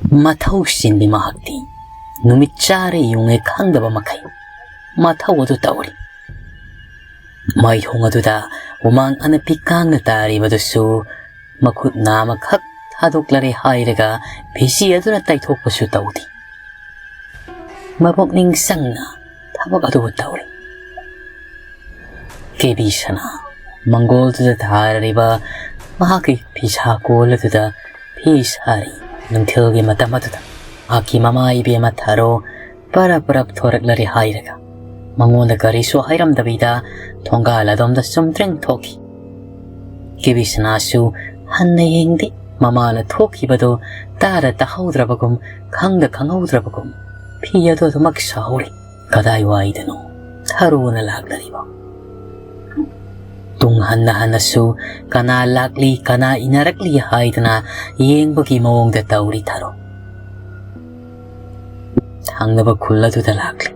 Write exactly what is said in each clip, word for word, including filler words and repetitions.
ꯃꯊꯧ ꯆꯤꯟꯕꯤ ꯃꯍꯥꯛꯇꯤ ꯅꯨꯃꯤꯠ ꯆꯥꯔꯦ ꯌꯨꯡꯉꯦ ꯈꯪꯗꯕ ꯃꯈꯩ ꯃꯊꯧ ꯑꯗꯨ ꯇꯧꯔꯤ꯫ ꯃꯩꯊꯣꯡ ꯑꯗꯨꯗ ꯍꯨꯃꯥꯡ ꯑꯅꯞꯄꯤ ꯀꯥꯡꯅ ꯇꯥꯔꯤꯕꯗꯨꯁꯨ ꯃꯈꯨꯠ ꯅꯥꯝꯃꯈꯛ ꯊꯥꯗꯣꯛꯂꯔꯦ ꯍꯥꯏꯔꯒ ꯐꯤꯁꯤ ꯑꯗꯨꯅ ꯇꯩꯊꯣꯛꯄꯁꯨ ꯇꯧꯗꯦ꯫ ꯃꯄꯨꯛꯅꯤꯡ ꯆꯪꯅ ꯊꯕꯛ ꯑꯗꯨꯕꯨ ꯇꯧꯔꯤ꯫ ꯀꯦꯕꯤ ꯁꯅꯥ ꯃꯪꯒꯣꯜꯗꯨꯗ ꯊꯥꯔꯤꯕ ꯃꯍꯥꯛꯀꯤ ꯐꯤꯁꯥ ꯀꯣꯜ ꯑꯗꯨꯗ ꯐꯤ ꯁꯥꯔꯤ꯫ ꯅꯨꯡꯊꯤꯜꯒꯤ ꯃꯇꯝ ꯑꯗꯨꯗ ꯃꯍꯥꯛꯀꯤ ꯃꯃꯥ ꯏꯕꯦꯝꯃ ꯊꯥꯔꯣ ꯄꯔꯞ ꯄꯔꯞ ꯊꯣꯔꯛꯂꯔꯦ ꯍꯥꯏꯔꯒ ꯃꯉꯣꯟꯗ ꯀꯔꯤꯁꯨ ꯍꯥꯏꯔꯝꯗꯕꯤꯗ ꯊꯣꯡꯒꯥꯜ ꯑꯗꯣꯝꯗ ꯆꯨꯝꯗ꯭ꯔꯤꯡ ꯊꯣꯛꯈꯤ꯫ ꯀꯦꯕꯤ ꯁꯅꯥꯁꯨ ꯍꯟꯅ ꯌꯦꯡꯗꯦ꯫ ꯃꯃꯥꯅ ꯊꯣꯛꯈꯤꯕꯗꯨ ꯇꯥꯔ ꯇꯥꯍꯧꯗ꯭ꯔꯕꯒꯨꯝ, ꯈꯪꯗ ꯈꯪꯍꯧꯗ꯭ꯔꯕꯒꯨꯝ ꯐꯤ ꯑꯗꯨ ꯑꯗꯨꯃꯛ ꯁꯥꯍꯧꯔꯤ꯫ ꯀꯗꯥꯏꯋꯥꯏꯗꯅꯣ ꯊꯥꯔꯣꯅ ꯂꯥꯛꯅꯔꯤꯕ? ꯇꯨꯡ ꯍꯟꯅ ꯍꯟꯅꯁꯨ ꯀꯅꯥ ꯂꯥꯛꯂꯤ, ꯀꯅꯥ ꯏꯟꯅꯔꯛꯂꯤ ꯍꯥꯏꯗꯅ ꯌꯦꯡꯕꯒꯤ ꯃꯑꯣꯡꯗ ꯇꯧꯔꯤ ꯊꯥꯔꯣ꯫ ꯊꯪꯅꯕ ꯈꯨꯜ ꯑꯗꯨꯗ ꯂꯥꯛꯂꯤ꯫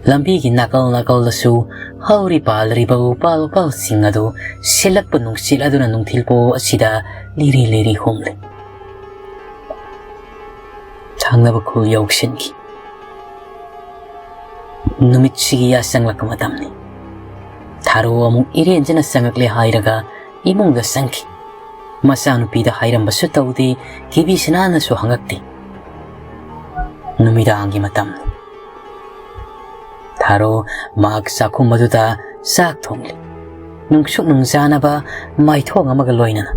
ꯂꯝꯕꯤꯒꯤ ꯅꯥꯀꯜ ꯅꯥꯀꯜꯗꯁꯨ ꯍꯧꯔꯤ ꯄꯥꯜꯂꯤꯕ ꯎꯄꯥꯜ ꯋꯥꯄꯥꯜꯁꯤꯡ ꯑꯗꯨ ꯁꯤꯠꯂꯛꯄ ꯅꯨꯡꯁꯤꯠ ꯑꯗꯨꯅ ꯅꯨꯡꯊꯤꯜ ꯄꯣ ꯑꯁꯤꯗ ꯂꯤꯔꯤ ꯂꯤꯔꯤ ꯍꯨꯝꯂꯤ꯫ ꯊꯪꯅꯕ ꯈꯨꯜ ꯌꯧꯁꯤꯟꯈꯤ꯫ ꯅꯨꯃꯤꯠꯁꯤꯒꯤ ꯌꯥꯆꯪꯂꯛꯄ ꯃꯇꯝꯅꯤ꯫ ꯊꯥꯔꯣ ꯑꯃꯨꯛ ꯏꯔꯦꯟꯖꯅ ꯆꯪꯉꯛꯂꯦ ꯍꯥꯏꯔꯒ ꯏꯃꯨꯡꯗ ꯆꯪꯈꯤ꯫ ꯃꯆꯥꯅꯨꯄꯤꯗ ꯍꯥꯏꯔꯝꯕꯁꯨ ꯇꯧꯗꯦ, ꯀꯦꯕꯤ ꯁꯅꯥꯅꯁꯨ ꯍꯪꯉꯛꯇꯦ꯫ ꯅꯨꯃꯤꯗꯥꯡꯒꯤ ꯃꯇꯝꯅꯤ꯫ ꯊꯥꯔꯣ ꯃꯍꯥꯛ ꯆꯥꯛꯈꯨꯝ ꯑꯗꯨꯗ ꯆꯥꯛ ꯊꯣꯡꯂꯤ꯫ ꯅꯨꯡꯁꯨꯛ ꯅꯨꯡꯖꯥꯅꯕ ꯃꯥꯏꯊꯣꯡ ꯑꯃꯒ ꯂꯣꯏꯅꯅ꯫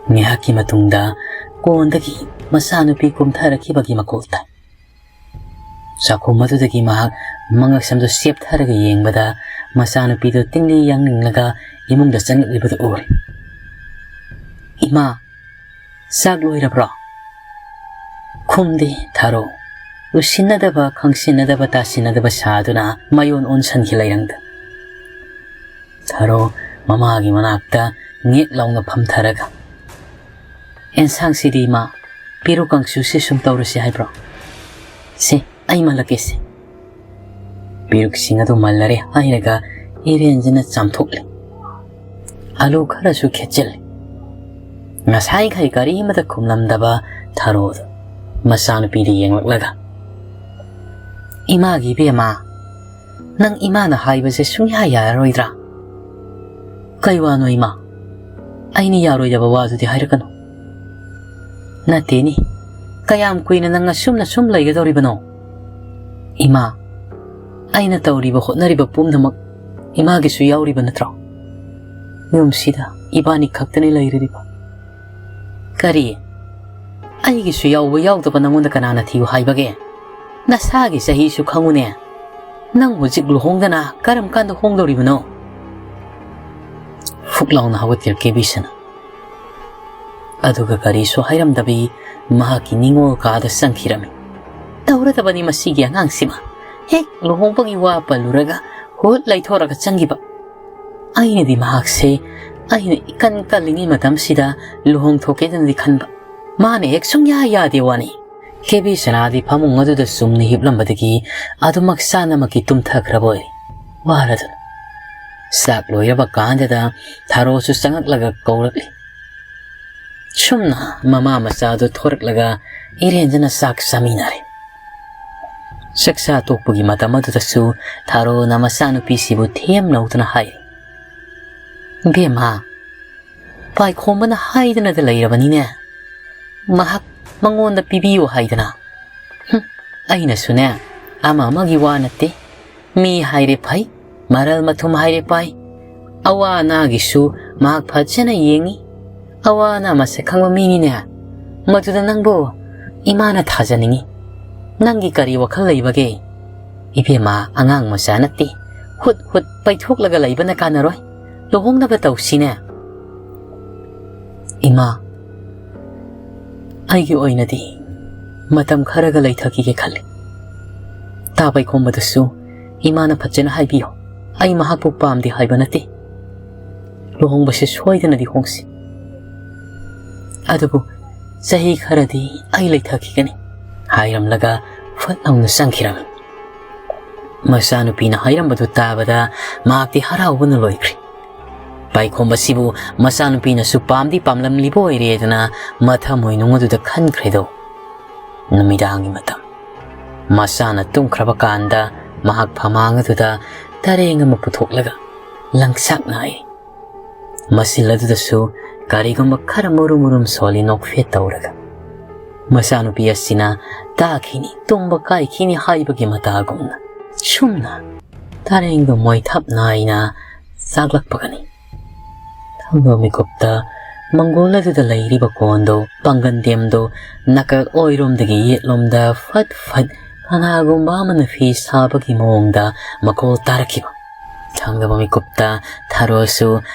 ꯉꯥꯏꯍꯥꯛꯀꯤ ꯃꯇꯨꯡꯗ ꯀꯣꯟꯗꯒꯤ ꯃꯆꯥꯅꯨꯄꯤ ꯀꯨꯝꯊꯔꯛꯈꯤꯕꯒꯤ ꯃꯈꯣꯜ ꯇꯥꯏ꯫ ꯆꯥꯛꯈꯨꯝ ꯑꯗꯨꯗꯒꯤ ꯃꯍꯥꯛ ꯃꯉꯛꯁꯝꯗꯨ ꯆꯦꯞꯊꯔꯒ ꯌꯦꯡꯕꯗ ꯃꯆꯥꯅꯨꯄꯤꯗꯨ ꯇꯤꯡꯂꯤ ꯌꯥꯡꯅꯤꯡꯂꯒ ꯏꯃꯨꯡꯗ ꯆꯪꯂꯛꯂꯤꯕꯗꯨ ꯎꯔꯦ꯫ "ꯏꯃꯥ, ꯆꯥꯛ ꯂꯣꯏꯔꯕ꯭ꯔꯣ?" ꯈꯨꯝꯗꯦ ꯊꯥꯔꯣ꯫ ꯎꯁꯤꯟꯅꯗꯕ, ꯈꯪꯁꯤꯟꯅꯗꯕ, ꯇꯥꯁꯤꯟꯅꯗꯕ ꯁꯥꯗꯨꯅ ꯃꯌꯣꯟ ꯑꯣꯟꯁꯟꯈꯤ ꯂꯩꯔꯪꯗ꯫ ꯊꯥꯔꯣ ꯃꯃꯥꯒꯤ ꯃꯅꯥꯛꯇ ꯉꯦꯛ ꯂꯥꯎꯅ ꯐꯝꯊꯔꯒ, "ꯑꯦꯟꯁꯥꯡꯁꯤꯗꯤ ꯏꯃꯥ, ꯄꯦꯔꯨꯛ ꯀꯥꯡꯁꯨꯁꯤ ꯁꯨꯝ ꯇꯧꯔꯁꯤ ꯍꯥꯏꯕ꯭ꯔꯣ? ꯁꯦ, ꯑꯩ ꯃꯜꯂꯛꯀꯦꯁꯦ꯫" ꯄꯦꯔꯨꯛꯁꯤꯡ ꯑꯗꯨ ꯃꯜꯂꯔꯦ ꯍꯥꯏꯔꯒ ꯏꯔꯦꯟꯖꯅ ꯆꯥꯝꯊꯣꯛꯂꯦ꯫ ꯑꯂꯨ ꯈꯔꯁꯨ ꯈꯦꯠꯆꯤꯜꯂꯦ꯫ ꯉꯁꯥꯏꯈꯩ ꯀꯔꯤꯃꯇ ꯈꯨꯝꯂꯝꯗꯕ ꯊꯥꯔꯣꯗ ꯃꯆꯥꯅꯨꯄꯤꯗ ꯌꯦꯡꯂꯛꯂꯒ, "ꯏꯃꯥꯒꯤ ꯏꯕꯦꯝꯃ, ꯅꯪ ꯏꯃꯥꯅ ꯍꯥꯏꯕꯁꯦ ꯁꯨꯡꯌꯥ ꯌꯥꯔꯔꯣꯏꯗ꯭ꯔꯥ?" "ꯀꯩ ꯋꯥꯅꯣ ꯏꯃꯥ? ꯑꯩꯅ ꯌꯥꯔꯣꯏꯗꯕ ꯋꯥꯗꯨꯗꯤ ꯍꯥꯏꯔꯛꯀꯅꯨ꯫" "ꯅꯠꯇꯦꯅꯤ, ꯀꯌꯥꯝ ꯀꯨꯏꯅ ꯅꯪ ꯑꯁꯨꯝꯅ ꯁꯨꯝ ꯂꯩꯒꯗꯧꯔꯤꯕꯅꯣ? ꯏꯃꯥ, ꯑꯩꯅ ꯇꯧꯔꯤꯕ ꯍꯣꯠꯅꯔꯤꯕ ꯄꯨꯝꯅꯃꯛ ꯏꯃꯥꯒꯤꯁꯨ ꯌꯥꯎꯔꯤꯕ ꯅꯠꯇ꯭ꯔꯣ? ꯌꯨꯝꯁꯤꯗ ꯏꯕꯥꯅꯤ ꯈꯛꯇꯅꯤ ꯂꯩꯔꯤꯕ꯫" "ꯀꯔꯤ? ꯑꯩꯒꯤꯁꯨ ꯌꯥꯎꯕ ꯌꯥꯎꯗꯕ ꯅꯪꯉꯣꯟꯗ ꯀꯅꯥꯅ ꯊꯤꯌꯨ ꯍꯥꯏꯕꯒꯦ? ꯅꯁꯥꯒꯤ ꯆꯍꯤꯁꯨ ꯈꯪꯉꯨꯅꯦ꯫ ꯅꯪ ꯍꯧꯖꯤꯛ ꯂꯨꯍꯣꯡꯗꯅ ꯀꯔꯝ ꯀꯥꯟꯗ ꯍꯣꯡꯗꯧꯔꯤꯕꯅꯣ?" ꯐꯨꯛ ꯂꯥꯎꯅ ꯍꯧꯒꯠꯈꯤꯔꯛꯀꯦ ꯕꯤꯁꯅ꯫ ꯑꯗꯨꯒ ꯀꯔꯤꯁꯨ ꯍꯥꯏꯔꯝꯗꯕꯤ ꯃꯍꯥꯛꯀꯤ ꯅꯤꯡꯉꯣꯜ ꯀꯥꯗ ꯆꯪꯈꯤꯔꯝꯃꯤ꯫ ꯇꯧꯔꯗꯕꯅꯤ ꯃꯁꯤꯒꯤ ꯑꯉꯥꯡꯁꯤꯃ꯫ ꯍꯦꯛ ꯂꯨꯍꯣꯡꯕꯒꯤ ꯋꯥ ꯄꯜꯂꯨꯔꯒ ꯍꯨꯠ ꯂꯩꯊꯣꯔꯒ ꯆꯪꯈꯤꯕ꯫ ꯑꯩꯅꯗꯤ ꯃꯍꯥꯛꯁꯦ ꯑꯩꯅ ꯏꯀꯟ ꯀꯜꯂꯤꯉꯩ ꯃꯇꯝꯁꯤꯗ ꯂꯨꯍꯣꯡꯊꯣꯛꯀꯦꯗꯅꯗꯤ ꯈꯟꯕ꯫ ꯃꯥꯅ ꯍꯦꯛ ꯁꯨꯡꯌꯥ ꯌꯥꯗꯦ ꯋꯥꯅꯤ꯫ ꯀꯦꯕꯤ ꯁꯅꯥꯗꯤ ꯐꯃꯨꯡ ꯑꯗꯨꯗ ꯆꯨꯝꯅ ꯍꯤꯞꯂꯝꯕꯗꯒꯤ ꯑꯗꯨꯃꯛ ꯆꯥꯅꯃꯛꯀꯤ ꯇꯨꯝꯊꯈ꯭ꯔꯕ ꯑꯣꯏꯔꯦ꯫ ꯋꯥꯔꯗꯨꯅ꯫ ꯆꯥꯛ ꯂꯣꯏꯔꯕ ꯀꯥꯟꯗꯗ ꯊꯥꯔꯣꯁꯨ ꯆꯪꯉꯛꯂꯒ ꯀꯧꯔꯛꯂꯤ꯫ ꯁꯨꯝꯅ ꯃꯃꯥ ꯃꯆꯥꯗꯨ ꯊꯣꯔꯛꯂꯒ ꯏꯔꯦꯟꯖꯅ ꯆꯥꯛ ꯆꯥꯃꯤꯟꯅꯔꯦ꯫ ꯆꯥꯛꯆꯥ ꯇꯣꯛꯄꯒꯤ ꯃꯇꯝ ꯑꯗꯨꯗꯁꯨ ꯊꯥꯔꯣꯅ ꯃꯆꯥꯅꯨꯄꯤꯁꯤꯕꯨ ꯊꯦꯝ ꯂꯧꯗꯨꯅ ꯍꯥꯏ, "ꯕꯦꯝꯃ, ꯄꯥꯏꯈꯣꯝꯕꯅ ꯍꯥꯏꯗꯅꯗ ꯂꯩꯔꯕꯅꯤꯅꯦ꯫ ꯃꯍꯥꯛ ꯃꯉꯣꯟꯗ ꯄꯤꯕꯤꯌꯨ ꯍꯥꯏꯗꯅ꯫ ꯍꯨꯝ, ꯑꯩꯅꯁꯨꯅꯦ, ꯑꯃ ꯑꯃꯒꯤ ꯋꯥ ꯅꯠꯇꯦ꯫ ꯃꯤ ꯍꯥꯏꯔꯦ ꯐꯩ, ꯃꯔꯜ ꯃꯊꯨꯝ ꯍꯥꯏꯔꯦ ꯄꯥꯏ꯫ ꯑꯋꯥ ꯑꯅꯥꯒꯤꯁꯨ ꯃꯍꯥꯛ ꯐꯖꯅ ꯌꯦꯡꯉꯤ꯫ ꯑꯋꯥ ꯑꯅꯥ ꯃꯁꯛ ꯈꯪꯕ ꯃꯤꯅꯤꯅꯦ꯫ ꯃꯗꯨꯗ ꯅꯪꯕꯨ ꯏꯃꯥꯅ ꯊꯥꯖꯅꯤꯡꯉꯤ꯫ ꯅꯪꯒꯤ ꯀꯔꯤ ꯋꯥꯈꯜ ꯂꯩꯕꯒꯦ? ꯏꯕꯦꯝꯃ, ꯑꯉꯥꯡ ꯃꯆꯥ ꯅꯠꯇꯦ꯫ ꯍꯨꯠ ꯍꯨꯠ ꯄꯩꯊꯣꯛꯂꯒ ꯂꯩꯕꯅ ꯀꯥꯟꯅꯔꯣꯏ꯫ ꯂꯨꯍꯣꯡꯅꯕ ꯇꯧꯁꯤꯅꯦ꯫" "ꯏꯃꯥ, ꯑꯩꯒꯤ ꯑꯣꯏꯅꯗꯤ ꯃꯇꯝ ꯈꯔꯒ ꯂꯩꯊꯈꯤꯒꯦ ꯈꯜꯂꯤ꯫ ꯇꯥ ꯄꯩꯈꯣꯝꯕꯗꯁꯨ ꯏꯃꯥꯅ ꯐꯖꯅ ꯍꯥꯏꯕꯤꯌꯨ꯫ ꯑꯩ ꯃꯍꯥꯛꯄꯨ ꯄꯥꯝꯗꯦ ꯍꯥꯏꯕ ꯅꯠꯇꯦ꯫ ꯂꯨꯍꯣꯡꯕꯁꯦ ꯁꯣꯏꯗꯅꯗꯤ ꯍꯣꯡꯁꯤ꯫ ꯑꯗꯨꯕꯨ ꯆꯍꯤ ꯈꯔꯗꯤ ꯑꯩ ꯂꯩꯊꯈꯤꯒꯅꯤ", ꯍꯥꯏꯔꯝꯂꯒ ꯐꯠ ꯂꯥꯎꯅ ꯆꯪꯈꯤꯔꯝꯃꯤ꯫ ꯃꯆꯥꯅꯨꯄꯤꯅ ꯍꯥꯏꯔꯝꯕꯗꯨ ꯇꯥꯕꯗ ꯃꯍꯥꯛꯇꯤ ꯍꯔꯥꯎꯕꯅ ꯂꯣꯏꯈ꯭ꯔꯦ꯫ ꯄꯥꯏꯈꯣꯝꯕꯁꯤꯕꯨ ꯃꯆꯥꯅꯨꯄꯤꯅꯁꯨ ꯄꯥꯝꯗꯤ ꯄꯥꯝꯂꯝꯂꯤꯕ ꯑꯣꯏꯔꯦꯗꯅ ꯃꯊꯃꯣꯏꯅꯨꯡ ꯑꯗꯨꯗ ꯈꯟꯈ꯭ꯔꯦꯗꯣ꯫ ꯅꯨꯃꯤꯗꯥꯡꯒꯤ ꯃꯇꯝ꯫ ꯃꯆꯥꯅ ꯇꯨꯝꯈ꯭ꯔꯕ ꯀꯥꯟꯗ ꯃꯍꯥꯛ ꯐꯃꯥꯡ ꯑꯗꯨꯗ ꯇꯔꯦꯡ ꯑꯃ ꯄꯨꯊꯣꯛꯂꯒ ꯂꯪꯆꯥꯛ ꯅꯥꯏ꯫ ꯃꯁꯤꯜ ꯑꯗꯨꯗꯁꯨ ꯀꯔꯤꯒꯨꯝꯕ ꯈꯔ ꯃꯨꯔꯨꯝ ꯃꯨꯔꯨꯝ ꯁꯣꯜꯂꯤ ꯅꯣꯛꯐꯦꯠ ꯇꯧꯔꯒ꯫ ꯃꯆꯥꯅꯨꯄꯤ ꯑꯁꯤꯅ ꯇꯥꯈꯤꯅꯤ, ꯇꯨꯝꯕ ꯀꯥꯏꯈꯤꯅꯤ ꯍꯥꯏꯕꯒꯤ ꯃꯇꯥꯒꯨꯝꯅ ꯁꯨꯝꯅ ꯇꯔꯦꯡꯗꯨ ꯃꯣꯏꯊꯥꯞ ꯅꯥꯏꯅ ꯆꯥꯛꯂꯛꯄꯒꯅꯤ꯫ ꯊꯪꯕ ꯃꯤꯀꯨꯞꯇ ꯃꯪꯒꯣꯜ ꯑꯗꯨꯗ ꯂꯩꯔꯤꯕ ꯀꯣꯟꯗꯨ, ꯄꯥꯡꯒꯟꯗꯦꯝꯗꯨ ꯅꯥꯀꯜ ꯑꯣꯏꯔꯣꯝꯗꯒꯤ ꯌꯦꯠꯂꯣꯝꯗ ꯐꯠ ꯐꯠ ꯀꯅꯥꯒꯨꯝꯕ ꯑꯃꯅ ꯐꯤ ꯁꯥꯕꯒꯤ ꯃꯑꯣꯡꯗ ꯃꯈꯣꯜ ꯇꯥꯔꯛꯈꯤꯕ꯫ ꯊꯪꯅꯕ ꯃꯤꯀꯨꯞꯇ ꯊꯔꯣꯁꯨ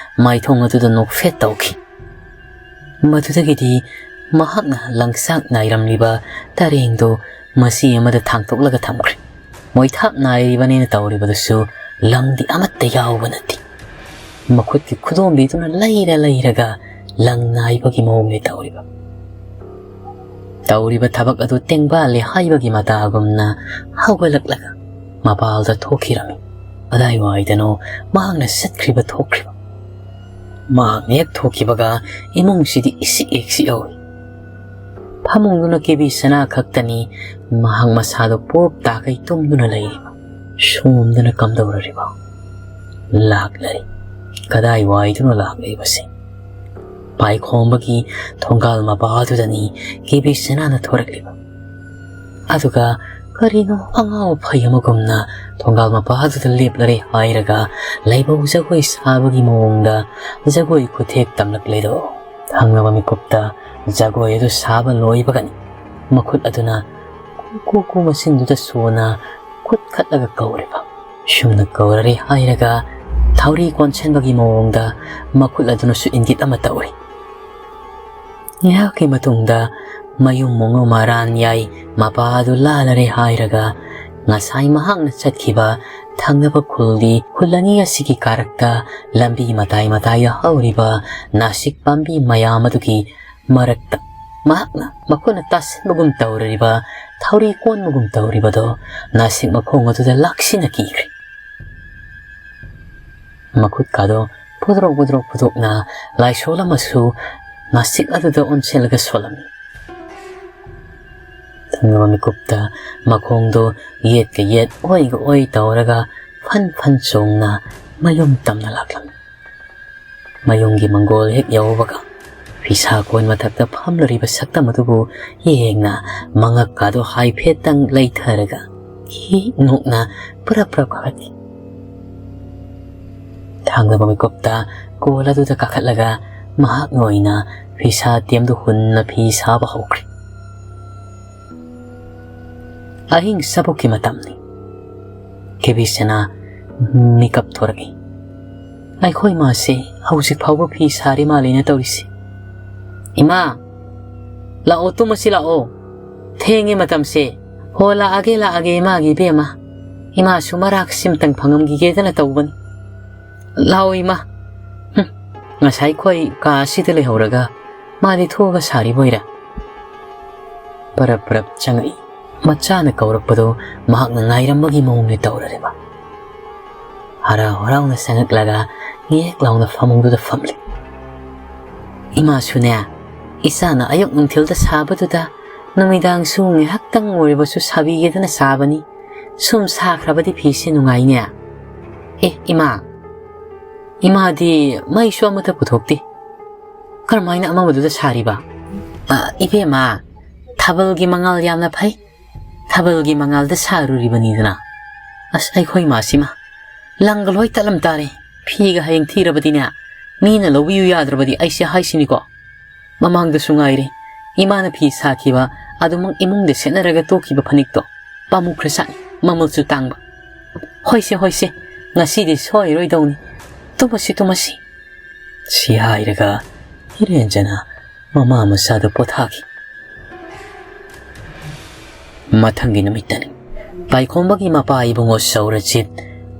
ꯃꯥꯏꯊꯣꯡ ꯑꯗꯨꯗ ꯅꯣꯛꯐꯦꯠ ꯇꯧꯈꯤ꯫ ꯃꯗꯨꯗꯒꯤꯗꯤ ꯃꯍꯥꯛꯅ ꯂꯪꯆꯥꯛ ꯅꯥꯏꯔꯝꯂꯤꯕ ꯇꯔꯦꯡꯗꯨ ꯃꯆꯤ ꯑꯃꯗ ꯊꯥꯡꯇꯣꯛꯂꯒ ꯊꯝꯈ꯭ꯔꯦ꯫ ꯃꯣꯏꯊꯥꯞ ꯅꯥꯏꯔꯤꯕꯅꯦꯅ ꯇꯧꯔꯤꯕꯗꯨꯁꯨ ꯂꯪꯗꯤ ꯑꯃꯠꯇ ꯌꯥꯎꯕ ꯅꯠꯇꯦ꯫ ꯃꯈꯨꯠꯀꯤ ꯈꯨꯗꯣꯝꯕꯤꯗꯨꯅ ꯂꯩꯔ ꯂꯩꯔꯒ ꯂꯪ ꯅꯥꯏꯕꯒꯤ ꯃꯑꯣꯡꯅꯤ ꯇꯧꯔꯤꯕ꯫ ꯇꯧꯔꯤꯕ ꯊꯕꯛ ꯑꯗꯨ ꯇꯦꯡꯕꯥꯜꯂꯦ ꯍꯥꯏꯕꯒꯤ ꯃꯇꯥꯒꯨꯝꯅ ꯍꯧꯒꯠꯂꯛꯂꯒ ꯃꯄꯥꯜꯗ ꯊꯣꯛꯈꯤꯔꯝꯃꯤ꯫ ꯀꯗꯥꯏꯋꯥꯏꯗꯅꯣ ꯃꯍꯥꯛꯅ ꯆꯠꯈ꯭ꯔꯤꯕ ꯊꯣꯛꯈ꯭ꯔꯤꯕ꯫ ꯃꯍꯥꯛꯅ ꯍꯦꯛ ꯊꯣꯛꯈꯤꯕꯒ ꯏꯃꯨꯡꯁꯤꯗꯤ ꯏꯁꯤꯛ ꯍꯦꯛ ꯁꯤꯛꯍꯧꯏ꯫ ꯐꯃꯨꯡꯗꯨꯅ ꯀꯦꯕꯤ ꯁꯅꯥ ꯈꯛꯇꯅꯤ ꯃꯍꯥꯛ ꯃꯁꯥꯗꯣ ꯄꯣꯞ ꯇꯥꯈꯩ ꯇꯨꯝꯗꯨꯅ ꯂꯩꯔꯤꯕ꯫ ꯁꯣꯝꯗꯅ ꯀꯝꯗꯧꯔꯔꯤꯕ? ꯂꯥꯛꯂꯔꯤ꯫ ꯀꯗꯥꯏꯋꯥꯏꯗꯅꯣ ꯂꯥꯛꯂꯤꯕꯁꯦ? ꯄꯥꯏꯈꯣꯝꯕꯒꯤ ꯊꯣꯡꯒꯥꯜ ꯃꯄꯥꯗꯨꯗꯅꯤ ꯀꯦꯕꯤ ꯁꯅꯥꯅ ꯊꯣꯔꯛꯂꯤꯕ꯫ ꯑꯗꯨꯒ ꯀꯔꯤꯅꯣ ꯑꯉꯥꯎ ꯑꯐꯩ ꯑꯃꯒꯨꯝꯅ ꯊꯣꯡꯒꯥꯜ ꯃꯄꯥꯗꯨꯗ ꯂꯦꯞꯂꯔꯦ ꯍꯥꯏꯔꯒ ꯂꯥꯏꯕꯧ ꯖꯒꯣꯏ ꯁꯥꯕꯒꯤ ꯃꯑꯣꯡꯗ ꯖꯒꯣꯏ ꯈꯨꯊꯦꯛ ꯇꯝꯂꯛꯂꯦꯗꯣ꯫ ꯊꯪꯅꯕ ꯃꯤꯀꯨꯞꯇ ꯖꯒꯣꯏ ꯑꯗꯨ ꯁꯥꯕ ꯂꯣꯏꯕꯒꯅꯤ ꯃꯈꯨꯠ ꯑꯗꯨꯅ ꯀꯨ ꯀꯨ ꯀꯨ ꯃꯆꯤꯟꯗꯨꯗ ꯁꯣꯟꯅ ꯈꯨꯠ ꯈꯠꯂꯒ ꯀꯧꯔꯤꯕ꯫ ꯁꯨꯝꯅ ꯀꯧꯔꯔꯦ ꯍꯥꯏꯔꯒ ꯊꯧꯔꯤ ꯀꯣꯟꯁꯤꯟꯕꯒꯤ ꯃꯑꯣꯡꯗ ꯃꯈꯨꯠ ꯑꯗꯨꯅꯁꯨ ꯏꯪꯒꯤꯠ ꯑꯃ ꯇꯧꯔꯤ꯫ ꯉꯥꯏꯍꯥꯛꯀꯤ ꯃꯇꯨꯡꯗ ꯃꯌꯨꯝ ꯃꯨꯡꯉꯨ ꯃꯔꯥꯟ ꯌꯥꯏ ꯃꯄꯥ ꯑꯗꯨ ꯂꯥꯜꯂꯔꯦ ꯍꯥꯏꯔꯒ ꯉꯁꯥꯏ ꯃꯍꯥꯛꯅ ꯆꯠꯈꯤꯕ ꯊꯪꯅꯕ ꯈꯨꯜꯒꯤ ꯈꯨꯜ ꯑꯅꯤ ꯑꯁꯤꯒꯤ ꯀꯥꯔꯛꯇ ꯂꯝꯕꯤ ꯃꯇꯥꯏ ꯃꯇꯥꯏꯗ ꯍꯧꯔꯤꯕ ꯅꯥꯁꯤꯛ ꯄꯥꯝꯕꯤ ꯃꯌꯥꯝ ꯑꯗꯨꯒꯤ ꯃꯔꯛꯇ ꯃꯍꯥꯛꯅ ꯃꯈꯨꯠꯅ ꯇꯥꯁꯤꯟꯕꯒꯨꯝ ꯇꯧꯔꯤꯕ, ꯊꯧꯔꯤ ꯀꯣꯟꯕꯒꯨꯝ ꯇꯧꯔꯤꯕꯗꯣ ꯅꯥꯁꯤꯛ ꯃꯈꯣꯡ ꯑꯗꯨꯗ ꯂꯥꯛꯁꯤꯟꯅ ꯀꯤꯈ꯭ꯔꯦ꯫ ꯃꯈꯨꯠꯀꯥꯗꯣ ꯐꯨꯗ꯭ꯔꯣꯛ ꯐꯨꯗ꯭ꯔꯣꯛ ꯐꯨꯗꯣꯛꯅ ꯂꯥꯏꯁꯣꯜ ꯑꯃꯁꯨ ꯅꯥꯁꯤꯛ ꯑꯗꯨꯗ ꯑꯣꯟꯁꯤꯜꯂꯒ ꯁꯣꯜꯂꯝꯃꯤ꯫ ꯊꯪꯅꯕ ꯃꯤꯀꯨꯞꯇ ꯃꯈꯣꯡꯗꯣ ꯌꯦꯠꯀ ꯌꯦꯠ, ꯑꯣꯏꯒ ꯑꯣꯏ ꯇꯧꯔꯒ ꯐꯟ ꯐꯟ ꯆꯣꯡꯅ ꯃꯌꯨꯝ ꯇꯝꯅ ꯂꯥꯛꯂꯝꯃꯤ꯫ ꯃꯌꯨꯝꯒꯤ ꯃꯪꯒꯣꯜ ꯍꯦꯛ ꯌꯧꯕꯒ, ꯐꯤꯁꯥ ꯀꯣꯟ ꯃꯊꯛꯇ ꯐꯝꯂꯨꯔꯤꯕ ꯁꯛꯇꯝ ꯑꯗꯨꯕꯨ ꯌꯦꯡꯅ, ꯃꯉꯛꯀꯥꯗꯣ ꯍꯥꯏꯐꯦꯠꯇꯪ ꯂꯩꯊꯔꯒ ꯍꯤ ꯅꯣꯛꯅ ꯄ꯭ꯔꯞ ꯄ꯭ꯔꯞ ꯀꯥꯈꯠꯈꯤ꯫ ꯊꯥꯡꯗꯕ ꯃꯤꯀꯨꯞꯇ ꯀꯣꯜ ꯑꯗꯨꯗ ꯀꯥꯈꯠꯂꯒ ꯃꯍꯥꯛꯅ ꯑꯣꯏꯅ ꯐꯤꯁꯥ ꯇꯦꯝꯗꯨ ꯍꯨꯟꯅ ꯐꯤ ꯁꯥꯕ ꯍꯧꯈ꯭ꯔꯦ꯫ ꯑꯍꯤꯡ ꯆꯕꯨꯛꯀꯤ ꯃꯇꯝꯅꯤ꯫ ꯀꯦꯕꯤꯁꯅ ꯃꯤꯀꯞ ꯊꯣꯔꯛꯏ꯫ ꯑꯩꯈꯣꯏ ꯃꯥꯁꯦ ꯍꯧꯖꯤꯛ ꯐꯥꯎꯕ ꯐꯤ ꯁꯥꯔꯤ ꯃꯥꯜꯂꯦꯅ ꯇꯧꯔꯤꯁꯦ꯫ "ꯏꯃꯥ, ꯂꯥꯛꯑꯣ, ꯇꯨꯝꯃꯁꯤ ꯂꯥꯛꯑꯣ꯫ ꯊꯦꯡꯉꯦ ꯃꯇꯝꯁꯦ꯫ ꯍꯣ, ꯂꯥꯛꯑꯒꯦ, ꯂꯥꯛꯑꯒꯦ, ꯏꯃꯥꯒꯤ ꯏꯕꯦꯝꯃ꯫ ꯏꯃꯥꯁꯨ ꯃꯔꯥꯛꯁꯤꯝꯇꯪ ꯐꯪꯉꯝꯈꯤꯒꯦꯗꯅ ꯇꯧꯕꯅꯤ꯫ ꯂꯥꯛꯑꯣ ꯏꯃꯥ꯫ ꯍꯨꯝ, ꯉꯁꯥꯏ ꯈꯣꯏ ꯀꯥ ꯑꯁꯤꯗ ꯂꯩꯍꯧꯔꯒ ꯃꯥꯗꯤ ꯊꯣꯛꯑꯒ ꯁꯥꯔꯤꯕꯣꯏꯔꯦ?" ꯄꯔꯞ ꯄꯔꯞ ꯆꯪꯉꯛꯏ꯫ ꯃꯆꯥꯅ ꯀꯧꯔꯛꯄꯗꯣ ꯃꯍꯥꯛꯅ ꯉꯥꯏꯔꯝꯕꯒꯤ ꯃꯑꯣꯡꯗ ꯇꯧꯔꯔꯦꯕ꯫ ꯍꯔꯥꯎ ꯍꯔꯥꯎꯅ ꯆꯪꯉꯛꯂꯒ ꯉꯦꯛ ꯂꯥꯎꯅ ꯐꯃꯨꯡꯗꯨꯗ ꯐꯝꯂꯦ꯫ "ꯏꯃꯥꯁꯨꯅꯦ, ꯏꯆꯥꯅ ꯑꯌꯨꯛ ꯅꯨꯡꯊꯤꯜꯗ ꯁꯥꯕꯗꯨꯗ ꯅꯨꯃꯤꯗꯥꯡꯁꯨ ꯉꯥꯏꯍꯥꯛꯇꯪ ꯑꯣꯏꯔꯕꯁꯨ ꯁꯥꯕꯤꯒꯦꯗꯅ ꯁꯥꯕꯅꯤ꯫ ꯁꯨꯝ ꯁꯥꯈ꯭ꯔꯕꯗꯤ ꯐꯤꯁꯦ ꯅꯨꯡꯉꯥꯏꯅꯦ꯫ ꯑꯦ ꯏꯃꯥ, ꯏꯃꯥꯗꯤ ꯃꯩꯁꯨ ꯑꯃꯠꯇ ꯄꯨꯊꯣꯛꯇꯦ꯫ ꯀꯔꯝꯍꯥꯏꯅ ꯑꯃꯝꯕꯗꯨꯗ ꯁꯥꯔꯤꯕ?" "ꯑ, ꯏꯕꯦꯝꯃ, ꯊꯥꯕꯜꯒꯤ ꯃꯉꯥꯜ ꯌꯥꯝꯅ ꯐꯩ꯫ ꯊꯥꯕꯜꯒꯤ ꯃꯉꯥꯜꯗ ꯁꯥꯔꯨꯔꯤꯕꯅꯤꯗꯅ꯫ ꯑꯁ, ꯑꯩꯈꯣꯏ ꯃꯥꯁꯤꯃ ꯂꯪꯒ ꯂꯣꯏ ꯇꯠꯂꯝ ꯇꯥꯔꯦ꯫ ꯐꯤꯒ ꯍꯌꯦꯡ ꯊꯤꯔꯕꯗꯤꯅꯦ, ꯃꯤꯅ ꯂꯧꯕꯤꯌꯨ ꯌꯥꯗ꯭ꯔꯕꯗꯤ ꯑꯩꯁꯦ ꯍꯥꯏꯁꯤꯅꯤꯀꯣ꯫ ꯃꯃꯥꯡꯗꯁꯨ ꯉꯥꯏꯔꯦ, ꯏꯃꯥꯅ ꯐꯤ ꯁꯥꯈꯤꯕ ꯑꯗꯨꯃꯛ ꯏꯃꯨꯡꯗ ꯁꯦꯠꯅꯔꯒ ꯇꯣꯛꯈꯤꯕ ꯐꯅꯦꯛꯇꯣ꯫ ꯄꯥꯝꯃꯨꯈ꯭ꯔꯖꯥꯠꯅꯤ, ꯃꯃꯜꯁꯨ ꯇꯥꯡꯕ꯫ ꯍꯣꯏꯁꯦ, ꯍꯣꯏꯁꯦ, ꯉꯁꯤꯗꯤ ꯁꯣꯏꯔꯣꯏꯗꯧꯅꯤ꯫ ꯇꯨꯝꯃꯁꯤ, ꯇꯨꯝꯃꯁꯤ꯫" ꯁꯤ ꯍꯥꯏꯔꯒ ꯏꯔꯦꯟꯖꯅ ꯃꯃꯥ ꯃꯆꯥꯗꯨ ꯄꯣꯊꯥꯈꯤ꯫ ꯃꯊꯪꯒꯤ ꯅꯨꯃꯤꯠꯇꯅꯤ꯫ ꯄꯥꯏꯈꯣꯝꯕꯒꯤ ꯃꯄꯥ ꯏꯕꯨꯡꯉꯣ ꯆꯧꯔꯆꯤꯠ,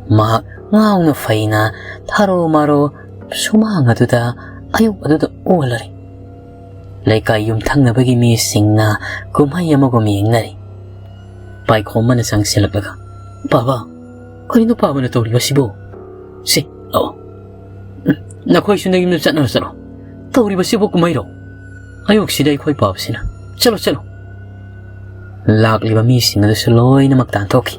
ꯃꯍꯥꯛ ꯉꯥꯎꯅ ꯐꯩꯅ ꯊꯥꯔꯣ ꯃꯥꯔꯣ ꯁꯨꯃꯥꯡ ꯑꯗꯨꯗ ꯑꯌꯨꯛ ꯑꯗꯨꯗ ꯑꯣꯜꯂꯔꯦ꯫ ꯂꯩꯀꯥꯏ ꯌꯨꯝꯊꯪꯅꯕꯒꯤ ꯃꯤꯁꯤꯡꯅ ꯀꯨꯝꯍꯩ ꯑꯃꯒꯨꯝ ꯌꯦꯡꯅꯔꯤ꯫ ꯄꯥꯏꯈꯣꯝꯕꯅ ꯆꯪꯁꯤꯜꯂꯛꯂꯒ, "ꯄꯥꯕ, ꯀꯔꯤꯅꯣ ꯄꯥꯕꯅ ꯇꯧꯔꯤꯕꯁꯤꯕꯨ? ꯁꯦ, ꯂꯥꯛꯑꯣ꯫" "ꯎꯝ, "ꯅꯈꯣꯏꯁꯨ ꯅꯌꯨꯝꯗ ꯆꯠꯅꯔꯣ, ꯆꯠꯂꯣ꯫ ꯇꯧꯔꯤꯕꯁꯤꯕꯨ ꯀꯨꯝꯍꯩꯔꯣ? ꯑꯌꯨꯛꯁꯤꯗ ꯑꯩꯈꯣꯏ ꯄꯥꯕꯁꯤꯅ꯫ ꯆꯠꯂꯣ, ꯆꯠꯂꯣ꯫" ꯂꯥꯛꯂꯤꯕ ꯃꯤꯁꯤꯡ ꯑꯗꯨꯁꯨ ꯂꯣꯏꯅꯃꯛ ꯇꯥꯟꯊꯣꯛꯈꯤ꯫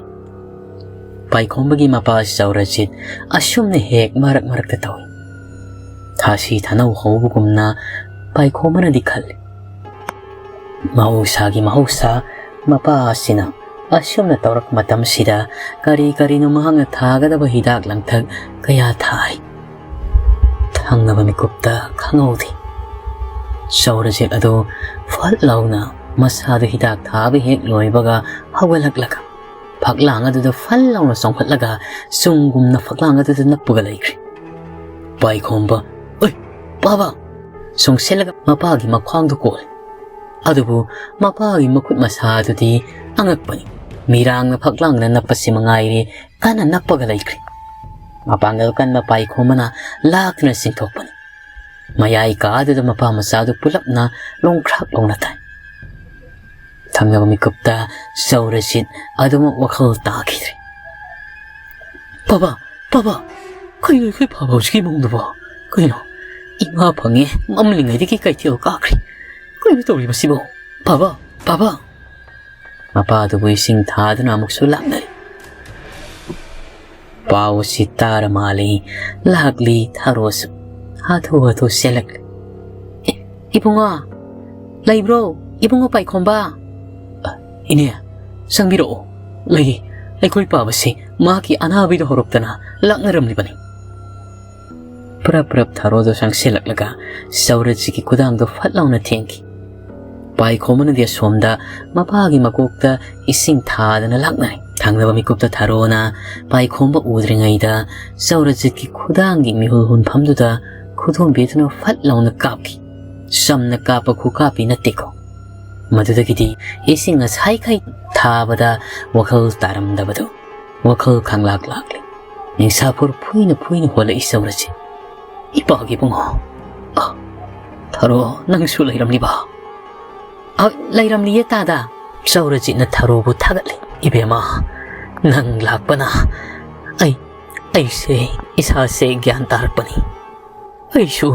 ꯄꯥꯏꯈꯣꯝꯕꯒꯤ ꯃꯄꯥ ꯆꯧꯔꯖꯤꯠ ꯑꯁꯨꯝꯅ ꯍꯦꯛ ꯃꯔꯛ ꯃꯔꯛꯇ ꯇꯧꯏ꯫ ꯊꯥꯁꯤ ꯊꯥꯅꯧ ꯍꯧꯕꯒꯨꯝꯅ ꯄꯥꯏꯈꯣꯝꯕꯅꯗꯤ ꯈꯜꯂꯤ꯫ ꯃꯍꯧꯁꯥꯒꯤ ꯃꯍꯧꯁꯥ, ꯃꯄꯥ ꯑꯁꯤꯅ ꯑꯁꯨꯝꯅ ꯇꯧꯔꯛꯄ ꯃꯇꯝꯁꯤꯗ ꯀꯔꯤ ꯀꯔꯤꯅꯣ ꯃꯍꯥꯛꯅ ꯊꯥꯒꯗꯕ ꯍꯤꯗꯥꯛ ꯂꯥꯡꯊꯛ ꯀꯌꯥ ꯊꯥꯔꯤ꯫ ꯊꯪꯅꯕ ꯃꯤꯀꯨꯞꯇ ꯈꯪꯍꯧꯗꯦ꯫ ꯆꯧꯔꯖꯤꯠ ꯑꯗꯨ ꯐꯠ ꯂꯥꯎꯅ ꯃꯁꯥꯗꯨ ꯍꯤꯗꯥꯛ ꯊꯥꯕ ꯍꯦꯛ ꯂꯣꯏꯕꯒ ꯍꯧꯒꯠꯂꯛꯂꯒ ꯐꯛꯂꯥꯡ ꯑꯗꯨꯗ ꯐꯠ ꯂꯥꯎꯅ ꯆꯣꯡꯈꯠꯂꯒ ꯆꯨꯝꯒꯨꯝꯅ ꯐꯛꯂꯥꯡ ꯑꯗꯨꯗ ꯅꯞꯄꯒ ꯂꯩꯈ꯭ꯔꯦ꯫ ꯄꯥꯏꯈꯣꯝꯕ, "ꯑꯣꯏ, ꯄꯥꯕ!" ꯆꯣꯡꯁꯤꯜꯂꯒ ꯃꯄꯥꯒꯤ ꯃꯈ꯭ꯋꯥꯡꯗꯨ ꯀꯣꯜꯂꯤ꯫ ꯑꯗꯨꯕꯨ ꯃꯄꯥꯒꯤ ꯃꯈꯨꯠ ꯃꯁꯥ ꯑꯗꯨꯗꯤ ꯑꯉꯛꯄꯅꯤ꯫ ꯃꯤꯔꯥꯡꯅ ꯐꯛꯂꯥꯡꯅ ꯅꯞꯄꯁꯤ ꯃꯉꯥꯏꯔꯦ, ꯀꯟꯅ ꯅꯞꯄꯒ ꯂꯩꯈ꯭ꯔꯦ꯫ ꯃꯄꯥꯡꯒꯜ ꯀꯟꯕ ꯄꯥꯏꯈꯣꯝꯕꯅ ꯂꯥꯛꯇꯨꯅ ꯆꯤꯡꯊꯣꯛꯄꯅꯤ꯫ ꯃꯌꯥꯏ ꯀꯥꯗꯨꯗ ꯃꯄꯥ ꯃꯆꯥꯗꯨ ꯄꯨꯂꯞꯅ ꯂꯣꯡꯈ꯭ꯔꯥꯛ ꯂꯣꯡꯅ ꯇꯥꯏ꯫ ꯊꯪꯅꯕ ꯃꯤꯀꯨꯞꯇ ꯆꯧꯔꯖꯤꯠ ꯑꯗꯨꯃꯛ ꯋꯥꯈꯜ ꯇꯥꯈꯤꯗ꯭ꯔꯦ꯫ "ꯄꯥꯕ, ꯄꯥꯕ, ꯀꯩꯅꯣ ꯑꯩꯈꯣꯏ ꯄꯥꯕ ꯍꯧꯖꯤꯛꯀꯤ ꯃꯑꯣꯡꯗꯨꯕꯣ? ꯀꯩꯅꯣ? ꯏꯃꯥ ꯐꯪꯉꯦ, ꯃꯝꯂꯤꯉꯩꯗꯒꯤ ꯀꯩꯊꯦꯜ ꯀꯥꯈ꯭ꯔꯦ꯫ ꯀꯩꯅꯣ ꯇꯧꯔꯤꯕꯁꯤꯕꯣ? ꯄꯥꯕ, ꯄꯥꯕ!" ꯃꯄꯥꯗꯨꯕꯨ ꯏꯁꯤꯡ ꯊꯥꯗꯨꯅ ꯑꯃꯨꯛꯁꯨ ꯂꯥꯛꯅꯔꯤ꯫ ꯄꯥꯎ ꯑꯁꯤ ꯇꯥꯔ ꯃꯥꯜꯂꯤ, ꯂꯥꯛꯂꯤ ꯊꯥꯔꯣꯁꯨ꯫ ꯍꯥꯊꯨ ꯍꯥꯊꯨ ꯆꯦꯜꯂꯛꯂꯤ꯫ "ꯑꯦ, ꯏꯕꯨꯡꯉꯣ, ꯂꯩꯕ꯭ꯔꯣ? ꯏꯕꯨꯡꯉꯣ ꯄꯥꯏꯈꯣꯝꯕ?" "ꯑ, ꯏꯅꯦ, ꯆꯪꯕꯤꯔꯛꯑꯣ꯫ ꯂꯩ, ꯑꯩꯈꯣꯏ ꯄꯥꯕꯁꯤ ꯃꯍꯥꯛꯀꯤ ꯑꯅꯥꯕꯩꯗꯣ ꯍꯧꯔꯛꯇꯅ ꯂꯥꯛꯅꯔꯝꯂꯤꯕꯅꯤ꯫" ꯄ꯭ꯔꯞ ꯄ꯭ꯔꯞ ꯊꯥꯔꯣꯗꯣ ꯆꯪꯁꯤꯜꯂꯛꯂꯒ ꯆꯧꯔꯖꯤꯠꯀꯤ ꯈꯨꯗꯥꯡꯗꯣ ꯐꯠ ꯂꯥꯎꯅ ꯊꯦꯡꯈꯤ꯫ ꯄꯥꯏꯈꯣꯝꯕꯅꯗꯤ ꯑꯁꯣꯝꯗ ꯃꯄꯥꯒꯤ ꯃꯀꯣꯛꯇ ꯏꯁꯤꯡ ꯊꯥꯗꯅ ꯂꯥꯛꯅꯔꯦ꯫ ꯊꯪꯅꯕ ꯃꯤꯀꯨꯞꯇ ꯊꯥꯔꯣꯅ ꯄꯥꯏꯈꯣꯝꯕ ꯎꯗ꯭ꯔꯤꯉꯩꯗ ꯆꯧꯔꯖꯤꯠꯀꯤ ꯈꯨꯗꯥꯡꯒꯤ ꯃꯤꯍꯨꯜ ꯍꯨꯟꯐꯝꯗꯨꯗ ꯈꯨꯗꯣꯝꯕꯤꯗꯨꯅ ꯐꯠ ꯂꯥꯎꯅ ꯀꯥꯞꯈꯤ꯫ ꯆꯝꯅ ꯀꯥꯞꯄ ꯈꯨꯀꯥꯞꯄꯤ ꯅꯠꯇꯦꯀꯣ꯫ ꯃꯗꯨꯗꯒꯤꯗꯤ ꯏꯁꯤꯡ ꯉꯁꯥꯏꯈꯩ ꯊꯥꯕꯗ ꯋꯥꯈꯜ ꯇꯥꯔꯝꯗꯕꯗꯨ ꯋꯥꯈꯜ ꯈꯪꯂꯥꯛ ꯂꯥꯛꯂꯤ꯫ ꯅꯤꯡꯁꯥꯐꯨꯔ ꯐꯨꯏꯅ ꯐꯨꯏꯅ ꯍꯣꯜꯂꯛꯏ ꯆꯧꯔꯖꯤꯠ꯫ "ꯏꯄꯥꯒꯤ ꯏꯕꯨꯡꯉꯣ, ꯑ, ꯊꯥꯔꯣ, ꯅꯪꯁꯨ ꯂꯩꯔꯝꯂꯤꯕ?" "ꯑ, ꯂꯩꯔꯝꯂꯤꯌꯦ ꯇꯥꯗ꯫" ꯆꯧꯔꯖꯤꯠꯅ ꯊꯥꯔꯣꯕꯨ ꯊꯥꯒꯠꯂꯤ꯫ "ꯏꯕꯦꯝꯃ, ꯅꯪ ꯂꯥꯛꯄꯅ ꯑꯩ, ꯑꯩꯁꯦ, ꯏꯁꯥꯁꯦ ꯒ꯭ꯌꯥꯟ ꯇꯥꯔꯛꯄꯅꯤ꯫ ꯑꯩꯁꯨ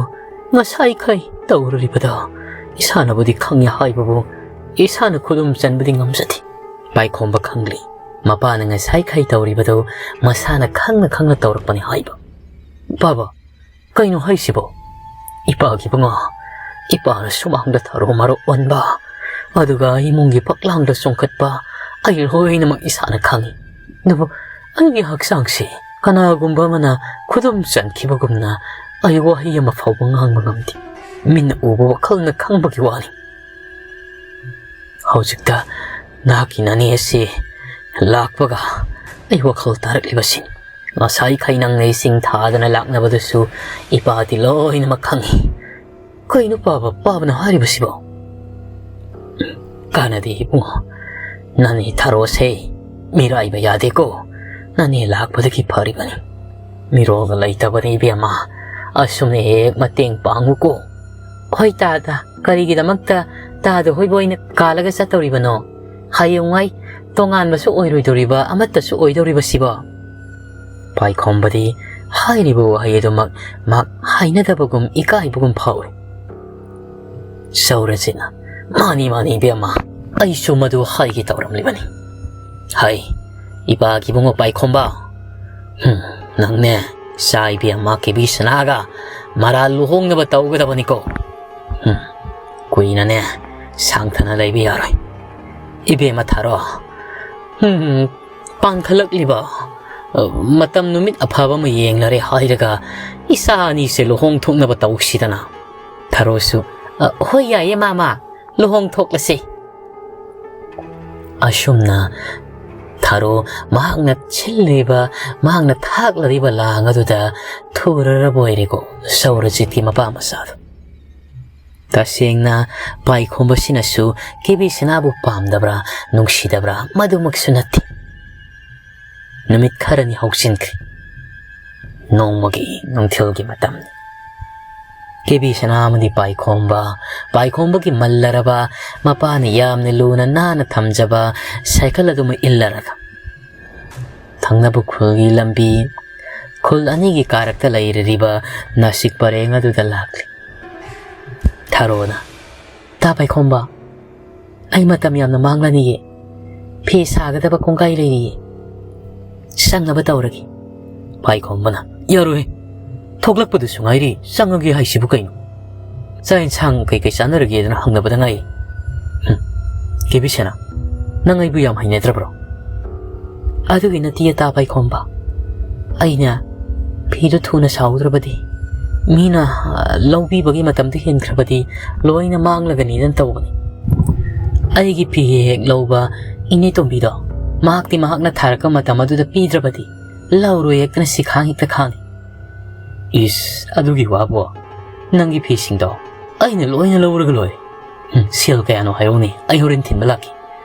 ꯉꯁꯥꯏꯈꯩ ꯇꯧꯔꯨꯔꯤꯕꯗꯣ ꯏꯁꯥꯅꯕꯨꯗꯤ ꯈꯪꯉꯤ ꯍꯥꯏꯕꯕꯨ ꯏꯁꯥꯅ ꯈꯨꯗꯨꯝ ꯆꯟꯕꯗꯤ ꯉꯝꯖꯗꯦ꯫ ꯄꯥꯏꯈꯣꯝꯕ ꯈꯪꯂꯤ꯫ ꯃꯄꯥꯅ ꯉꯁꯥꯏꯈꯩ ꯇꯧꯔꯤꯕꯗꯨ ꯃꯁꯥꯅ ꯈꯪꯅ ꯈꯪꯅ ꯇꯧꯔꯛꯄꯅꯤ ꯍꯥꯏꯕ꯫ "ꯕꯥꯕꯥ, ꯀꯩꯅꯣ ꯍꯥꯏꯁꯤꯕꯣ?" "ꯏꯄꯥꯒꯤ ꯏꯕꯨꯡꯉꯣ, ꯏꯄꯥꯅ ꯁꯨꯃꯥꯡꯗ ꯊꯔꯣ ꯃꯔꯨ ꯑꯣꯟꯕ, ꯑꯗꯨꯒ ꯏꯃꯨꯡꯒꯤ ꯐꯛꯂꯥꯡꯗ ꯆꯣꯡꯈꯠꯄ, ꯑꯩ ꯂꯣꯏꯅꯃꯛ ꯏꯁꯥꯅ ꯈꯪꯉꯤ꯫ ꯑꯗꯨꯕꯨ ꯑꯩꯒꯤ ꯍꯛꯆꯥꯡꯁꯤ ꯀꯅꯥꯒꯨꯝꯕ ꯑꯃꯅ ꯈꯨꯗꯨꯝ ꯆꯟꯈꯤꯕꯒꯨꯝꯅ ꯑꯩ ꯋꯥꯍꯩ ꯑꯃ ꯐꯥꯎꯕ ꯉꯥꯡꯕ ꯉꯝꯗꯦ꯫ ꯃꯤꯠꯅ ꯎꯕ ꯋꯥꯈꯜꯅ ꯈꯪꯕꯒꯤ ꯋꯥꯅꯤ꯫ ꯍꯧꯖꯤꯛꯇ ꯅꯍꯥꯛꯀꯤ ꯅꯅꯦ ꯑꯁꯤ ꯂꯥꯛꯄꯒ ꯑꯩ ꯋꯥꯈꯜ ꯇꯥꯔꯛꯂꯤꯕꯁꯤꯅꯤ꯫ ꯉꯁꯥꯏꯈꯩ ꯅꯪꯅ ꯏꯁꯤꯡ ꯊꯥꯗꯅ ꯂꯥꯛꯅꯕꯗꯨꯁꯨ ꯏꯄꯥꯗꯤ ꯂꯣꯏꯅꯃꯛ ꯈꯪꯉꯤ꯫ ꯀꯩꯅꯣ ꯄꯥꯕ, ꯄꯥꯕꯅ ꯍꯥꯏꯔꯤꯕꯁꯤꯕꯣ?" "ꯀꯥꯟꯅꯗꯦ ꯏꯕꯨꯡꯉꯣ, ꯅꯅꯦ ꯊꯔꯣꯁꯦ ꯃꯤꯔꯥꯏꯕ ꯌꯥꯗꯦꯀꯣ꯫ ꯅꯅꯦ ꯂꯥꯛꯄꯗꯒꯤ ꯐꯔꯤꯕꯅꯤ꯫ ꯃꯤꯔꯣꯜꯒ ꯂꯩꯇꯕꯅꯤ ꯏꯕꯦꯝꯃ, ꯑꯁꯨꯝꯅ ꯍꯦꯛ ꯃꯇꯦꯡ ꯄꯥꯡꯉꯨꯀꯣ꯫" "ꯍꯣꯏ ꯇꯥꯗ, ꯀꯔꯤꯒꯤꯗꯃꯛꯇ ꯇꯥꯗ ꯍꯣꯏꯕ ꯑꯣꯏꯅ ꯀꯥꯜꯂꯒ ꯆꯠꯇꯧꯔꯤꯕꯅꯣ? ꯍꯌꯦꯡꯋꯥꯏ ꯇꯣꯉꯥꯟꯕꯁꯨ ꯑꯣꯏꯔꯣꯏꯗꯧꯔꯤꯕ, ꯑꯃꯠꯇꯁꯨ ꯑꯣꯏꯗꯧꯔꯤꯕꯁꯤꯕꯣ?" ꯄꯥꯏꯈꯣꯝꯕꯗꯤ ꯍꯥꯏꯔꯤꯕ ꯋꯥꯍꯩ ꯑꯗꯨꯃꯛ ꯃꯍꯥꯛ ꯍꯥꯏꯅꯗꯕꯒꯨꯝ ꯏꯀꯥꯏꯕꯒꯨꯝ ꯐꯥꯎꯏ꯫ ꯁꯧꯔꯖꯤꯠꯅ, "ꯃꯥꯅꯤ, ꯃꯥꯅꯤ ꯏꯕꯦꯝꯃ, ꯑꯩꯁꯨ ꯃꯗꯨ ꯍꯥꯏꯒꯦ ꯇꯧꯔꯝꯂꯤꯕꯅꯤ꯫ ꯍꯩ, ꯏꯄꯥꯒꯤ ꯏꯕꯨꯡꯉꯣ ꯄꯥꯏꯈꯣꯝꯕ, ꯍꯨꯝ, ꯅꯪꯅꯦ ꯏꯆꯥ ꯏꯕꯦꯝꯃ ꯀꯦꯕꯤ ꯁꯅꯥꯒ ꯃꯔꯥꯜ ꯂꯨꯍꯣꯡꯅꯕ ꯇꯧꯒꯗꯕꯅꯤꯀꯣ꯫ ꯍꯨꯝ, ꯀꯨꯏꯅꯅꯦ ꯁꯥꯡꯊꯅ ꯂꯩꯕ ꯌꯥꯔꯣꯏ꯫ ꯏꯕꯦꯝꯃ ꯊꯥꯔꯣ, ꯍꯨꯝ, ꯄꯥꯡꯈꯠꯂꯛꯂꯤꯕ, ꯑ, ꯃꯇꯝ ꯅꯨꯃꯤꯠ ꯑꯐꯕ ꯑꯃ ꯌꯦꯡꯂꯔꯦ ꯍꯥꯏꯔꯒ ꯏꯆꯥ ꯑꯅꯤꯁꯦ ꯂꯨꯍꯣꯡ ꯊꯣꯛꯅꯕ ꯇꯧꯁꯤꯗꯅ꯫" ꯊꯥꯔꯣꯁꯨ, "ꯑ, ꯍꯣꯏ ꯌꯥꯏꯌꯦ ꯃꯥꯃ, ꯂꯨꯍꯣꯡ ꯊꯣꯛꯂꯁꯤ꯫" ꯑꯁꯨꯝꯅ ꯊꯥꯔꯣ ꯃꯍꯥꯛꯅ ꯁꯤꯜꯂꯤꯕ, ꯃꯍꯥꯛꯅ ꯊꯥꯛꯂꯤꯕ ꯂꯥꯡ ꯑꯗꯨꯗ ꯊꯨꯔꯔꯕ ꯑꯣꯏꯔꯦꯀꯣ ꯁꯧꯔꯖꯤꯠꯀꯤ ꯃꯄꯥ ꯃꯆꯥꯗꯣ꯫ ꯇꯁꯦꯡꯅ ꯄꯥꯏꯈꯣꯝꯕꯁꯤꯅꯁꯨ ꯀꯦꯕꯤ ꯁꯅꯥꯕꯨ ꯄꯥꯝꯗꯕ꯭ꯔꯥ, ꯅꯨꯡꯁꯤꯗꯕ꯭ꯔꯥ, ꯃꯗꯨꯃꯛꯁꯨ ꯅꯠꯇꯦ꯫ ꯅꯨꯃꯤꯠ ꯈꯔꯅꯤ ꯍꯧꯖꯤꯟꯈ꯭ꯔꯦ꯫ ꯅꯣꯡꯃꯒꯤ ꯅꯨꯡꯊꯤꯜꯒꯤ ꯃꯇꯝꯅꯤ꯫ ꯀꯦꯕꯤ ꯁꯅꯥ ꯑꯃꯗꯤ ꯄꯥꯏꯈꯣꯝꯕ, ꯄꯥꯏꯈꯣꯝꯕꯒꯤ ꯃꯜꯂꯔꯕ, ꯃꯄꯥꯅ ꯌꯥꯝꯅ ꯂꯨꯅ ꯅꯥꯟꯅ ꯊꯝꯖꯕ ꯁꯥꯏꯀꯜ ꯑꯗꯨꯃ ꯏꯜꯂꯔꯒ ꯊꯪꯅꯕ ꯈꯨꯜꯒꯤ ꯂꯝꯕꯤ ꯈꯨꯜ ꯑꯅꯤꯒꯤ ꯀꯥꯔꯛꯇ ꯂꯩꯔꯤꯕ ꯅꯥꯁꯤꯛ ꯄꯔꯦꯡ ꯑꯗꯨꯗ ꯂꯥꯛꯂꯤ꯫ ꯊꯔꯣꯅ, "ꯇꯥ ꯄꯥꯏꯈꯣꯝꯕ, ꯑꯩ ꯃꯇꯝ ꯌꯥꯝꯅ ꯃꯥꯡꯂꯅꯤꯌꯦ꯫ ꯐꯤ ꯁꯥꯒꯗꯕ ꯀꯣꯡꯒꯥꯏ ꯂꯩꯔꯤꯌꯦ꯫ ꯆꯪꯅꯕ ꯇꯧꯔꯒꯦ꯫" ꯄꯥꯏꯈꯣꯝꯕꯅ, "ꯌꯥꯔꯣꯏ꯫ ꯊꯣꯛꯂꯛꯄꯗꯨꯁꯨ ꯉꯥꯏꯔꯤ, ꯆꯪꯉꯒꯦ ꯍꯥꯏꯁꯤꯕꯨ ꯀꯩꯅꯣ? ꯆꯥꯛ ꯌꯦꯟꯁꯥꯡ ꯀꯩꯀꯩ ꯆꯥꯅꯔꯒꯦꯗꯅ ꯍꯪꯅꯕꯗ ꯉꯥꯏꯔꯤ꯫" "ꯍꯨꯝ꯫ ꯀꯦꯕꯤꯁꯅꯥ, ꯅꯪ ꯑꯩꯕꯨ ꯌꯥꯝ ꯍꯩꯅꯗ꯭ꯔꯕ꯭ꯔꯣ?" "ꯑꯗꯨꯒꯤ ꯅꯠꯇꯤꯌꯦ ꯇꯥ ꯄꯥꯏꯈꯣꯝꯕ꯫ ꯑꯩꯅ ꯐꯤꯗꯨ ꯊꯨꯅ ꯁꯥꯍꯧꯗ꯭ꯔꯕꯗꯤ, ꯃꯤꯅ, ꯑ, ꯂꯧꯕꯤꯕꯒꯤ ꯃꯇꯝꯗꯨ ꯍꯦꯟꯈ꯭ꯔꯕꯗꯤ ꯂꯣꯏꯅ ꯃꯥꯡꯂꯒꯅꯤꯗꯅ ꯇꯧꯕꯅꯤ꯫ ꯑꯩꯒꯤ ꯐꯤ ꯍꯦꯛ ꯂꯧꯕ ꯏꯅꯦ ꯇꯣꯝꯕꯤꯗꯣ, ꯃꯍꯥꯛꯇꯤ ꯃꯍꯥꯛꯅ ꯊꯥꯔꯛꯄ ꯃꯇꯝ ꯑꯗꯨꯗ ꯄꯤꯗ꯭ꯔꯕꯗꯤ ꯂꯧꯔꯣꯏ ꯍꯦꯛꯇꯅ ꯁꯤꯈꯥꯡ ꯍꯦꯛꯇ ꯈꯥꯡꯉꯤ꯫" "ꯏꯁ, ꯑꯗꯨꯒꯤ ꯋꯥꯕꯨ? ꯅꯪꯒꯤ ꯐꯤꯁꯤꯡꯗꯣ ꯑꯩꯅ ꯂꯣꯏꯅ ꯂꯧꯔꯒ ꯂꯣꯏꯔꯦ꯫ ꯍꯨꯝ, ꯁꯦꯜ ꯀꯌꯥꯅꯣ ꯍꯥꯏꯔꯛꯎꯅꯦ, ꯑꯩ ꯍꯣꯔꯦꯟ ꯊꯤꯟꯕ ꯂꯥꯛꯀꯦ꯫"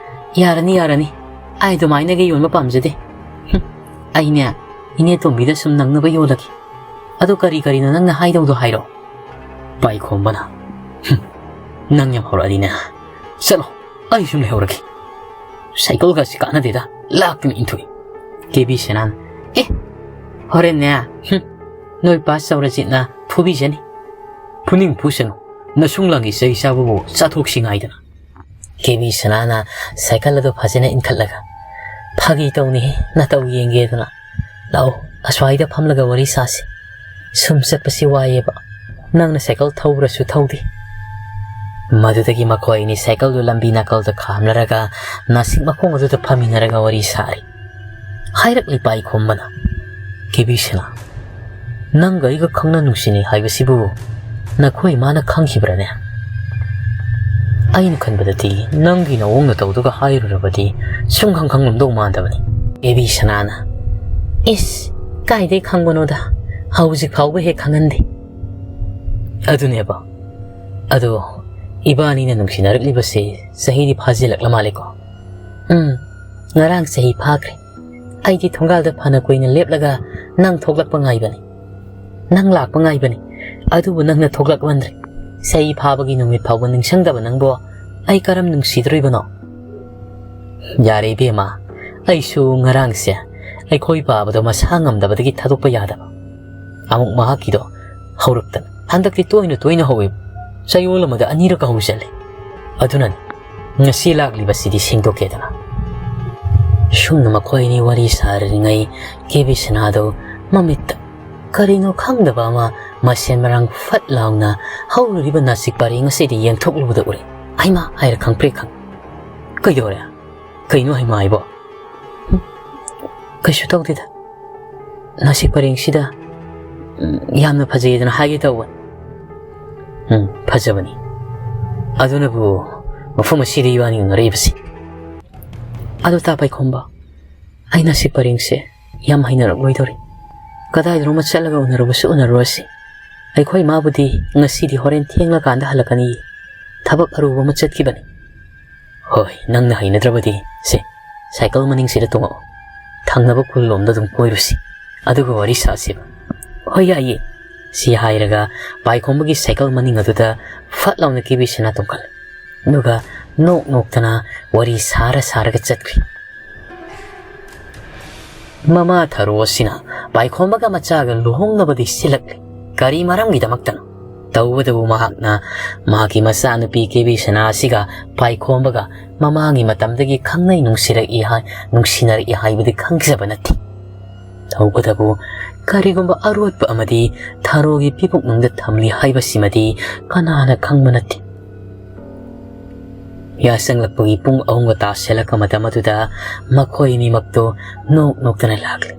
"ꯌꯥꯔꯅꯤ, ꯌꯥꯔꯅꯤ꯫ ꯑꯩ ꯑꯗꯨꯃꯥꯏꯅꯒ ꯌꯣꯟꯕ ꯄꯥꯝꯖꯗꯦ꯫ ꯍꯨꯝ, ꯑꯩꯅꯦ, ꯏꯅꯦ ꯇꯣꯝꯕꯤꯗ ꯁꯨꯝ ꯅꯪꯅꯕ ꯌꯣꯜꯂꯒꯦ꯫ ꯑꯗꯣ ꯀꯔꯤ ꯀꯔꯤꯅꯣ ꯅꯪꯅ ꯍꯥꯏꯗꯧꯗꯣ ꯍꯥꯏꯔꯣ꯫" ꯄꯥꯏꯈꯣꯝꯕꯅ, "ꯍꯨꯝ, ꯅꯪ ꯌꯥꯝ ꯍꯧꯔꯛꯑꯅꯤꯅꯦ꯫ ꯆꯠꯂꯣ, ꯑꯩ ꯁꯨꯝ ꯂꯩꯍꯧꯔꯒꯦ꯫" "ꯁꯥꯏꯀꯜꯒꯁꯤ ꯀꯥꯟꯅꯗꯦꯗ, ꯂꯥꯛꯇꯅ ꯏꯟꯊꯣꯛꯏ꯫" ꯀꯦꯕꯤꯁꯅꯥꯅ, "ꯑꯦ, ꯍꯣꯔꯦꯟꯅꯦ, ꯍꯨꯝ, ꯅꯣꯏ ꯄꯥ ꯆꯧꯔꯖꯤꯠꯅ ꯐꯨꯕꯤꯖꯅꯤ꯫" "ꯐꯨꯅꯤꯡ ꯐꯨꯁꯅꯨ, ꯅꯁꯨꯡ ꯂꯥꯡꯒꯤ ꯆꯩ ꯆꯥꯕꯕꯨ ꯆꯥꯊꯣꯛꯁꯤ ꯉꯥꯏꯗꯅ꯫" ꯀꯦꯕꯤꯁꯅꯥꯅ ꯁꯥꯏꯀꯜ ꯑꯗꯨ ꯐꯖꯅ ꯏꯟꯈꯠꯂꯒ, "ꯐꯥꯒꯤ ꯇꯧꯅꯤꯍꯦ, ꯅꯇꯧ ꯌꯦꯡꯒꯦꯗꯅ꯫ ꯂꯥꯛꯑꯣ, ꯑꯁ꯭ꯋꯥꯏꯗ ꯐꯝꯂꯒ ꯋꯥꯔꯤ ꯁꯥꯁꯤ꯫ ꯁꯨꯝ ꯆꯠꯄꯁꯤ ꯋꯥꯏꯌꯦꯕ꯫ ꯅꯪꯅ ꯁꯥꯏꯀꯜ ꯊꯧꯕ꯭ꯔꯁꯨ ꯊꯧꯗꯦ꯫" ꯃꯗꯨꯗꯒꯤ ꯃꯈꯣꯏ ꯑꯅꯤ ꯁꯥꯏꯀꯜꯗꯨ ꯂꯝꯕꯤ ꯅꯥꯀꯜꯗ ꯈꯥꯝꯂꯔꯒ ꯅꯥꯁꯤꯛ ꯃꯈꯣꯡ ꯑꯗꯨꯗ ꯐꯝꯃꯤꯟꯅꯔꯒ ꯋꯥꯔꯤ ꯁꯥꯔꯤ꯫ ꯍꯥꯏꯔꯛꯂꯤ ꯄꯥꯏꯈꯣꯝꯕꯅ, "ꯀꯦꯕꯤꯁꯅꯥ, ꯅꯪꯒ ꯑꯩꯒ ꯈꯪꯅ ꯅꯨꯡꯁꯤꯅꯩ ꯍꯥꯏꯕꯁꯤꯕꯨ ꯅꯈꯣꯏ ꯏꯃꯥꯅ ꯈꯪꯈꯤꯕ꯭ꯔꯅꯦ? ꯑꯩꯅ ꯈꯟꯕꯗꯗꯤ ꯅꯪꯒꯤ ꯅꯑꯣꯡ ꯅꯇꯧꯗꯨꯒ ꯍꯥꯏꯔꯨꯔꯕꯗꯤ ꯁꯨꯡꯈꯪ ꯈꯪꯂꯝꯗꯧ ꯃꯥꯟꯗꯕꯅꯤ꯫" ꯀꯦꯕꯤꯁꯅꯥꯅ, "ꯏꯁ, ꯀꯥꯏꯗꯩ ꯈꯪꯕꯅꯣꯗ, ꯍꯧꯖꯤꯛ ꯐꯥꯎꯕ ꯍꯦꯛ ꯈꯪꯍꯟꯗꯦ꯫" "ꯑꯗꯨꯅꯦꯕ, ꯑꯗꯣ ꯏꯕꯥꯅꯤꯅ ꯅꯨꯡꯁꯤꯅꯔꯛꯂꯤꯕꯁꯦ ꯆꯍꯤꯗꯤ ꯐꯥꯖꯤꯜꯂꯛꯂ ꯃꯥꯜꯂꯦꯀꯣ?" "ꯎꯝ, ꯉꯔꯥꯡ ꯆꯍꯤ ꯐꯥꯈ꯭ꯔꯦ꯫ ꯑꯩꯗꯤ ꯊꯣꯡꯒꯥꯜꯗ ꯐꯅ ꯀꯨꯏꯅ ꯂꯦꯞꯂꯒ ꯅꯪ ꯊꯣꯛꯂꯛꯄ ꯉꯥꯏꯕꯅꯤ꯫ ꯅꯪ ꯂꯥꯛꯄ ꯉꯥꯏꯕꯅꯤ꯫ ꯑꯗꯨꯕꯨ ꯅꯪꯅ ꯊꯣꯛꯂꯛꯃꯟꯗ꯭ꯔꯦ꯫ ꯆꯍꯤ ꯐꯥꯕꯒꯤ ꯅꯨꯃꯤꯠ ꯐꯥꯎꯕ ꯅꯤꯡꯁꯤꯡꯗꯕ ꯅꯪꯕꯨ ꯑꯩ ꯀꯔꯝ ꯅꯨꯡꯁꯤꯗꯣꯔꯤꯕꯅꯣ?" "ꯌꯥꯔꯦ ꯏꯕꯦꯝꯃ, ꯑꯩꯁꯨ ꯉꯔꯥꯡꯁꯦ ꯑꯩꯈꯣꯏ ꯄꯥꯕꯗꯣ ꯃꯁꯥ ꯉꯝꯗꯕꯗꯒꯤ ꯊꯥꯗꯣꯛꯄ ꯌꯥꯗꯕ꯫ ꯑꯃꯨꯛ ꯃꯍꯥꯛꯀꯤꯗꯣ ꯍꯧꯔꯛꯇꯅ, ꯍꯟꯗꯛꯇꯤ ꯇꯣꯏꯅ ꯇꯣꯏꯅ ꯍꯧꯋꯦꯕ꯫ ꯆꯌꯣꯜ ꯑꯃꯗ ꯑꯅꯤꯔꯛꯀ ꯍꯧꯖꯜꯂꯦ꯫ ꯑꯗꯨꯅꯅꯤ ꯉꯁꯤ ꯂꯥꯛꯂꯤꯕꯁꯤꯗꯤ ꯁꯦꯡꯗꯣꯛꯀꯦꯗꯅ꯫ ꯁꯨꯝꯅ ꯃꯈꯣꯏ ꯑꯅꯤ ꯋꯥꯔꯤ ꯁꯥꯔꯤꯉꯩ ꯀꯦ ꯕꯤ ꯁꯅꯥꯗꯣ ꯃꯃꯤꯠꯇ ꯀꯔꯤꯅꯣ ꯈꯪꯗꯕ ꯑꯃ ꯃꯁꯦꯟ ꯃꯔꯥꯡ ꯐꯠ ꯂꯥꯎꯅ ꯍꯧꯔꯨꯔꯤꯕ ꯅꯥꯁꯤꯛ ꯄꯔꯦꯡ ꯑꯁꯤꯗ ꯌꯦꯡꯊꯣꯛꯂꯨꯕꯗ ꯎꯔꯦ꯫ ꯍꯩꯃꯥ ꯍꯥꯏꯔ ꯈꯪꯄ꯭ꯔꯦꯛ ꯈꯪꯉꯤ꯫ "ꯀꯩꯗꯧꯔꯦ? ꯀꯩꯅꯣ ꯍꯩꯃꯥ ꯍꯥꯏꯕꯣ?" "ꯎꯝ, ꯀꯩꯁꯨ ꯇꯧꯗꯦꯗ꯫ ꯅꯥꯁꯤꯛ ꯄꯔꯦꯡꯁꯤꯗ, ꯎꯝ, ꯌꯥꯝꯅ ꯐꯖꯩꯗꯅ ꯍꯥꯏꯒꯦ ꯇꯧꯕꯅꯤ꯫" "ꯎꯝ, ꯐꯖꯕꯅꯤ꯫ ꯑꯗꯨꯅꯕꯨ ꯃꯐꯝ ꯑꯁꯤꯗ ꯏꯕꯥꯅꯤ ꯎꯅꯔꯛꯏꯕꯁꯤ꯫" "ꯑꯗꯨ ꯇꯥ ꯄꯥꯏꯈꯣꯝꯕ, ꯑꯩ ꯅꯥꯁꯤꯛ ꯄꯔꯦꯡꯁꯦ ꯌꯥꯝ ꯍꯩꯅꯔꯛꯂꯣꯏꯗꯧꯔꯤ꯫ ꯀꯗꯥꯏꯗꯅꯣꯃ ꯆꯠꯂꯒ ꯎꯅꯔꯨꯕꯁꯨ ꯎꯅꯔꯨꯔꯁꯤ꯫ ꯑꯩꯈꯣꯏ ꯏꯃꯥꯕꯨꯗꯤ ꯉꯁꯤꯗꯤ ꯍꯣꯔꯦꯟ ꯊꯦꯡꯂꯀꯥꯟꯗ ꯍꯜꯂꯛꯀꯅꯤ꯫ ꯊꯕꯛ ꯑꯔꯨꯕ ꯑꯃ ꯆꯠꯈꯤꯕꯅꯤ꯫" "ꯍꯣꯏ, ꯅꯪꯅ ꯍꯩꯅꯗ꯭ꯔꯕꯗꯤ ꯁꯦ, ꯁꯥꯏꯀꯜ ꯃꯅꯤꯡꯁꯤꯗ ꯇꯣꯡꯉꯛꯑꯣ꯫ ꯊꯪꯅꯕ ꯈꯨꯜꯂꯣꯝꯗ ꯑꯗꯨꯝ ꯀꯣꯏꯔꯨꯁꯤ꯫ ꯑꯗꯨꯒ ꯋꯥꯔꯤ ꯁꯥꯁꯦꯕ꯫" "ꯍꯣꯏ, ꯌꯥꯏꯌꯦ꯫" ꯁꯤ ꯍꯥꯏꯔꯒ ꯄꯥꯏꯈꯣꯝꯕꯒꯤ ꯁꯥꯏꯀꯜ ꯃꯅꯤꯡ ꯑꯗꯨꯗ ꯐꯠ ꯂꯥꯎꯅ ꯀꯦ ꯕꯤ ꯁꯅꯥ ꯇꯣꯡꯈꯠꯂꯦ꯫ ꯑꯗꯨꯒ ꯅꯣꯛ ꯅꯣꯛꯇꯅ ꯋꯥꯔꯤ ꯁꯥꯔ ꯁꯥꯔꯒ ꯆꯠꯈ꯭ꯔꯤ꯫ ꯃꯃꯥ ꯊꯔꯣ ꯑꯁꯤꯅ ꯄꯥꯏꯈꯣꯝꯕꯒ ꯃꯆꯥꯒ ꯂꯨꯍꯣꯡꯅꯕꯗꯤ ꯁꯤꯜꯂꯛꯂꯤ꯫ ꯀꯔꯤ ꯃꯔꯝꯒꯤꯗꯃꯛꯇꯅꯣ? ꯇꯧꯕꯇꯕꯨ ꯃꯍꯥꯛꯅ ꯃꯍꯥꯛꯀꯤ ꯃꯆꯥꯅꯨꯄꯤ ꯀꯦ ꯕꯤ ꯁꯅꯥ ꯑꯁꯤꯒ ꯄꯥꯏꯈꯣꯝꯕꯒ ꯃꯃꯥꯡꯒꯤ ꯃꯇꯝꯗꯒꯤ ꯈꯪꯅꯩ ꯅꯨꯡꯁꯤꯔꯛꯏ ꯍꯥꯏ-, ꯅꯨꯡꯁꯤꯅꯔꯛꯏ ꯍꯥꯏꯕꯗꯤ ꯈꯪꯖꯕ ꯅꯠꯇꯦ꯫ ꯇꯧꯕꯇꯕꯨ ꯀꯔꯤꯒꯨꯝꯕ ꯑꯔꯣꯠꯄ ꯑꯃꯗꯤ ꯊꯔꯣꯒꯤ ꯄꯤꯕꯨꯛꯅꯨꯡꯗ ꯊꯝꯂꯤ ꯍꯥꯏꯕꯁꯤꯃꯗꯤ ꯀꯅꯥꯅ ꯈꯪꯕ ꯅꯠꯇꯦ꯫ ꯌꯥꯆꯪꯂꯛꯄꯒꯤ ꯄꯨꯡ ꯑꯍꯨꯝꯒ ꯇꯥꯁꯤꯜꯂꯛꯄ ꯃꯇꯝ ꯑꯗꯨꯗ ꯃꯈꯣꯏ ꯑꯅꯤꯃꯛꯇꯨ ꯅꯣꯛ ꯅꯣꯛꯇꯅ ꯂꯥꯛꯂꯤ꯫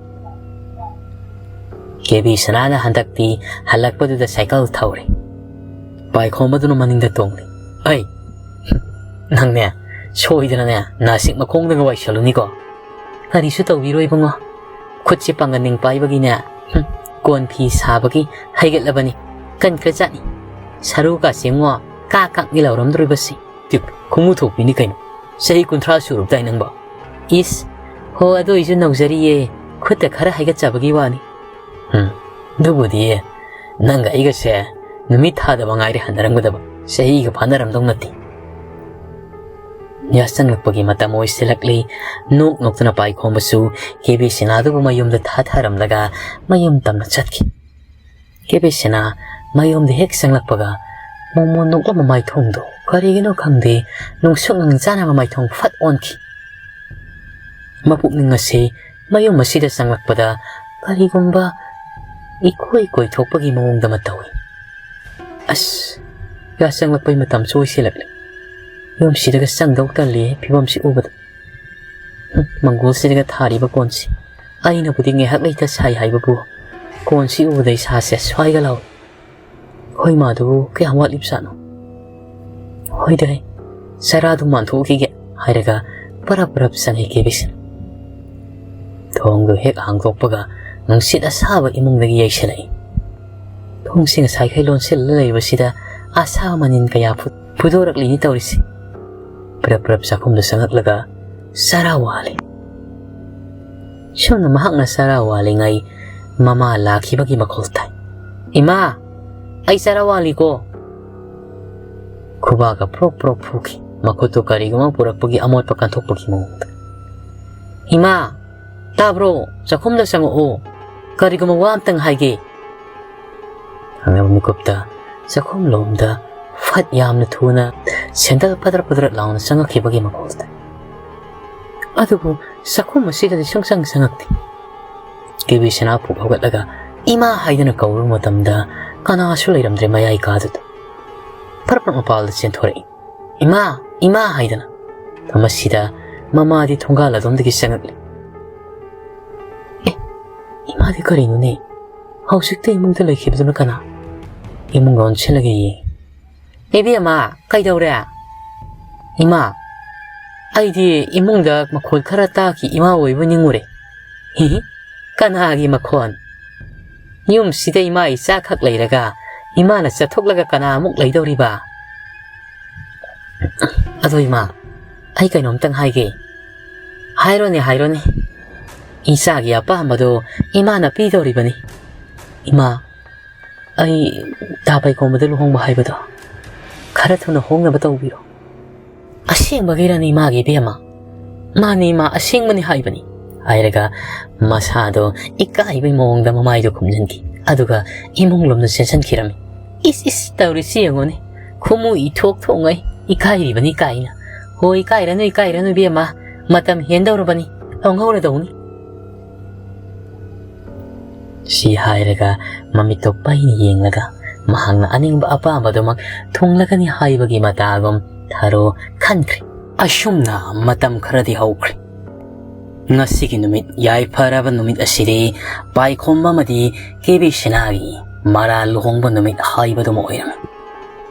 ꯀꯦ ꯕꯤ ꯁꯅꯥꯅ ꯍꯟꯗꯛꯇꯤ ꯍꯜꯂꯛꯄꯗꯨꯗ ꯁꯥꯏꯀꯜ ꯊꯧꯔꯦ꯫ ꯄꯥꯏꯈꯣꯝꯕꯗꯨꯅ ꯃꯅꯤꯡꯗ ꯇꯣꯡꯂꯤ꯫ "ꯑꯩ, ꯅꯪꯅꯦ, ꯁꯣꯏꯗꯅꯅꯦ, ꯅꯥꯁꯤꯛ ꯃꯈꯣꯡꯗꯒ ꯋꯥꯏꯁꯜꯂꯨꯅꯤꯀꯣ꯫" "ꯀꯔꯤꯁꯨ ꯇꯧꯕꯤꯔꯣꯏ ꯏꯕꯨꯡꯉꯣ꯫ ꯈꯨꯠꯁꯦ ꯄꯥꯡꯒꯟ ꯅꯤꯡ ꯄꯥꯏꯕꯒꯤꯅꯦ, ꯍꯨꯝ, ꯀꯣꯟ ꯐꯤ ꯁꯥꯕꯒꯤ ꯍꯩꯒꯠꯂꯕꯅꯤ꯫ ꯀꯟꯈ꯭ꯔꯖꯥꯠꯅꯤ꯫ ꯁꯔꯨ ꯀꯥꯁꯦ ꯌꯦꯡꯉꯣ, ꯀꯥꯛ ꯀꯥꯛꯅꯤ ꯂꯥꯎꯔꯝꯗꯣꯔꯤꯕꯁꯤ꯫" ꯇꯤꯞ, ꯈꯣꯡꯎ ꯊꯣꯛꯄꯤꯅꯤ ꯀꯩꯅꯣ꯫ ꯆꯍꯤ ꯀꯨꯟꯊ꯭ꯔꯥ ꯁꯨꯔꯕꯗꯥꯏ ꯅꯪꯕꯣ? ꯏꯁ, ꯍꯣ, ꯑꯗꯨ ꯑꯣꯏꯁꯨ ꯅꯧꯖꯔꯤꯌꯦ꯫ ꯈꯨꯠꯇ ꯈꯔ ꯍꯩꯒꯠꯆꯕꯒꯤ ꯋꯥꯅꯤ꯫ ꯎꯝ, ꯑꯗꯨꯕꯨꯗꯤ ꯅꯪꯒ ꯑꯩꯒꯁꯦ ꯅꯨꯃꯤꯠ ꯊꯥꯗꯕ ꯉꯥꯏꯔꯦ ꯍꯟꯅꯔꯝꯒꯗꯕ꯫ ꯆꯍꯤꯒ ꯐꯥꯅꯔꯝꯗꯧ ꯅꯠꯇꯦ꯫ ꯌꯥꯆꯪꯂꯛꯄꯒꯤ ꯃꯇꯝ ꯑꯣꯏꯁꯤꯜꯂꯛꯂꯤ꯫ ꯅꯣꯛ ꯅꯣꯛꯇꯨꯅ ꯄꯥꯏꯈꯣꯝꯕꯁꯨ ꯀꯦꯕꯤ ꯁꯤꯅꯥꯗꯨꯕꯨ ꯃꯌꯨꯝꯗ ꯊꯥꯊꯔꯝꯂꯒ ꯃꯌꯨꯝ ꯇꯝꯅ ꯆꯠꯈꯤ꯫ ꯀꯦꯕꯤ ꯁꯤꯅꯥ ꯃꯌꯨꯝꯗ ꯍꯦꯛ ꯆꯪꯂꯛꯄꯒ ꯃꯣꯃꯣꯟ ꯅꯣꯛꯂꯝꯕ ꯃꯥꯏꯊꯣꯡꯗꯣ ꯀꯔꯤꯒꯤꯅꯣ ꯈꯪꯗꯦ, ꯅꯨꯡꯁꯨꯛ ꯅꯨꯡꯖꯥꯅꯕ ꯃꯥꯏꯊꯣꯡ ꯐꯠ ꯑꯣꯟꯈꯤ꯫ ꯃꯄꯨꯛꯅꯤꯡ ꯑꯁꯤ ꯃꯌꯨꯝ ꯑꯁꯤꯗ ꯆꯪꯂꯛꯄꯗ ꯀꯔꯤꯒꯨꯝꯕ ꯏꯀꯣꯏ ꯀꯣꯏꯊꯣꯛꯄꯒꯤ ꯃꯑꯣꯡꯗ ꯑꯃ ꯇꯧꯏ꯫ ꯑꯁ, ꯌꯥꯆꯪꯂꯛꯄꯩ ꯃꯇꯝꯁꯨ ꯑꯣꯏꯁꯤꯜꯂꯛꯂꯦ꯫ ꯌꯨꯝꯁꯤꯗꯒ ꯆꯪꯗꯧ ꯇꯜꯂꯤ ꯐꯤꯕꯝꯁꯤ ꯎꯕꯗ꯫ ꯍꯨꯝ, ꯃꯪꯒꯣꯜꯁꯤꯗꯒ ꯊꯥꯔꯤꯕ ꯀꯣꯟꯁꯤ꯫ ꯑꯩꯅꯕꯨꯗꯤ ꯉꯥꯏꯍꯥꯛ ꯂꯩꯇ ꯁꯥꯏ ꯍꯥꯏꯕꯕꯨ, ꯀꯣꯟꯁꯤ ꯎꯕꯗ ꯏꯁꯥꯁꯦ ꯁ꯭ꯋꯥꯏꯒ ꯂꯥꯎꯏ꯫ ꯍꯣꯏ ꯃꯥꯗꯨꯕꯨ ꯀꯌꯥꯝ ꯋꯥꯠꯂꯤꯕꯖꯥꯠꯅꯣ? ꯍꯣꯏꯗ, ꯆꯔꯥꯗꯨ ꯃꯥꯟꯊꯣꯛꯈꯤꯒꯦ ꯍꯥꯏꯔꯒ ꯄꯔꯞ ꯄꯔꯞ ꯆꯪꯉꯤ ꯀꯦꯕꯤꯁꯤꯅ꯫ ꯊꯣꯡꯗꯨ ꯍꯦꯛ ꯍꯥꯡꯗꯣꯛꯄꯒ ꯅꯨꯡꯁꯤꯠ ꯑꯁꯥꯕ ꯏꯃꯨꯡꯗꯒꯤ ꯌꯩꯁꯤꯜꯂꯛꯏ꯫ ꯊꯣꯡꯁꯤ ꯉꯁꯥꯏꯈꯩ ꯂꯣꯟꯁꯤꯜꯂ ꯂꯩꯕꯁꯤꯗ ꯑꯁꯥ ꯃꯅꯤꯟ ꯀꯌꯥ ꯐꯨ-, ꯐꯨꯗꯣꯔꯛꯂꯤꯅꯤ ꯇꯧꯔꯤꯁꯤ꯫ ꯄ꯭ꯔꯞ ꯄ꯭ꯔꯞ ꯆꯥꯛꯈꯨꯝꯗ ꯆꯪꯉꯛꯂꯒ ꯆꯔꯥ ꯋꯥꯜꯂꯤ꯫ ꯁꯣꯝꯗ ꯃꯍꯥꯛꯅ ꯆꯔꯥ ꯋꯥꯜꯂꯤꯉꯩ ꯃꯃꯥ ꯂꯥꯛꯈꯤꯕꯒꯤ ꯃꯈꯣꯜ ꯇꯥꯏ꯫ "ꯏꯃꯥ, ꯑꯩ ꯆꯔꯥ ꯋꯥꯜꯂꯤꯀꯣ!" ꯈꯨꯕꯥꯛꯀ ꯄ꯭ꯔꯣꯛ ꯄ꯭ꯔꯣꯛ ꯐꯨꯈꯤ, ꯃꯈꯨꯠꯇꯨ ꯀꯔꯤꯒꯨꯝꯕ ꯄꯨꯔꯛꯄꯒꯤ ꯑꯃꯣꯠꯄ ꯀꯟꯊꯣꯛꯄꯒꯤ ꯃꯑꯣꯡꯗ꯫ "ꯏꯃꯥ, ꯇꯥꯕ꯭ꯔꯣ? ꯆꯥꯛꯈꯨꯝꯗ ꯆꯪꯉꯛꯑꯣ꯫ ꯀꯔꯤꯒꯨꯝꯕ ꯋꯥ ꯑꯝꯇꯪ ꯍꯥꯏꯒꯦ꯫" ꯍꯪꯅꯕ ꯃꯤꯀꯨꯞꯇ ꯆꯥꯛꯈꯨꯝ ꯂꯣꯝꯗ ꯐꯠ ꯌꯥꯝꯅ ꯊꯨꯅ ꯁꯦꯟꯗꯜ ꯄꯗ꯭ꯔ ꯄꯗ꯭ꯔ ꯂꯥꯎꯅ ꯆꯪꯉꯛꯈꯤꯕꯒꯤ ꯃꯈꯣꯜ ꯇꯥꯏ꯫ ꯑꯗꯨꯕꯨ ꯆꯥꯛꯈꯨꯝ ꯑꯁꯤꯗꯗꯤ ꯁꯨꯡꯆꯪ ꯆꯪꯉꯛꯇꯦ꯫ ꯀꯦꯕꯤ ꯁꯅꯥꯄꯨ ꯍꯧꯒꯠꯂꯒ "ꯏꯃꯥ" ꯍꯥꯏꯗꯨꯅ ꯀꯧꯔꯨꯕ ꯃꯇꯝꯗ ꯀꯅꯥꯁꯨ ꯂꯩꯔꯝꯗ꯭ꯔꯦ ꯃꯌꯥꯏ ꯀꯥꯗꯨꯗ꯫ ꯐꯔꯛ ꯐꯔꯛ ꯃꯄꯥꯜꯗ ꯆꯦꯟꯊꯣꯔꯛꯏ꯫ "ꯏꯃꯥ! ꯏꯃꯥ!" ꯍꯥꯏꯗꯅ꯫ ꯃꯁꯤꯗ ꯃꯃꯥꯗꯤ ꯊꯣꯡꯒꯥꯜ ꯑꯗꯣꯝꯗꯒꯤ ꯆꯪꯉꯛꯂꯤ꯫ "ꯑꯦ, ꯏꯃꯥꯗꯤ ꯀꯔꯤꯅꯣꯅꯦ? ꯍꯧꯖꯤꯛꯇ ꯏꯃꯨꯡꯗ ꯂꯩꯈꯤꯕꯗꯨꯅ ꯀꯅꯥ?" ꯏꯃꯨꯡ ꯑꯣꯟꯁꯤꯜꯂꯒ ꯌꯦꯡꯉꯤ꯫ "ꯏꯕꯦꯝꯃ, ꯀꯩꯗꯧꯔꯦ?" "ꯏꯃꯥ, ꯑꯩꯗꯤ ꯏꯃꯨꯡꯗ ꯃꯈꯣꯜ ꯈꯔ ꯇꯥꯈꯤ, ꯏꯃꯥ ꯑꯣꯏꯕ ꯅꯤꯡꯉꯨꯔꯦ꯫" "ꯍꯤ ꯍꯤ, ꯀꯅꯥꯒꯤ ꯃꯈꯣꯟ? ꯌꯨꯝꯁꯤꯗ ꯏꯃꯥ ꯏꯆꯥꯈꯛ ꯂꯩꯔꯒ ꯏꯃꯥꯅ ꯆꯠꯊꯣꯛꯂꯒ ꯀꯅꯥꯃꯨꯛ ꯂꯩꯗꯧꯔꯤꯕ? ꯑꯗꯣ ꯏꯃꯥ, ꯑꯩ ꯀꯩꯅꯣꯝꯇꯪ ꯍꯥꯏꯒꯦ꯫" "ꯍꯥꯏꯔꯣꯅꯦ, ꯍꯥꯏꯔꯣꯅꯦ꯫ ꯏꯆꯥꯒꯤ ꯑꯄꯥꯝꯕꯗꯣ ꯏꯃꯥꯅ ꯄꯤꯗꯧꯔꯤꯕꯅꯤ꯫ ꯏꯃꯥ, ꯑꯩ ꯇꯥ ꯄꯩꯈꯣꯝꯕꯗ ꯂꯨꯍꯣꯡꯕ ꯍꯥꯏꯕꯗꯣ ꯈꯔ ꯊꯨꯅ ꯍꯣꯡꯅꯕ ꯇꯧꯕꯤꯔꯣ꯫" "ꯑꯁꯦꯡꯕꯒꯤꯔꯅꯤ ꯃꯥꯒꯤ ꯏꯕꯦꯝꯃ?" "ꯃꯥꯅꯤ, ꯃꯥ ꯑꯁꯦꯡꯕꯅꯤ ꯍꯥꯏꯕꯅꯤ," ꯍꯥꯏꯔꯒ ꯃꯁꯥꯗꯣ ꯏꯀꯥꯏꯕꯩ ꯃꯑꯣꯡꯗ ꯃꯃꯥꯏꯗꯣ ꯈꯨꯝꯖꯤꯟꯈꯤ꯫ ꯑꯗꯨꯒ ꯏꯃꯨꯡ ꯂꯣꯝꯗ ꯆꯦꯟꯁꯤꯟꯈꯤꯔꯝꯃꯤ꯫ "ꯏꯁ ꯏꯁ, ꯇꯧꯔꯤꯁꯤ ꯌꯦꯡꯉꯨꯅꯦ, ꯈꯨꯃꯨ ꯏꯊꯣꯛ ꯊꯣꯛꯉꯩ ꯏꯀꯥꯏꯔꯤꯕꯅꯤ ꯀꯥꯏꯅ꯫ ꯍꯣ, ꯏꯀꯥꯏꯔꯅꯨ, ꯏꯀꯥꯏꯔꯅꯨ ꯏꯕꯦꯝꯃ, ꯃꯇꯝ ꯍꯦꯟꯗꯧꯔꯕꯅꯤ, ꯂꯨꯍꯣꯡꯍꯧꯔꯗꯧꯅꯤ꯫" ꯁꯤ ꯍꯥꯏꯔꯒ ꯃꯃꯤꯠꯇꯣ ꯄꯩꯅ ꯌꯦꯡꯂꯒ ꯃꯍꯥꯛꯅ ꯑꯅꯤꯡꯕ ꯑꯄꯥꯝꯕꯗꯨꯃꯛ ꯊꯨꯡꯂꯒꯅꯤ ꯍꯥꯏꯕꯒꯤ ꯃꯇꯥꯒꯨꯝ ꯊꯔꯣ ꯈꯟꯈ꯭ꯔꯦ꯫ ꯑꯁꯨꯝꯅ ꯃꯇꯝ ꯈꯔꯗꯤ ꯍꯧꯈ꯭ꯔꯦ꯫ ꯉꯁꯤꯒꯤ ꯅꯨꯃꯤꯠ, ꯌꯥꯏꯐꯔꯕ ꯅꯨꯃꯤꯠ ꯑꯁꯤꯗꯤ ꯄꯥꯏꯈꯣꯝꯕ ꯑꯃꯗꯤ ꯀꯦꯕꯤ ꯁꯅꯥꯒꯤ ꯃꯔꯥ ꯂꯨꯍꯣꯡꯕ ꯅꯨꯃꯤꯠ ꯍꯥꯏꯕꯗꯨꯃ ꯑꯣꯏꯔꯝꯃꯤ꯫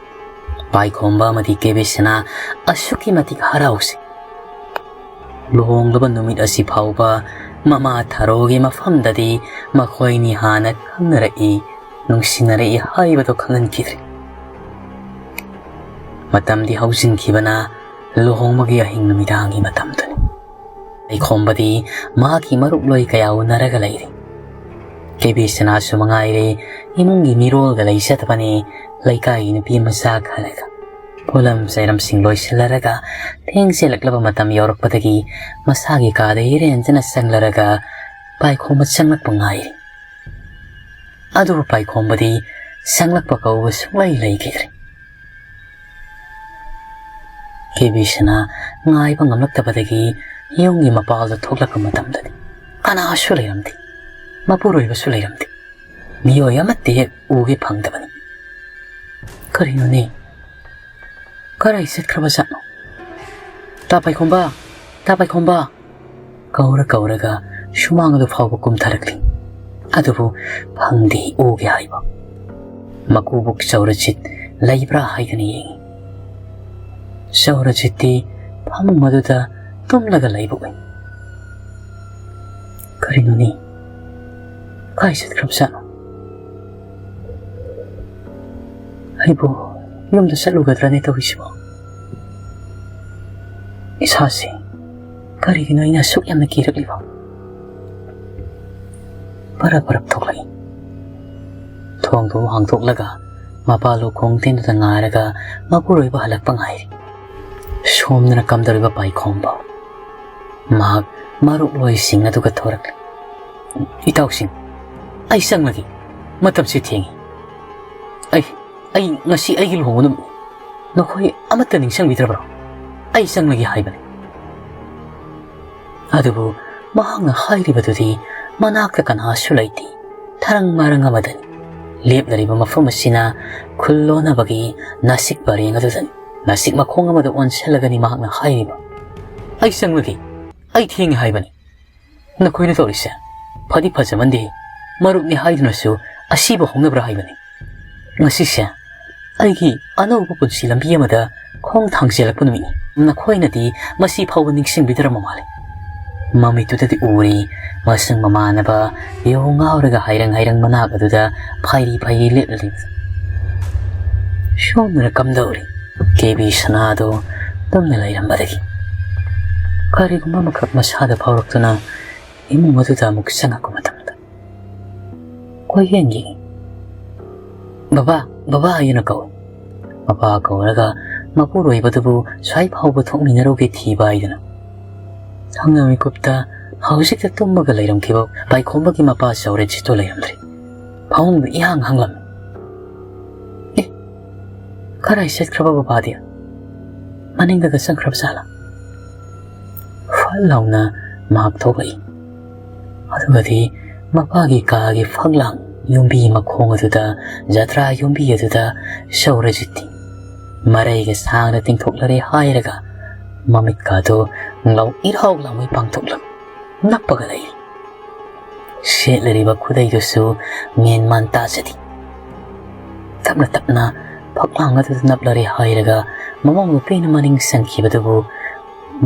ꯄꯥꯏꯈꯣꯝꯕ ꯑꯃꯗꯤ ꯀꯦꯕꯤ ꯁꯅꯥ ꯑꯁꯨꯛꯀꯤ ꯃꯇꯤꯛ ꯍꯔꯥꯎꯁꯤ꯫ ꯂꯨꯍꯣꯡꯂꯕ ꯅꯨꯃꯤꯠ ꯑꯁꯤ ꯐꯥꯎꯕ ꯃꯃꯥ ꯊꯔꯣꯒꯤ ꯃꯐꯝꯗꯗꯤ ꯃꯈꯣꯏꯅꯤ ꯍꯥꯟꯅ ꯈꯪꯅꯔꯛꯏ, ꯅꯨꯡꯁꯤꯅꯔꯛꯏ ꯍꯥꯏꯕꯗꯨ ꯈꯪꯍꯟꯈꯤꯗ꯭ꯔꯤ꯫ ꯃꯇꯝꯗꯤ ꯍꯧꯖꯤꯟꯈꯤꯕꯅ ꯂꯨꯍꯣꯡꯕꯒꯤ ꯑꯍꯤꯡ ꯅꯨꯃꯤꯗꯥꯡꯒꯤ ꯃꯇꯝꯗꯨꯅꯤ꯫ ꯄꯥꯏꯈꯣꯝꯕꯗꯤ ꯃꯍꯥꯛꯀꯤ ꯃꯔꯨꯞꯂꯣꯏ ꯀꯌꯥ ꯎꯅꯔꯒ ꯂꯩꯔꯤ꯫ ꯀꯦꯕꯤ ꯁꯅꯥꯁꯨ ꯃꯉꯥꯏꯔꯦ, ꯏꯃꯨꯡꯒꯤ ꯃꯤꯔꯣꯜꯒ ꯂꯩꯖꯗꯕꯅꯤ꯫ ꯂꯩꯀꯥꯏꯒꯤ ꯅꯨꯄꯤ ꯃꯆꯥ ꯈꯔꯒ ꯄꯣꯠꯂꯝ ꯆꯩꯔꯝꯁꯤꯡ ꯂꯣꯏꯁꯤꯜꯂꯔꯒ ꯊꯦꯡꯖꯤꯜꯂꯛꯂꯕ ꯃꯇꯝ ꯌꯧꯔꯛꯄꯗꯒꯤ ꯃꯁꯥꯒꯤ ꯀꯥꯗ ꯏꯔꯦꯟꯖꯅ ꯆꯪꯂꯔꯒ ꯄꯥꯏꯈꯣꯝꯕ ꯆꯪꯂꯛꯄ ꯉꯥꯏꯔꯤ꯫ ꯑꯗꯨꯕꯨ ꯄꯥꯏꯈꯣꯝꯕꯗꯤ ꯆꯪꯂꯛꯄ ꯀꯧꯕ ꯁꯨꯡꯂꯩ ꯂꯩꯈꯤꯗ꯭ꯔꯦ꯫ ꯀꯦꯕꯤꯁꯅ ꯉꯥꯏꯕ ꯉꯝꯂꯛꯇꯕꯗꯒꯤ ꯌꯨꯝꯒꯤ ꯃꯄꯥꯜꯗ ꯊꯣꯛꯂꯛꯄ ꯃꯇꯝꯗꯗꯤ ꯀꯅꯥꯁꯨ ꯂꯩꯔꯝꯗꯦ, ꯃꯄꯨꯔꯣꯏꯕꯁꯨ ꯂꯩꯔꯝꯗꯦ, ꯃꯤꯑꯣꯏ ꯑꯃꯠꯇ ꯍꯦꯛ ꯎꯒꯦ ꯐꯪꯗꯕꯅꯤ꯫ ꯀꯔꯤꯅꯣꯅꯦ? ꯀꯔꯥꯏ ꯆꯠꯈ꯭ꯔꯕꯖꯥꯠꯅꯣ? "ꯇꯥ ꯄꯥꯏꯈꯣꯝꯕ! ꯇꯥ ꯄꯥꯏꯈꯣꯝꯕ!" ꯀꯧꯔ ꯀꯧꯔꯒ ꯁꯨꯃꯥꯡ ꯑꯗꯨ ꯐꯥꯎꯕ ꯀꯨꯝꯊꯔꯛꯂꯤ꯫ ꯑꯗꯨꯕꯨ ꯐꯪꯗꯦ ꯎꯒꯦ ꯍꯥꯏꯕ꯫ ꯃꯀꯨꯕꯣꯛ ꯆꯧꯔꯖꯤꯠ ꯂꯩꯕ꯭ꯔꯥ ꯍꯥꯏꯗꯅ ꯌꯦꯡꯉꯤ꯫ ꯆꯧꯔꯖꯤꯠꯇꯤ ꯐꯃꯨꯡ ꯑꯗꯨꯗ ꯇꯨꯝꯂꯒ ꯂꯩꯕ ꯎꯏ꯫ ꯀꯔꯤꯅꯣꯅꯦ? ꯀꯥꯏ ꯆꯠꯈ꯭ꯔꯕꯖꯥꯠꯅꯣ? ꯑꯩꯕꯨ ꯌꯨꯝꯗ ꯆꯠꯂꯨꯒꯗ꯭ꯔꯅꯦ ꯇꯧꯔꯤꯁꯤꯕꯣ? ꯏꯁꯥꯁꯦ ꯀꯔꯤꯒꯤꯅꯣ ꯑꯩꯅ ꯑꯁꯨꯛ ꯌꯥꯝꯅ ꯀꯤꯔꯛꯂꯤꯕ? ꯄꯔꯞ ꯄꯔꯞ ꯊꯣꯛꯂꯛꯏ꯫ ꯊꯣꯡꯗꯨ ꯍꯥꯡꯗꯣꯛꯂꯒ ꯃꯄꯥꯜꯂꯣ ꯈꯣꯡ ꯇꯦꯟꯗꯨꯗ ꯉꯥꯏꯔꯒ ꯃꯄꯨꯔꯣꯏꯕ ꯍꯜꯂꯛꯄ ꯉꯥꯏꯔꯤ꯫ ꯁꯣꯝꯗꯅ ꯀꯝꯗꯧꯔꯤꯕ ꯄꯥꯏꯈꯣꯝꯕ? ꯃꯍꯥꯛ ꯃꯔꯨꯞꯂꯣꯏꯁꯤꯡ ꯑꯗꯨꯒ ꯊꯣꯔꯛꯂꯤ꯫ "ꯏꯇꯥꯎꯁꯤꯡ, ꯑꯩ ꯆꯪꯂꯒꯦ꯫ ꯃꯇꯝꯁꯤ ꯊꯦꯡꯉꯤ꯫ ꯑꯩ, ꯑꯩ ꯉꯁꯤ ꯑꯩꯒꯤ ꯂꯨꯍꯣꯡꯕ ꯅꯨꯃꯤꯠꯅꯤ꯫ ꯅꯈꯣꯏ ꯑꯃꯠꯇ ꯅꯤꯡꯁꯤꯡꯕꯤꯗ꯭ꯔꯕ꯭ꯔꯣ? ꯑꯩ ꯆꯪꯂꯒꯦ ꯍꯥꯏꯕꯅꯤ꯫" ꯑꯗꯨꯕꯨ ꯃꯍꯥꯛꯅ ꯍꯥꯏꯔꯤꯕꯗꯨꯗꯤ ꯃꯅꯥꯛꯇ ꯀꯅꯥꯁꯨ ꯂꯩꯇꯦ꯫ ꯊꯔꯪ ꯃꯔꯪ ꯑꯃꯗꯅꯤ꯫ ꯂꯦꯞꯂꯤꯕ ꯃꯐꯝ ꯑꯁꯤꯅ ꯈꯨꯜ ꯂꯣꯟꯅꯕꯒꯤ ꯅꯥꯁꯤꯛ ꯄꯔꯦꯡ ꯑꯗꯨꯗꯅꯤ꯫ ꯅꯥꯁꯤꯛ ꯃꯈꯣꯡ ꯑꯃꯗ ꯑꯣꯟꯁꯤꯜꯂꯒꯅꯤ ꯃꯍꯥꯛꯅ ꯍꯥꯏꯔꯤꯕ꯫ "ꯑꯩ ꯆꯪꯂꯒꯦ꯫ ꯑꯩ ꯊꯦꯡꯉꯦ ꯍꯥꯏꯕꯅꯤ꯫ ꯅꯈꯣꯏꯅ ꯇꯧꯔꯤꯁꯦ ꯐꯗꯤ ꯐꯖꯃꯟꯗꯦ꯫ ꯃꯔꯨꯞꯅꯤ ꯍꯥꯏꯗꯨꯅꯁꯨ ꯑꯁꯤꯕ ꯍꯧꯅꯕ꯭ꯔꯥ ꯍꯥꯏꯕꯅꯤ꯫ ꯉꯁꯤꯁꯦ ꯑꯩꯒꯤ ꯑꯅꯧꯕ ꯄꯨꯟꯁꯤ ꯂꯝꯕꯤ ꯑꯃꯗ ꯈꯣꯡ ꯊꯥꯡꯖꯤꯜꯂꯛꯄ ꯅꯨꯃꯤꯠꯅꯤ꯫ ꯅꯈꯣꯏꯅꯗꯤ ꯃꯁꯤ ꯐꯥꯎꯕ ꯅꯤꯡꯁꯤꯡꯕꯤꯗ꯭ꯔꯕ ꯃꯥꯜꯂꯦ꯫" ꯃꯃꯤꯠꯇꯨꯗꯗꯤ ꯎꯔꯤ, ꯃꯁꯨꯡ ꯃꯃꯥꯟꯅꯕ ꯌꯨ ꯉꯥꯎꯔꯒ ꯍꯥꯏꯔꯪ ꯍꯥꯏꯔꯪ ꯃꯅꯥꯛ ꯑꯗꯨꯗ ꯐꯩꯔꯤ ꯐꯩꯔꯤ ꯂꯦꯞꯂ ꯂꯩꯕꯗ꯫ ꯁꯣꯝꯗꯅ ꯀꯝꯗꯧꯔꯤ? ꯀꯦꯕꯤ ꯁꯅꯥꯗꯣ ꯇꯨꯝꯅ ꯂꯩꯔꯝꯕꯗꯒꯤ ꯀꯔꯤꯒꯨꯝꯕ ꯑꯃꯈꯛ ꯃꯁꯥꯗ ꯐꯥꯎꯔꯛꯇꯨꯅ ꯏꯃꯨꯡ ꯑꯗꯨꯗ ꯑꯃꯨꯛ ꯆꯪꯉꯛꯄ ꯃꯇꯝꯗ ꯀꯣꯏꯌꯦꯡ ꯌꯦꯡꯉꯤ꯫ "ꯕꯕꯥ, ꯕꯕꯥ" ꯍꯥꯏꯗꯨꯅ ꯀꯧꯏ꯫ ꯃꯄꯥ ꯀꯧꯔꯒ ꯃꯄꯨꯔꯣꯏꯕꯗꯨꯕꯨ ꯁ꯭ꯋꯥꯏ ꯐꯥꯎꯕ ꯊꯣꯛꯃꯤꯟꯅꯔꯨꯒꯦ ꯊꯤꯕ ꯍꯥꯏꯗꯨꯅ꯫ ꯊꯪꯅ ꯃꯤꯀꯨꯞꯇ ꯍꯧꯖꯤꯛꯇ ꯇꯨꯝꯃꯒ ꯂꯩꯔꯝꯈꯤꯕ ꯄꯥꯏꯈꯣꯝꯕꯒꯤ ꯃꯄꯥ ꯆꯧꯔꯦꯠꯁꯤꯠꯇꯣ ꯂꯩꯔꯝꯗ꯭ꯔꯦ꯫ ꯐꯃꯨꯡꯗ ꯏꯍꯥꯡ ꯍꯥꯡꯂꯝꯃꯤ꯫ "ꯑꯦ, ꯀꯔꯥꯏ ꯆꯠꯈ꯭ꯔꯕ ꯕꯕꯥꯗꯤ? ꯃꯅꯤꯡꯗꯒ ꯆꯪꯈ꯭ꯔꯕ ꯖꯥꯠꯂꯥ?" ꯐꯠ ꯂꯥꯎꯅ ꯃꯍꯥꯛ ꯊꯣꯛꯂꯛꯏ꯫ ꯑꯗꯨꯒꯗꯤ ꯃꯄꯥꯒꯤ ꯀꯥꯒꯤ ꯐꯛꯂꯥꯡ ꯌꯨꯝꯕꯤ ꯃꯈꯣꯡ ꯑꯗꯨꯗ ꯖꯇ꯭ꯔꯥ ꯌꯨꯝꯕꯤ ꯑꯗꯨꯗ ꯁꯧꯔꯖꯤꯠꯇꯤ ꯃꯔꯩꯒ ꯁꯥꯡꯅ ꯇꯤꯡꯊꯣꯛꯂꯔꯦ ꯍꯥꯏꯔꯒ ꯃꯃꯤꯠꯀꯥꯗꯣ ꯂꯧ ꯏꯔꯥꯎ ꯂꯥꯎꯉꯩ ꯄꯥꯡꯊꯣꯛꯂꯒ ꯅꯞꯄꯒ ꯂꯩꯔꯤ꯫ ꯁꯦꯠꯂꯔꯤꯕ ꯈꯨꯗꯩꯗꯨꯁꯨ ꯃꯦꯟ ꯃꯥꯟ ꯇꯥꯖꯗꯦ꯫ ꯇꯞꯅ ꯇꯞꯅ ꯐꯛꯂꯥꯡ ꯑꯗꯨꯗ ꯅꯞꯂꯔꯦ ꯍꯥꯏꯔꯒ ꯃꯃꯧ ꯅꯨꯄꯤꯅ ꯃꯅꯤꯡ ꯆꯪꯈꯤꯕꯗꯨꯕꯨ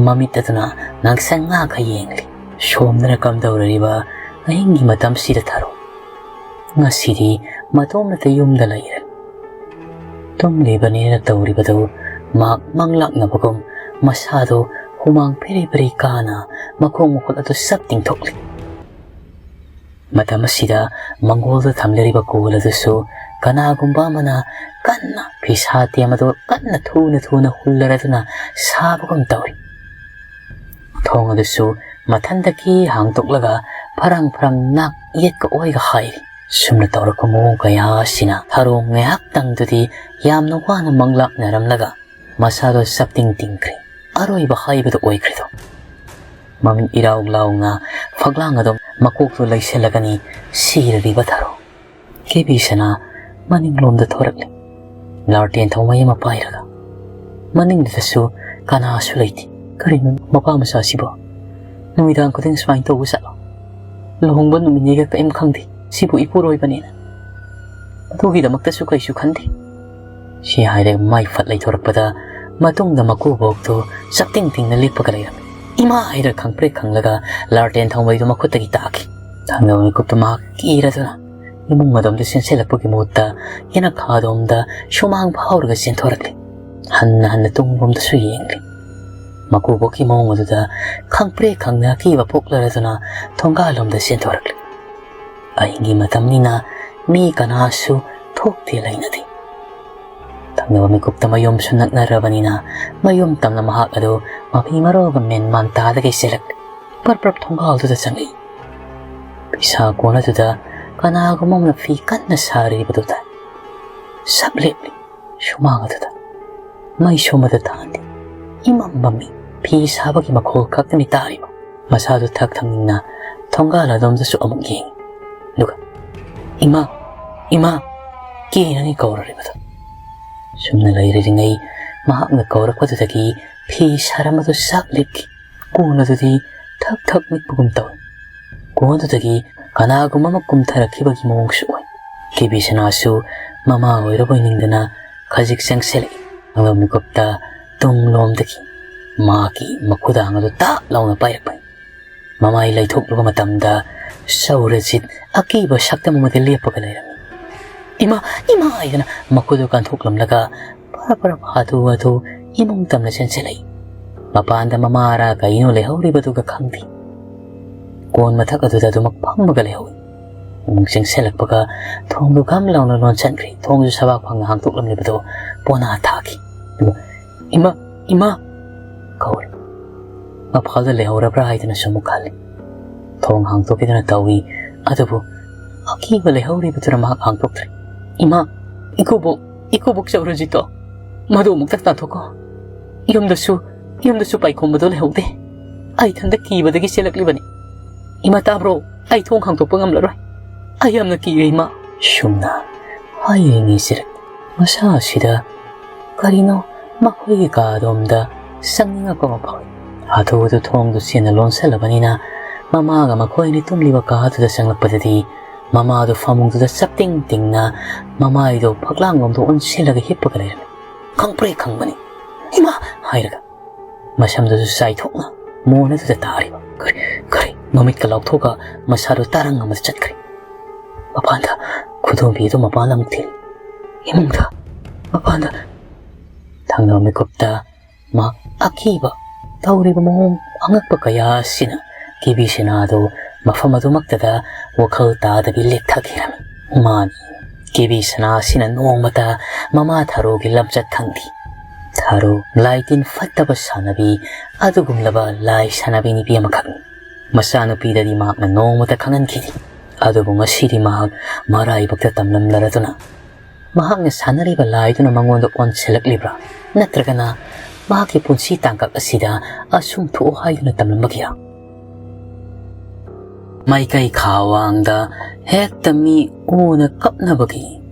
ꯃꯃꯤꯠ ꯑꯗꯨꯅ ꯉꯥꯡꯁꯪ ꯉꯥꯡꯈ ꯌꯦꯡꯂꯤ꯫ ꯁꯣꯝꯗꯅ ꯀꯝꯗꯧꯔꯤꯕ ꯑꯍꯤꯡꯒꯤ ꯃꯇꯝꯁꯤꯗ ꯊꯥꯔꯣ? ꯉꯁꯤꯗꯤ ꯃꯇꯣꯝꯅꯇ ꯌꯨꯝꯗ ꯂꯩꯔꯦ꯫ ꯇꯨꯝꯂꯤꯕꯅꯦꯅ ꯇꯧꯔꯤꯕꯗꯨ ꯃꯍꯥꯛ ꯃꯪꯂꯥꯛꯅꯕꯒꯨꯝ ꯃꯁꯥꯗꯨ ꯍꯨꯃꯥꯡ ꯐꯤꯔꯤ ꯐꯤꯔꯤ ꯀꯥꯅ ꯃꯈꯣꯡ ꯃꯈꯨꯠ ꯑꯗꯨ ꯁꯞ ꯇꯤꯡꯊꯣꯛꯂꯤ꯫ ꯃꯇꯝ ꯑꯁꯤꯗ ꯃꯪꯒꯣꯜꯗ ꯊꯝꯂꯤꯕ ꯀꯣꯜ ꯑꯗꯨꯁꯨ ꯀꯅꯥꯒꯨꯝꯕ ꯑꯃꯅ ꯀꯟꯅ ꯐꯤꯁꯥ ꯇꯦꯝ ꯑꯗꯨ ꯀꯟꯅ ꯊꯨꯅ ꯊꯨꯅ ꯍꯨꯜꯂꯔꯗꯨꯅ ꯁꯥꯕꯒꯨꯝ ꯇꯧꯏ꯫ ꯊꯣꯡ ꯑꯗꯨꯁꯨ ꯃꯊꯟꯇꯒꯤ ꯍꯥꯡꯗꯣꯛꯂꯒ ꯐꯔꯪ ꯐꯔꯪ ꯅꯥꯛ ꯌꯦꯠꯀ ꯑꯣꯏꯒ ꯍꯥꯏꯔꯤ꯫ ꯁꯨꯝꯅ ꯇꯧꯔꯛꯄ ꯃꯑꯣꯡ ꯀꯌꯥ ꯑꯁꯤꯅ ꯊꯔꯣ ꯉꯥꯏꯍꯥꯛꯇꯪꯗꯨꯗꯤ ꯌꯥꯝꯅ ꯋꯥꯅ ꯃꯪꯂꯥꯛꯅꯔꯝꯂꯒ ꯃꯁꯥꯗꯣ ꯆꯞꯇꯤꯡ ꯇꯤꯡꯈ꯭ꯔꯦ꯫ ꯑꯔꯣꯏꯕ ꯍꯥꯏꯕꯗꯨ ꯑꯣꯏꯈ꯭ꯔꯦꯗꯣ꯫ ꯃꯃꯤꯠ ꯏꯔꯥꯎ ꯂꯥꯎꯅ ꯐꯛꯂꯥꯡ ꯑꯗꯨꯝ ꯃꯀꯣꯛꯇꯨ ꯂꯩꯁꯤꯜꯂꯒꯅꯤ ꯁꯤꯔꯔꯤꯕ ꯊꯔꯣ꯫ ꯀꯦꯕꯤ ꯁꯅꯥ ꯃꯅꯤꯡꯂꯣꯝꯗ ꯊꯣꯔꯛꯂꯤ꯫ ꯂꯥꯔꯇꯦꯟ ꯊꯧꯃꯩ ꯑꯃ ꯄꯥꯏꯔꯒ꯫ ꯃꯅꯤꯡꯗꯨꯗꯁꯨ ꯀꯅꯥꯁꯨ ꯂꯩꯇꯦ꯫ ꯀꯔꯤꯅꯣ ꯃꯄꯥ ꯃꯆꯥꯁꯤꯕꯣ? ꯅꯨꯃꯤꯗꯥꯡ ꯈꯨꯗꯤꯡ ꯁꯨꯃꯥꯏꯅ ꯇꯧꯕ ꯆꯠꯂꯣ? ꯂꯨꯍꯣꯡꯕ ꯅꯨꯃꯤꯠꯅꯤꯒ ꯀꯔꯤꯝ ꯈꯪꯗꯦ꯫ ꯁꯤꯕꯨ ꯏꯄꯨꯔꯣꯏꯕꯅꯦꯅ꯫ ꯑꯗꯨꯒꯤꯗꯃꯛꯇꯁꯨ ꯀꯩꯁꯨ ꯈꯟꯗꯦ꯫ ꯁꯤ ꯍꯥꯏꯔꯒ ꯃꯥꯏ ꯐꯠ ꯂꯩꯊꯣꯔꯛꯄꯗ ꯃꯇꯨꯡꯗ ꯃꯀꯨꯕꯣꯛꯇꯨ ꯆꯞꯇꯤꯡ ꯇꯤꯡꯅ ꯂꯦꯞꯄꯒ ꯂꯩꯔꯝꯃꯤ꯫ "ꯏꯃꯥ!" ꯍꯥꯏꯔ ꯈꯪꯄ꯭ꯔꯦꯛ ꯈꯪꯂꯒ ꯂꯥꯔꯇꯦꯟ ꯊꯧꯃꯩꯗꯨ ꯃꯈꯨꯠꯇꯒꯤ ꯇꯥꯈꯤ꯫ ꯊꯪꯅꯕ ꯃꯤꯀꯨꯞꯇ ꯃꯍꯥꯛ ꯀꯤꯔꯗꯨꯅ ꯏꯃꯨꯡ ꯑꯗꯣꯝꯗ ꯆꯦꯟꯁꯤꯜꯂꯛꯄꯒꯤ ꯃꯍꯨꯠꯇ ꯌꯦꯅꯈꯥ ꯑꯗꯣꯝꯗ ꯁꯨꯃꯥꯡ ꯐꯥꯎꯔꯒ ꯆꯦꯟꯊꯣꯔꯛꯂꯤ꯫ ꯍꯟꯅ ꯍꯟꯅ ꯇꯨꯡꯂꯣꯝꯗꯁꯨ ꯌꯦꯡꯂꯤ꯫ ꯃꯀꯨꯕꯣꯛꯀꯤ ꯃꯑꯣꯡ ꯑꯗꯨꯗ ꯈꯪꯄ꯭ꯔꯦꯛ ꯈꯪꯅ ꯑꯀꯤꯕ ꯄꯣꯛꯂꯔꯗꯨꯅ ꯊꯣꯡꯒꯥꯜꯂꯣꯝꯗ ꯆꯦꯟꯊꯣꯔꯛꯂꯤ꯫ ꯑꯍꯤꯡꯒꯤ ꯃꯇꯝꯅꯤꯅ ꯃꯤ ꯀꯅꯥꯁꯨ ꯊꯣꯛꯇꯦ ꯂꯩꯅꯗꯦ꯫ ꯊꯪꯅꯕ ꯃꯤꯀꯨꯞꯇ ꯃꯌꯨꯝꯁꯨ ꯅꯛꯅꯔꯕꯅꯤꯅ ꯃꯌꯨꯝ ꯇꯝꯅ ꯃꯍꯥꯛ ꯑꯗꯨ ꯃꯐꯤ ꯃꯔꯣꯒ ꯃꯦꯟ ꯃꯥꯟ ꯇꯥꯗꯒꯩ ꯆꯦꯜꯂꯛꯂꯤ꯫ ꯄꯔꯞ ꯄꯔꯞ ꯊꯣꯡꯒꯥꯜꯗꯨꯗ ꯆꯪꯂꯛꯏ꯫ ꯐꯤꯁꯥ ꯀꯣꯟ ꯑꯗꯨꯗ ꯀꯅꯥꯒꯨꯝꯕ ꯑꯃꯅ ꯐꯤ ꯀꯟꯅ ꯁꯥꯔꯤꯕꯗꯨ ꯇꯥꯏ꯫ ꯁꯞ ꯂꯦꯞꯂꯤ꯫ ꯁꯨꯃꯥꯡ ꯑꯗꯨꯗ ꯃꯩꯁꯨ ꯑꯃꯗ ꯊꯥꯟꯗꯦ꯫ ꯏꯃꯝ ꯃꯝꯃꯤ꯫ ꯐꯤ ꯁꯥꯕꯒꯤ ꯃꯈꯣꯜ ꯈꯛꯇꯅꯤ ꯇꯥꯔꯤꯕ꯫ ꯃꯁꯥꯗꯨ ꯊꯛ ꯊꯛꯅꯤꯡꯅ ꯊꯣꯡꯒꯥꯜ ꯑꯗꯣꯝꯗꯁꯨ ꯑꯃꯨꯛ ꯌꯦꯡꯉꯤ꯫ ꯑꯗꯨꯒ, "ꯏꯃꯥ! ꯏꯃꯥ!" ꯀꯤꯅꯅꯤ ꯀꯧꯔꯔꯤꯕꯗꯨ꯫ ꯁꯨꯝꯅ ꯂꯩꯔꯤꯉꯩ ꯃꯍꯥꯛꯅ ꯀꯧꯔꯛꯄꯗꯨꯗꯒꯤ ꯐꯤ ꯁꯥꯔꯝꯕꯗꯨ ꯆꯥꯛ ꯂꯦꯞꯈꯤ꯫ ꯀꯣꯟ ꯑꯗꯨꯗꯤ ꯊꯛ ꯊꯛ ꯅꯤꯛꯄꯒꯨꯝ ꯇꯧꯏ꯫ ꯀꯣꯟꯗꯨꯗꯒꯤ ꯀꯅꯥꯒꯨꯝꯕ ꯑꯃ ꯀꯨꯝꯊꯔꯛꯈꯤꯕꯒꯤ ꯃꯑꯣꯡꯁꯨ ꯑꯣꯏ꯫ ꯀꯦꯕꯤ ꯁꯅꯥꯁꯨ ꯃꯃꯥ ꯑꯣꯏꯔꯕꯣꯏ ꯅꯤꯡꯗꯅ ꯈꯖꯤꯛ ꯆꯪꯁꯤꯜꯂꯛꯏ꯫ ꯑꯉꯝ ꯃꯤꯀꯨꯞꯇ ꯇꯨꯡꯂꯣꯝꯗꯒꯤ ꯃꯍꯥꯛꯀꯤ ꯃꯈꯨꯗꯥꯡ ꯑꯗꯨ ꯇꯥꯛ ꯂꯥꯎꯅ ꯄꯥꯏꯔꯛꯄꯅꯤ꯫ ꯃꯃꯥꯏ ꯂꯩꯊꯣꯛꯂꯨꯕ ꯃꯇꯝꯗ ꯁꯧꯔꯖꯤꯠ ꯑꯀꯤꯕ ꯁꯛꯇꯝ ꯑꯃꯗ ꯂꯦꯞꯄꯒ ꯂꯩꯔꯝꯃꯤ꯫ "ꯏꯃꯥ! ꯏꯃꯥ!" ꯍꯥꯏꯗꯅ ꯃꯈꯨꯗꯨ ꯀꯟꯊꯣꯛꯂꯝꯂꯒ ꯐꯔ ꯐꯔ ꯍꯥꯊꯨ ꯍꯥꯊꯨ ꯏꯃꯨꯡ ꯇꯝꯅ ꯆꯦꯟꯁꯤꯜꯂꯛꯏ꯫ ꯃꯄꯥꯟꯗ ꯃꯃꯥꯔꯥ ꯀꯩꯅꯣ ꯂꯩꯍꯧꯔꯤꯕꯗꯨꯒ ꯈꯪꯗꯦ꯫ ꯀꯣꯟ ꯃꯊꯛ ꯑꯗꯨꯗ ꯑꯗꯨꯃꯛ ꯐꯝꯃꯒ ꯂꯩꯍꯧꯏ꯫ ꯑꯃꯨꯛ ꯆꯪꯁꯤꯜꯂꯛꯄꯒ ꯊꯣꯡꯗꯨ ꯘꯝ ꯂꯥꯎꯅ ꯂꯣꯟꯁꯤꯟꯈ꯭ꯔꯦ꯫ ꯊꯣꯡꯁꯨ ꯁꯕꯥꯛ ꯐꯪꯅ ꯍꯥꯡꯗꯣꯛꯂꯝꯂꯤꯕꯗꯨ ꯄꯣꯅꯥ ꯊꯥꯈꯤ꯫ ꯑꯗꯨꯒ "ꯏꯃꯥ! ꯏꯃꯥ!" ꯀꯧꯔꯦ꯫ ꯃꯄꯥꯜꯗ ꯂꯩꯍꯧꯔꯕ꯭ꯔꯥ ꯍꯥꯏꯗꯨꯅꯁꯨ ꯑꯃꯨꯛ ꯈꯜꯂꯤ꯫ ꯊꯣꯡ ꯍꯥꯡꯗꯣꯛꯈꯤꯗꯨꯅ ꯇꯧꯏ, ꯑꯗꯨꯕꯨ ꯑꯀꯤꯕ ꯂꯩꯍꯧꯔꯤꯕꯗꯨꯅ ꯃꯍꯥꯛ ꯍꯥꯡꯗꯣꯛꯇ꯭ꯔꯦ꯫ "ꯏꯃꯥ! ꯏꯀꯨꯕꯣꯛ! ꯏꯀꯨꯕꯣꯛ ꯆꯧꯔꯖꯤꯠꯇꯣ! ꯃꯗꯨ ꯑꯃꯨꯛꯇ ꯇꯥꯟꯊꯣꯛꯀꯣ꯫ ꯌꯨꯝꯗꯁꯨ, ꯌꯨꯝꯗꯁꯨ ꯄꯥꯏꯈꯣꯝꯕꯗꯣ ꯂꯩꯍꯧꯗꯦ꯫ ꯑꯩ ꯏꯊꯟꯇ ꯀꯤꯕꯗꯒꯤ ꯆꯦꯜꯂꯛꯂꯤꯕꯅꯤ꯫ ꯏꯃꯥ ꯇꯥꯕ꯭ꯔꯣ? ꯑꯩ ꯊꯣꯡ ꯍꯥꯡꯗꯣꯛꯄ ꯉꯝꯂꯔꯣꯏ꯫ ꯑꯩ ꯌꯥꯝꯅ ꯀꯤꯔꯦ, ꯏꯃꯥ꯫" ꯁꯨꯝꯅ ꯍꯥꯏꯔꯤꯉꯩꯁꯤꯗ ꯃꯁꯥ ꯑꯁꯤꯗ ꯀꯔꯤꯅꯣ ꯃꯈꯣꯏꯒꯤ ꯀꯥ ꯑꯗꯣꯝꯗ ꯆꯪꯅꯤꯡꯉꯛꯄ ꯑꯃ ꯐꯥꯎꯏ꯫ ꯍꯥꯊꯨ ꯍꯥꯊꯨ ꯊꯣꯡꯗꯨ ꯆꯦꯟꯅ ꯂꯣꯟꯁꯤꯜꯂꯕꯅꯤꯅ ꯃꯃꯥꯒ ꯃꯈꯣꯏ ꯑꯅꯤ ꯇꯨꯝꯂꯤꯕ ꯀꯥ ꯑꯗꯨꯗ ꯆꯪꯂꯛꯄꯗꯗꯤ ꯃꯃꯥꯗꯨ ꯐꯃꯨꯡꯗꯨꯗ ꯆꯞꯇꯤꯡ ꯇꯤꯡꯅ ꯃꯃꯥꯏꯗꯨ ꯐꯛꯂꯥꯡꯂꯣꯝꯗ ꯑꯣꯟꯁꯤꯜꯂꯒ ꯍꯤꯞꯄꯒ ꯂꯩꯔꯝꯃꯤ꯫ ꯈꯪꯄ꯭ꯔꯦꯛ ꯈꯪꯕꯅꯤ꯫ "ꯏꯃꯥ!" ꯍꯥꯏꯔꯒ ꯃꯁꯝꯗꯨꯁꯨ ꯆꯥꯏꯊꯣꯛꯅ ꯃꯣꯟ ꯑꯗꯨꯗ ꯇꯥꯔꯤꯕ꯫ ꯀꯔꯤ, ꯀꯔꯤ? ꯃꯃꯤꯠꯀ ꯂꯥꯎꯊꯣꯛꯑꯒ ꯃꯁꯥꯗꯨ ꯇꯔꯪ ꯑꯃꯗ ꯆꯠꯈ꯭ꯔꯦ꯫ ꯃꯄꯥꯟꯗ ꯈꯨꯗꯣꯝꯕꯤ ꯑꯗꯨ ꯃꯄꯥꯟꯗ ꯑꯃꯨꯛ ꯊꯤꯜꯂꯤ꯫ ꯏꯃꯨꯡꯗ, ꯃꯄꯥꯟꯗ꯫ ꯊꯪꯅꯕ ꯃꯤꯀꯨꯞꯇ ꯃꯍꯥꯛ ꯑꯀꯤꯕ ꯇꯧꯔꯤꯕ ꯃꯑꯣꯡ ꯑꯉꯛꯄ ꯀꯌꯥ ꯑꯁꯤꯅ ꯀꯦꯕꯤ ꯁꯅꯥꯗꯨ ꯃꯐꯝ ꯑꯗꯨꯃꯛꯇꯗ ꯋꯥꯈꯜ ꯇꯥꯗꯕꯤ ꯂꯦꯛꯊꯈꯤꯔꯝꯃꯤ꯫ ꯃꯥꯅꯤ, ꯀꯦꯕꯤ ꯁꯅꯥ ꯑꯁꯤꯅ ꯅꯣꯡꯃꯇ ꯃꯃꯥ ꯊꯔꯣꯒꯤ ꯂꯝꯆꯠ ꯈꯪꯈꯤ꯫ ꯊꯔꯣ ꯂꯥꯏ ꯇꯤꯟ ꯐꯠꯇꯕ ꯁꯥꯟꯅꯕꯤ ꯑꯗꯨꯒꯨꯝꯂꯕ ꯂꯥꯏ ꯁꯥꯟꯅꯕꯤ ꯅꯨꯄꯤ ꯑꯃꯈꯛꯅꯤ꯫ ꯃꯆꯥꯅꯨꯄꯤꯗꯗꯤ ꯃꯍꯥꯛꯅ ꯅꯣꯡꯃꯇ ꯈꯪꯍꯟꯈꯤꯗꯦ꯫ ꯑꯗꯨꯕꯨ ꯉꯁꯤꯗꯤ ꯃꯍꯥꯛ ꯃꯔꯥꯏꯕꯛꯇ ꯇꯝꯂꯝꯂꯔꯗꯨꯅ ꯃꯍꯥꯛꯅ ꯁꯥꯟꯅꯔꯤꯕ ꯂꯥꯏꯗꯨꯅ ꯃꯉꯣꯟꯗ ꯑꯣꯟꯁꯤꯜꯂꯛꯂꯤꯕ꯭ꯔꯥ? ꯅꯠꯇ꯭ꯔꯒꯅ ꯃꯍꯥꯛꯀꯤ ꯄꯨꯟꯁꯤ ꯇꯥꯡꯀꯛ ꯑꯁꯤꯗ ꯑꯁꯨꯝ ꯊꯣꯛꯑꯣ ꯍꯥꯏꯗꯨꯅ ꯇꯝꯂꯝꯕꯒꯤꯔꯥ? ꯃꯥꯏꯀꯩ ꯈꯥ ꯋꯥꯡꯗ ꯍꯦꯛꯇ ꯃꯤ ꯎꯅ ꯀꯞꯅꯕꯒꯤ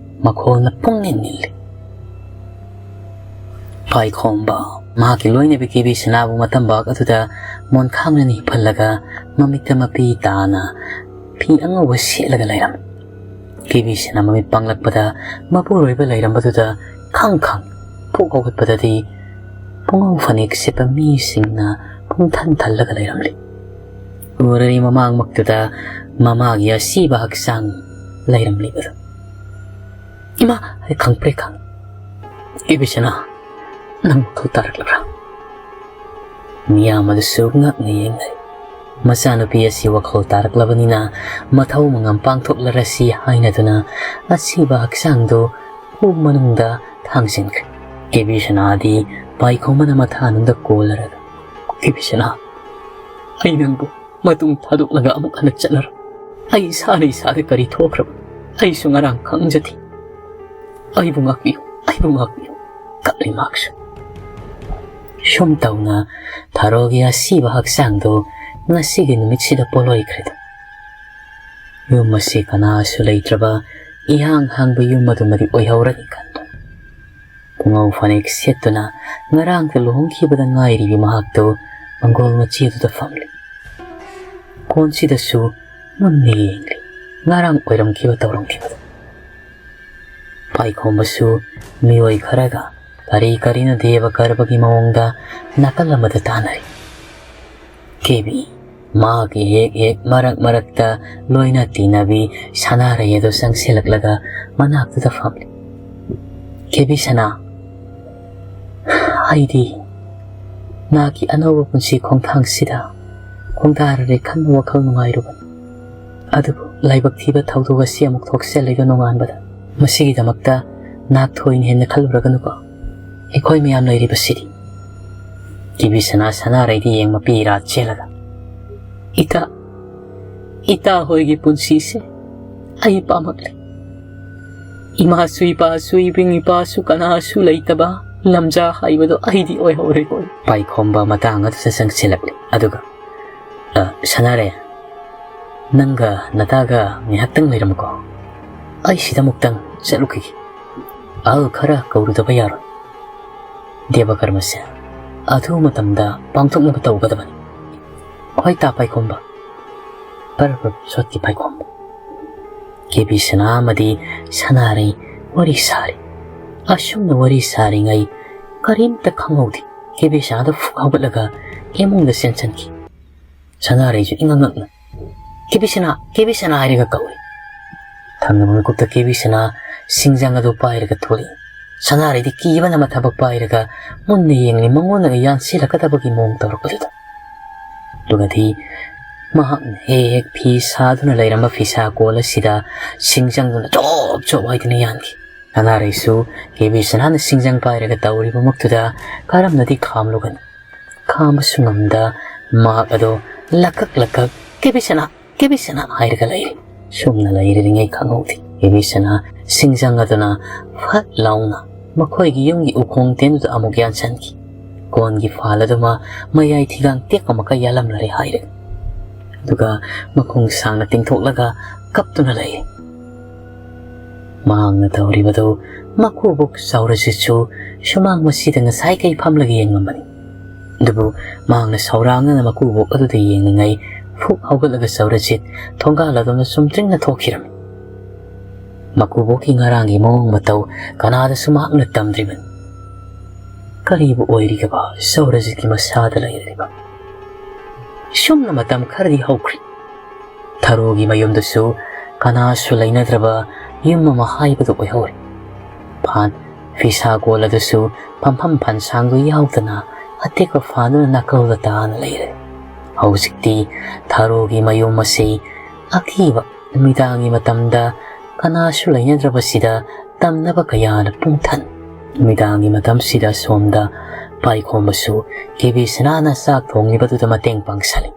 ꯃꯈꯣꯜꯅ ꯄꯨꯡꯅꯤꯜ ꯅꯤꯜꯂꯤ꯫ ꯄꯥꯏꯈꯣꯝꯕ ꯃꯍꯥꯛꯀꯤ ꯂꯣꯏꯅꯕꯤ ꯀꯦꯕꯤ ꯁꯅꯥꯕꯨ ꯃꯇꯝꯕꯥꯛ ꯑꯗꯨꯗ ꯃꯣꯟꯈꯥꯡꯅ ꯅꯤꯐꯜꯂꯒ ꯃꯃꯤꯠꯇ ꯃꯄꯤ ꯇꯥꯅ ꯐꯤ ꯑꯉꯧꯕ ꯁꯦꯠꯂꯒ ꯂꯩꯔꯝꯃꯤ꯫ ꯀꯦꯕꯤ ꯁꯅꯥ ꯃꯃꯤꯠ ꯄꯥꯡꯂꯛꯄꯗ ꯃꯄꯨꯔꯣꯏꯕ ꯂꯩꯔꯝꯕꯗꯨꯗ ꯈꯪ ꯈꯪ ꯄꯨꯛ ꯍꯧꯒꯠꯄꯗꯗꯤ ꯄꯨꯡꯉꯧ ꯐꯅꯦꯛ ꯁꯦꯠꯄ ꯃꯤꯁꯤꯡꯅ ꯄꯨꯡꯊꯟ ꯊꯜꯂꯒ ꯂꯩꯔꯝꯂꯤ꯫ ꯎꯔꯔꯤ ꯃꯃꯥꯡꯃꯛꯇꯨꯗ ꯃꯃꯥꯒꯤ ꯑꯁꯤꯕ ꯍꯛꯆꯥꯡ ꯂꯩꯔꯝꯂꯤꯕꯗꯨ꯫ "ꯏꯃꯥ!" ꯈꯪꯄ꯭ꯔꯦꯛ ꯈꯪ꯫ "ꯏꯕꯦꯆꯅ, ꯅꯪ ꯋꯥꯈꯜ ꯇꯥꯔꯛꯂꯕ꯭ꯔꯥ?" ꯃꯤꯌꯥꯝ ꯑꯗꯨꯁꯨ ꯉꯛꯅ ꯌꯦꯡꯅꯩ꯫ ꯃꯆꯥꯅꯨꯄꯤ ꯑꯁꯤ ꯋꯥꯈꯜ ꯇꯥꯔꯛꯂꯕꯅꯤꯅ ꯃꯊꯧ ꯃꯉꯝ ꯄꯥꯡꯊꯣꯛꯂꯔꯁꯤ ꯍꯥꯏꯅꯗꯨꯅ ꯑꯁꯤꯕ ꯍꯛꯆꯥꯡꯗꯨ ꯐꯨꯝ ꯃꯅꯨꯡꯗ ꯊꯥꯡꯖꯤꯟꯈ꯭ꯔꯦ꯫ ꯀꯦꯕꯤ ꯁꯅꯥꯗꯤ ꯄꯥꯏꯈꯣꯝꯕꯅ ꯃꯊꯥꯅꯨꯡꯗ ꯀꯣꯜꯂꯔꯒ, "ꯀꯦꯕꯤ ꯁꯅꯥ, ꯑꯩ ꯅꯪꯕꯨ ꯃꯇꯨꯡ ꯊꯥꯗꯣꯛꯂꯒ ꯑꯃꯨꯛ ꯍꯟꯅ ꯆꯠꯂꯔꯣꯏ꯫ ꯑꯩ ꯏꯁꯥꯅ ꯏꯁꯥꯗ ꯀꯔꯤ ꯊꯣꯛꯈ꯭ꯔꯕ? ꯑꯩꯁꯨ ꯉꯔꯥꯡ ꯈꯪꯖꯗꯦ꯫ ꯑꯩꯕꯨ ꯉꯥꯛꯄꯤꯌꯨ, ꯑꯩꯕꯨ ꯉꯥꯛꯄꯤꯌꯨ", ꯀꯞꯂꯤ ꯃꯍꯥꯛꯁꯨ꯫ ꯁꯨꯝ ꯇꯧꯅ ꯊꯔꯣꯒꯤ ꯑꯁꯤꯕ ꯍꯛꯆꯥꯡꯗꯨ ꯉꯁꯤꯒꯤ ꯅꯨꯃꯤꯠꯁꯤꯗ ꯄꯣꯂꯣꯏꯈ꯭ꯔꯦꯗ꯫ ꯌꯨꯝ ꯑꯁꯤ ꯀꯅꯥꯁꯨ ꯂꯩꯇ꯭ꯔꯕ ꯏꯍꯥꯡ ꯍꯥꯡꯕ ꯌꯨꯝ ꯑꯗꯨꯃꯗꯤ ꯑꯣꯏꯍꯧꯔꯅꯤ ꯈꯟꯗꯨꯅ ꯄꯨꯉꯧ ꯐꯅꯦꯛ ꯁꯦꯠꯇꯨꯅ ꯉꯔꯥꯡꯗ ꯂꯨꯍꯣꯡꯈꯤꯕꯗ ꯉꯥꯏꯔꯤꯕꯤ ꯃꯍꯥꯛꯇꯨ ꯃꯪꯒꯣꯜ ꯃꯆꯤ ꯑꯗꯨꯗ ꯐꯝꯂꯤ꯫ ꯀꯣꯟꯁꯤꯗꯁꯨ ꯃꯨꯟꯅ ꯌꯦꯡꯂꯤ꯫ ꯉꯔꯥꯡ ꯑꯣꯏꯔꯝꯈꯤꯕ ꯇꯧꯔꯝꯈꯤꯕꯗꯨ꯫ ꯄꯥꯏꯈꯣꯝꯕꯁꯨ ꯃꯤꯑꯣꯏ ꯈꯔꯒ ꯀꯔꯤ ꯀꯔꯤꯅꯣ ꯗꯦꯕ ꯀꯔꯕꯒꯤ ꯃꯑꯣꯡꯗ ꯅꯥꯀꯜ ꯑꯃꯗ ꯇꯥꯟꯅꯔꯤ꯫ ꯀꯦꯕꯤ, ꯃꯍꯥꯛꯀꯤ ꯍꯦꯛ ꯍꯦꯛ ꯃꯔꯛ ꯃꯔꯛꯇ ꯂꯣꯏꯅ ꯇꯤꯟꯅꯕꯤ ꯁꯅꯥꯔꯩ ꯑꯗꯨ ꯆꯪꯁꯤꯜꯂꯛꯂꯒ ꯃꯅꯥꯛꯇꯨꯗ ꯐꯝꯂꯤ꯫ "ꯀꯦꯕꯤ ꯁꯅꯥ, ꯑꯩꯗꯤ ꯅꯍꯥꯛꯀꯤ ꯑꯅꯧꯕ ꯄꯨꯟꯁꯤ ꯈꯣꯡꯊꯥꯡꯁꯤꯗ ꯈꯣꯡꯗꯥꯔꯔꯦ ꯈꯟꯕ ꯋꯥꯈꯜ ꯅꯨꯡꯉꯥꯏꯔꯨꯕꯅꯤ꯫ ꯑꯗꯨꯕꯨ ꯂꯥꯏꯕꯛ ꯊꯤꯕ ꯊꯧꯗꯣꯛ ꯑꯁꯤ ꯑꯃꯨꯛ ꯊꯣꯛꯆꯜꯂꯤꯗꯣ ꯅꯣꯡꯉꯥꯟꯕꯗ꯫ ꯃꯁꯤꯒꯤꯗꯃꯛꯇ ꯅꯍꯥꯛ ꯊꯣꯏꯅ ꯍꯦꯟꯅ ꯈꯜꯂꯨꯔꯒꯅꯨꯀꯣ꯫ ꯑꯩꯈꯣꯏ ꯃꯌꯥꯝ ꯂꯩꯔꯤꯕꯁꯤꯗꯤ"꯫ ꯀꯦꯕꯤ ꯁꯅꯥ ꯁꯅꯥꯔꯩꯗꯤ ꯌꯦꯡ ꯃꯄꯤ ꯏꯔꯥ ꯆꯦꯜꯂꯒ, "ꯏꯇꯥ, ꯏꯇꯥ ꯍꯣꯏꯒꯤ ꯄꯨꯟꯁꯤꯁꯦ ꯑꯩ ꯄꯥꯝꯃꯛꯂꯦ꯫ ꯏꯃꯥꯁꯨ ꯏꯄꯥꯁꯨ ꯏꯕꯤꯡ ꯏꯄꯥꯁꯨ ꯀꯅꯥꯁꯨ ꯂꯩꯇꯕ ꯂꯝꯖꯥ ꯍꯥꯏꯕꯗꯣ ꯑꯩꯗꯤ ꯑꯣꯏꯍꯧꯔꯦꯀꯣ"꯫ ꯄꯥꯏꯈꯣꯝꯕ ꯃꯇꯥꯡ ꯑꯗꯨꯗ ꯆꯪꯁꯤꯜꯂꯛꯂꯦ꯫ ꯑꯗꯨꯒ, "ꯑ, ꯁꯅꯥꯔꯦ, ꯅꯪꯒ ꯅꯇꯥꯒ ꯉꯥꯏꯍꯥꯛꯇꯪ ꯂꯩꯔꯝꯃꯨꯀꯣ꯫ ꯑꯩ ꯁꯤꯗ ꯑꯃꯨꯛꯇꯪ ꯆꯠꯂꯨꯈꯤꯒꯦ꯫ ꯑꯍꯜ ꯈꯔ ꯀꯧꯔꯨꯗꯕ ꯌꯥꯔꯣꯏ꯫ ꯗꯦꯕ ꯀꯔꯃꯁꯦ ꯑꯊꯨꯕ ꯃꯇꯝꯗ ꯄꯥꯡꯊꯣꯛꯅꯕ ꯇꯧꯒꯗꯕꯅꯤ"꯫ "ꯍꯣꯏ ꯇꯥ ꯄꯥꯏꯈꯣꯝꯕ"꯫ ꯐꯔ ꯐꯔ ꯁꯣꯠꯀꯤ ꯄꯥꯏꯈꯣꯝꯕ꯫ ꯀꯦꯕꯤ ꯁꯅꯥ ꯑꯃꯗꯤ ꯁꯅꯥꯔꯩ ꯋꯥꯔꯤ ꯁꯥꯔꯤ꯫ ꯑꯁꯨꯝꯅ ꯋꯥꯔꯤ ꯁꯥꯔꯤꯉꯩ ꯀꯔꯤꯝꯇ ꯈꯪꯍꯧꯗꯦ꯫ ꯀꯦꯕꯤ ꯁꯅꯥꯗꯣ ꯐꯨꯛ ꯍꯧꯒꯠꯂꯒ ꯏꯃꯨꯡꯗ ꯆꯦꯟꯁꯤꯟꯈꯤ꯫ ꯁꯅꯥꯔꯩꯁꯨ ꯏꯉꯛ ꯉꯛꯅ, "ꯀꯦꯕꯤ ꯁꯅꯥ, ꯀꯦꯕꯤ ꯁꯅꯥ" ꯍꯥꯏꯔꯒ ꯀꯧꯏ꯫ ꯊꯪꯅꯕ ꯃꯤꯀꯨꯞꯇ ꯀꯦꯕꯤ ꯁꯅꯥ ꯁꯤꯡꯖꯪ ꯑꯗꯨ ꯄꯥꯏꯔꯒ ꯊꯣꯛꯂꯛꯏ꯫ ꯁꯅꯥꯔꯩꯗꯤ ꯀꯤꯕꯅ ꯃꯊꯕꯛ ꯄꯥꯏꯔꯒ ꯃꯨꯟꯅ ꯌꯦꯡꯂꯤ, ꯃꯉꯣꯟꯗꯒ ꯌꯥꯟꯁꯤꯜꯂꯛꯀꯗꯕꯒꯤ ꯃꯑꯣꯡ ꯇꯧꯔꯛꯄꯗꯨꯗ꯫ ꯑꯗꯨꯒꯗꯤ ꯃꯍꯥꯛꯅ ꯍꯦꯛ ꯍꯦꯛ ꯐꯤ ꯁꯥꯗꯨꯅ ꯂꯩꯔꯝꯕ ꯐꯤꯁꯥ ꯀꯣꯜ ꯑꯁꯤꯗ ꯁꯤꯡꯖꯪꯗꯨꯅ ꯆꯣꯞ ꯆꯣꯞ ꯍꯥꯏꯗꯨꯅ ꯌꯥꯟꯈꯤ꯫ ꯀꯅꯥꯔꯩꯁꯨ ꯀꯦꯕꯤ ꯁꯅꯥꯅ ꯁꯤꯡꯖꯪ ꯄꯥꯏꯔꯒ ꯇꯧꯔꯤꯕꯃꯛꯇꯨꯗ ꯀꯔꯝꯅꯗꯤ ꯈꯥꯝꯂꯨꯒꯅꯤ? ꯈꯥꯝꯕꯁꯨ ꯉꯝꯗ ꯃꯍꯥꯛ ꯑꯗꯣ ꯂꯛꯀꯛ ꯂꯛꯀꯛ "ꯀꯦꯕꯤ ꯁꯅꯥ, ꯀꯦꯕꯤ ꯁꯅꯥ" ꯍꯥꯏꯔꯒ ꯂꯩꯔꯦ꯫ ꯁꯨꯝꯅ ꯂꯩꯔꯤꯉꯩ ꯈꯪꯍꯧꯗꯦ꯫ ꯀꯦꯕꯤ ꯁꯅꯥ ꯁꯤꯡꯖꯪ ꯑꯗꯨꯅ ꯐꯠ ꯂꯥꯎꯅ ꯃꯈꯣꯏꯒꯤ ꯌꯨꯝꯒꯤ ꯎꯈꯣꯡ ꯇꯦꯟꯗꯨꯗ ꯑꯃꯨꯛ ꯌꯥꯟꯁꯤꯟꯈꯤ꯫ ꯀꯣꯟꯒꯤ ꯐꯥꯜ ꯑꯗꯨꯃ ꯃꯌꯥꯏ ꯊꯤꯒꯥꯡ ꯇꯦꯛꯄ ꯃꯈꯩ ꯌꯥꯜꯂꯝꯂꯔꯦ ꯍꯥꯏꯔꯦ꯫ ꯑꯗꯨꯒ ꯃꯈꯣꯡ ꯁꯥꯡꯅ ꯇꯤꯡꯊꯣꯛꯂꯒ ꯀꯞꯇꯨꯅ ꯂꯩ꯫ ꯃꯍꯥꯛꯅ ꯇꯧꯔꯤꯕꯗꯨ ꯃꯀꯨꯕꯣꯛ ꯆꯥꯎꯔꯖꯤꯠꯁꯨ ꯁꯨꯃꯥꯡ ꯃꯁꯤꯗ ꯉꯁꯥꯏ ꯀꯩ ꯐꯝꯂꯒ ꯌꯦꯡꯂꯝꯕꯅꯤ꯫ ꯑꯗꯨꯕꯨ ꯃꯍꯥꯛꯅ ꯁꯧꯔꯥꯡꯅꯅ ꯃꯀꯨꯕꯣꯛ ꯑꯗꯨꯗ ꯌꯦꯡꯂꯤꯉꯩ ꯐꯨꯛ ꯍꯧꯒꯠꯂꯒ ꯆꯥꯎꯔꯖꯤꯠ ꯊꯣꯡꯒꯥꯜ ꯑꯗꯣꯝꯗ ꯆꯨꯝꯗ꯭ꯔꯤꯡꯅ ꯊꯣꯛꯈꯤꯔꯝꯃꯤ꯫ ꯃꯀꯨꯕꯣꯛꯀꯤ ꯉꯔꯥꯡꯒꯤ ꯃꯑꯣꯡ ꯃꯇꯧ ꯀꯅꯥꯗꯁꯨ ꯃꯍꯥꯛꯅ ꯇꯝꯗ꯭ꯔꯤꯕꯅꯤ꯫ ꯀꯔꯤꯕꯨ ꯑꯣꯏꯔꯤꯒꯕ ꯆꯥꯎꯔꯖꯤꯠꯀꯤ ꯃꯁꯥꯗ ꯂꯩꯔꯤꯕ? ꯁꯨꯝꯅ ꯃꯇꯝ ꯈꯔꯗꯤ ꯍꯧꯈ꯭ꯔꯤ꯫ ꯊꯔꯣꯒꯤ ꯃꯌꯨꯝꯗꯁꯨ ꯀꯅꯥꯁꯨ ꯂꯩꯅꯗ꯭ꯔꯕ ꯌꯨꯝ ꯑꯃ ꯍꯥꯏꯕꯗꯨ ꯑꯣꯏꯍꯧꯔꯦ꯫ ꯐꯥꯟ ꯐꯤꯁꯥ ꯀꯣꯜ ꯑꯗꯨꯁꯨ ꯐꯝꯐꯝ ꯐꯟꯁꯥꯡꯗꯨ ꯌꯥꯎꯗꯅ ꯑꯇꯦꯛꯄ ꯐꯥꯟꯗꯨꯅ ꯅꯥꯀꯜꯗ ꯇꯥꯅ ꯂꯩꯔꯦ꯫ ꯍꯧꯖꯤꯛꯇꯤ ꯊꯔꯣꯒꯤ ꯃꯌꯨꯝ ꯑꯁꯤ ꯑꯀꯤꯕ ꯅꯨꯃꯤꯗꯥꯡꯒꯤ ꯃꯇꯝꯗ ꯀꯅꯥꯁꯨ ꯂꯩꯅꯗ꯭ꯔꯕꯁꯤꯗ ꯇꯝꯅꯕ ꯀꯌꯥꯅ ꯄꯨꯡꯊꯟ꯫ ꯅꯨꯃꯤꯗꯥꯡꯒꯤ ꯃꯇꯝꯁꯤꯗ ꯁꯣꯝꯗ ꯄꯥꯏꯈꯣꯝꯕꯁꯨ ꯀꯦꯕꯤ ꯁꯅꯥꯅ ꯆꯥꯛ ꯊꯣꯡꯂꯤꯕꯗꯨꯗ ꯃꯇꯦꯡ ꯄꯥꯡꯁꯜꯂꯤ꯫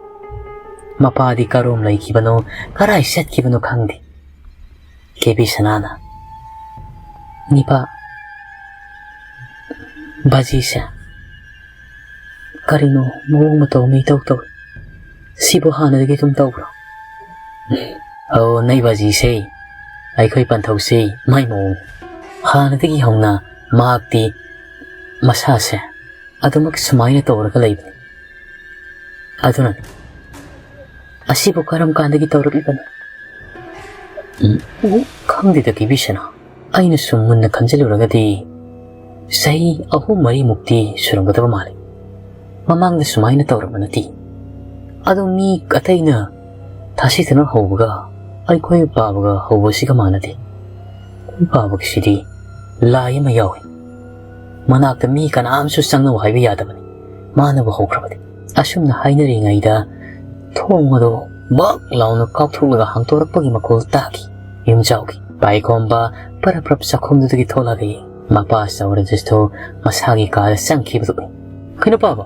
ꯃꯄꯥꯗꯤ ꯀꯔꯣꯝ ꯂꯩꯈꯤꯕꯅꯣ, ꯀꯔꯥꯏ ꯆꯠꯈꯤꯕꯅꯣ ꯈꯪꯗꯦ꯫ ꯀꯦꯕꯤ ꯁꯅꯥꯅ, "ꯅꯤꯄꯥ, ꯕꯥꯖꯤꯁꯦ ꯀꯔꯤꯅꯣ ꯃꯑꯣꯡ ꯃꯇꯧ ꯑꯃ ꯏꯇꯧ ꯇꯧꯏ꯫ ꯁꯤꯕꯨ ꯍꯥꯟꯅꯗꯒꯤ ꯑꯗꯨꯝ ꯇꯧꯕ꯭ꯔꯣ?" "ꯑꯧ, ꯅꯣꯏ ꯕꯥꯖꯤꯁꯦ, ꯑꯩꯈꯣꯏ ꯄꯟꯊꯧꯁꯦ ꯃꯥꯏ ꯃꯑꯣꯡ꯫ ꯍꯥꯟꯅꯗꯒꯤ ꯍꯧꯅ ꯃꯍꯥꯛꯇꯤ ꯃꯁꯥꯁꯦ ꯑꯗꯨꯃꯛ ꯁꯨꯃꯥꯏꯅ ꯇꯧꯔꯒ ꯂꯩꯕꯅꯤ꯫ ꯑꯗꯨꯅꯅꯤ꯫ ꯑꯁꯤꯕꯨ ꯀꯔꯝ ꯀꯥꯟꯗꯒꯤ ꯇꯧꯔꯛꯂꯤꯕꯅꯣ?" "ꯎꯝ, ꯎ, ꯈꯪꯗꯦꯗ ꯀꯦꯕꯤ ꯁꯅꯥ꯫ ꯑꯩꯅ ꯁꯨꯝ ꯃꯨꯟꯅ ꯈꯟꯖꯤꯜꯂꯨꯔꯒꯗꯤ ꯆꯍꯤ ꯑꯍꯨꯝ ꯃꯔꯤꯃꯨꯛꯇꯤ ꯁꯨꯔꯝꯒꯗꯕ ꯃꯥꯜꯂꯤ꯫ ꯃꯃꯥꯡꯗ ꯁꯨꯃꯥꯏꯅ ꯇꯧꯔꯝꯕ ꯅꯠꯇꯦ꯫ ꯑꯗꯣ ꯃꯤ ꯑꯇꯩꯅ ꯊꯥꯁꯤꯗꯅ ꯍꯧꯕꯒ ꯑꯩꯈꯣꯏ ꯄꯥꯕꯒ ꯍꯧꯕꯁꯤꯒ ꯃꯥꯟꯅꯗꯦ꯫ ꯑꯩꯈꯣꯏ ꯄꯥꯕꯒꯤꯁꯤꯗꯤ ꯂꯥꯏ ꯑꯃ ꯌꯥꯎꯏ꯫ ꯃꯅꯥꯛꯇ ꯃꯤ ꯀꯅꯥꯝꯁꯨ ꯆꯪꯅꯧ ꯍꯥꯏꯕ ꯌꯥꯗꯕꯅꯤ, ꯃꯥꯅꯕꯨ ꯍꯧꯈ꯭ꯔꯕꯗꯤ꯫" ꯑꯁꯨꯝꯅ ꯍꯥꯏꯅꯔꯤꯉꯩꯗ ꯊꯣꯡ ꯑꯗꯨ ꯕꯛ ꯂꯥꯎꯅ ꯀꯥꯎꯊꯣꯛꯂꯒ ꯍꯥꯡꯗꯣꯔꯛꯄꯒꯤ ꯃꯈꯣꯜ ꯇꯥꯈꯤ꯫ ꯌꯨꯝꯖꯥꯎꯒꯤ ꯄꯥꯏꯈꯣꯝꯕ ꯄꯔꯞ ꯄꯔꯞ ꯆꯥꯛꯈꯨꯝꯗꯨꯗꯒꯤ ꯊꯣꯛꯂꯛꯏ꯫ ꯃꯄꯥ ꯆꯥꯎꯔꯗꯨꯁꯨ ꯃꯁꯥꯒꯤ ꯀꯥꯗ ꯆꯪꯈꯤꯕꯗꯨ ꯎꯏ꯫ "ꯀꯩꯅꯣ ꯄꯥꯕ,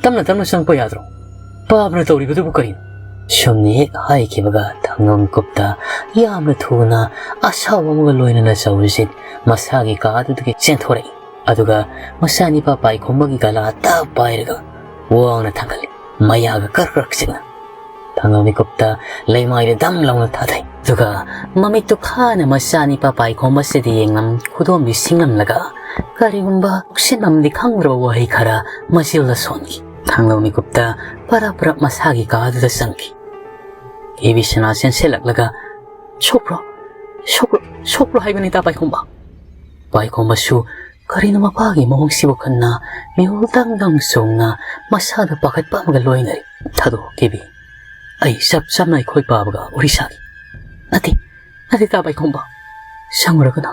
ꯇꯞꯅ ꯇꯞꯅ ꯆꯪꯉꯛꯄ ꯌꯥꯗ꯭ꯔꯣ? ꯄꯥꯕꯅ ꯇꯧꯔꯤꯕꯗꯨꯕꯨ ꯀꯔꯤꯅꯣ?" ꯁꯨꯝꯅ ꯍꯦꯛ ꯍꯥꯏꯈꯤꯕꯒ ꯊꯥꯡꯂꯣꯟ ꯃꯤꯀꯨꯞꯇ ꯌꯥꯝꯅ ꯊꯨꯅ ꯑꯁꯥꯎꯕ ꯑꯃꯒ ꯂꯣꯏꯅꯅ ꯆꯥꯎꯔꯤꯁꯦ ꯃꯁꯥꯒꯤ ꯀꯥꯗꯨꯗꯒꯤ ꯆꯦꯟꯊꯣꯔꯛꯏ꯫ ꯑꯗꯨꯒ ꯃꯆꯥꯅꯤꯄꯥ ꯄꯥꯏꯈꯣꯝꯕꯒꯤ ꯒꯂꯥ ꯇꯛ ꯄꯥꯏꯔꯒ ꯋꯥꯡꯅ ꯊꯥꯡꯒꯠꯂꯤ꯫ ꯃꯌꯥꯒ ꯀ꯭ꯔꯛ ꯀ꯭ꯔꯛ ꯆꯤꯛꯅ ꯊꯥꯡꯂꯣꯟ ꯃꯤꯀꯨꯞꯇ ꯂꯩꯃꯥꯏꯗ ꯗꯝ ꯂꯥꯎꯅ ꯊꯥꯗꯩ꯫ ꯑꯗꯨꯒ ꯃꯃꯤꯠꯇꯨ ꯈꯥꯅ ꯃꯆꯥꯅꯤꯄꯥ ꯄꯥꯏꯈꯣꯝꯕꯁꯤꯗ ꯌꯦꯡꯂꯝ ꯈꯨꯗꯣꯝꯕꯤ ꯁꯤꯡꯂꯝꯂꯒ ꯀꯔꯤꯒꯨꯝꯕ ꯂꯧꯁꯤꯟꯐꯝꯗꯤ ꯈꯪꯗ꯭ꯔꯕ ꯋꯥꯍꯩ ꯈꯔ ꯃꯆꯤꯜꯗ ꯁꯣꯟꯈꯤ꯫ ꯊꯥꯡꯂꯣꯟ ꯃꯤꯀꯨꯞꯇ ꯄꯔꯞ ꯄꯔꯞ ꯃꯁꯥꯒꯤ ꯀꯥꯗꯨꯗ ꯆꯪꯈꯤ꯫ ꯀꯦꯕꯤ ꯁꯅꯥ ꯆꯦꯟꯁꯤꯜꯂꯛꯂꯒ, "ꯁꯣꯛꯄ꯭ꯔꯣ? ꯁꯣꯛꯄ꯭ꯔꯣ? ꯁꯣꯛꯄ꯭ꯔꯣ ꯍꯥꯏꯕꯅꯤ ꯇꯥ ꯄꯥꯏꯈꯣꯝꯕ?" ꯄꯥꯏꯈꯣꯝꯕꯁꯨ ꯀꯔꯤꯅꯣ ꯃꯄꯥꯒꯤ ꯃꯑꯣꯡꯁꯤꯕꯨ ꯈꯟꯅ ꯃꯤꯍꯨꯜ ꯗꯪ ꯗꯪ ꯆꯣꯡꯅ ꯃꯁꯥꯗ ꯄꯥꯈꯠꯄ ꯑꯃꯒ ꯂꯣꯏꯅꯔꯤ꯫ "ꯊꯥꯗꯣꯛꯑꯣ ꯀꯦꯕꯤ, ꯑꯩ ꯆꯞ ꯆꯥꯅ ꯑꯩꯈꯣꯏ ꯄꯥꯕꯒ ꯋꯥꯔꯤ ꯁꯥꯒꯦ꯫" "ꯅꯠꯇꯦ, ꯅꯠꯇꯦ ꯇꯥ ꯄꯥꯏꯈꯣꯝꯕ, ꯆꯪꯉꯨꯔꯒꯅꯨ꯫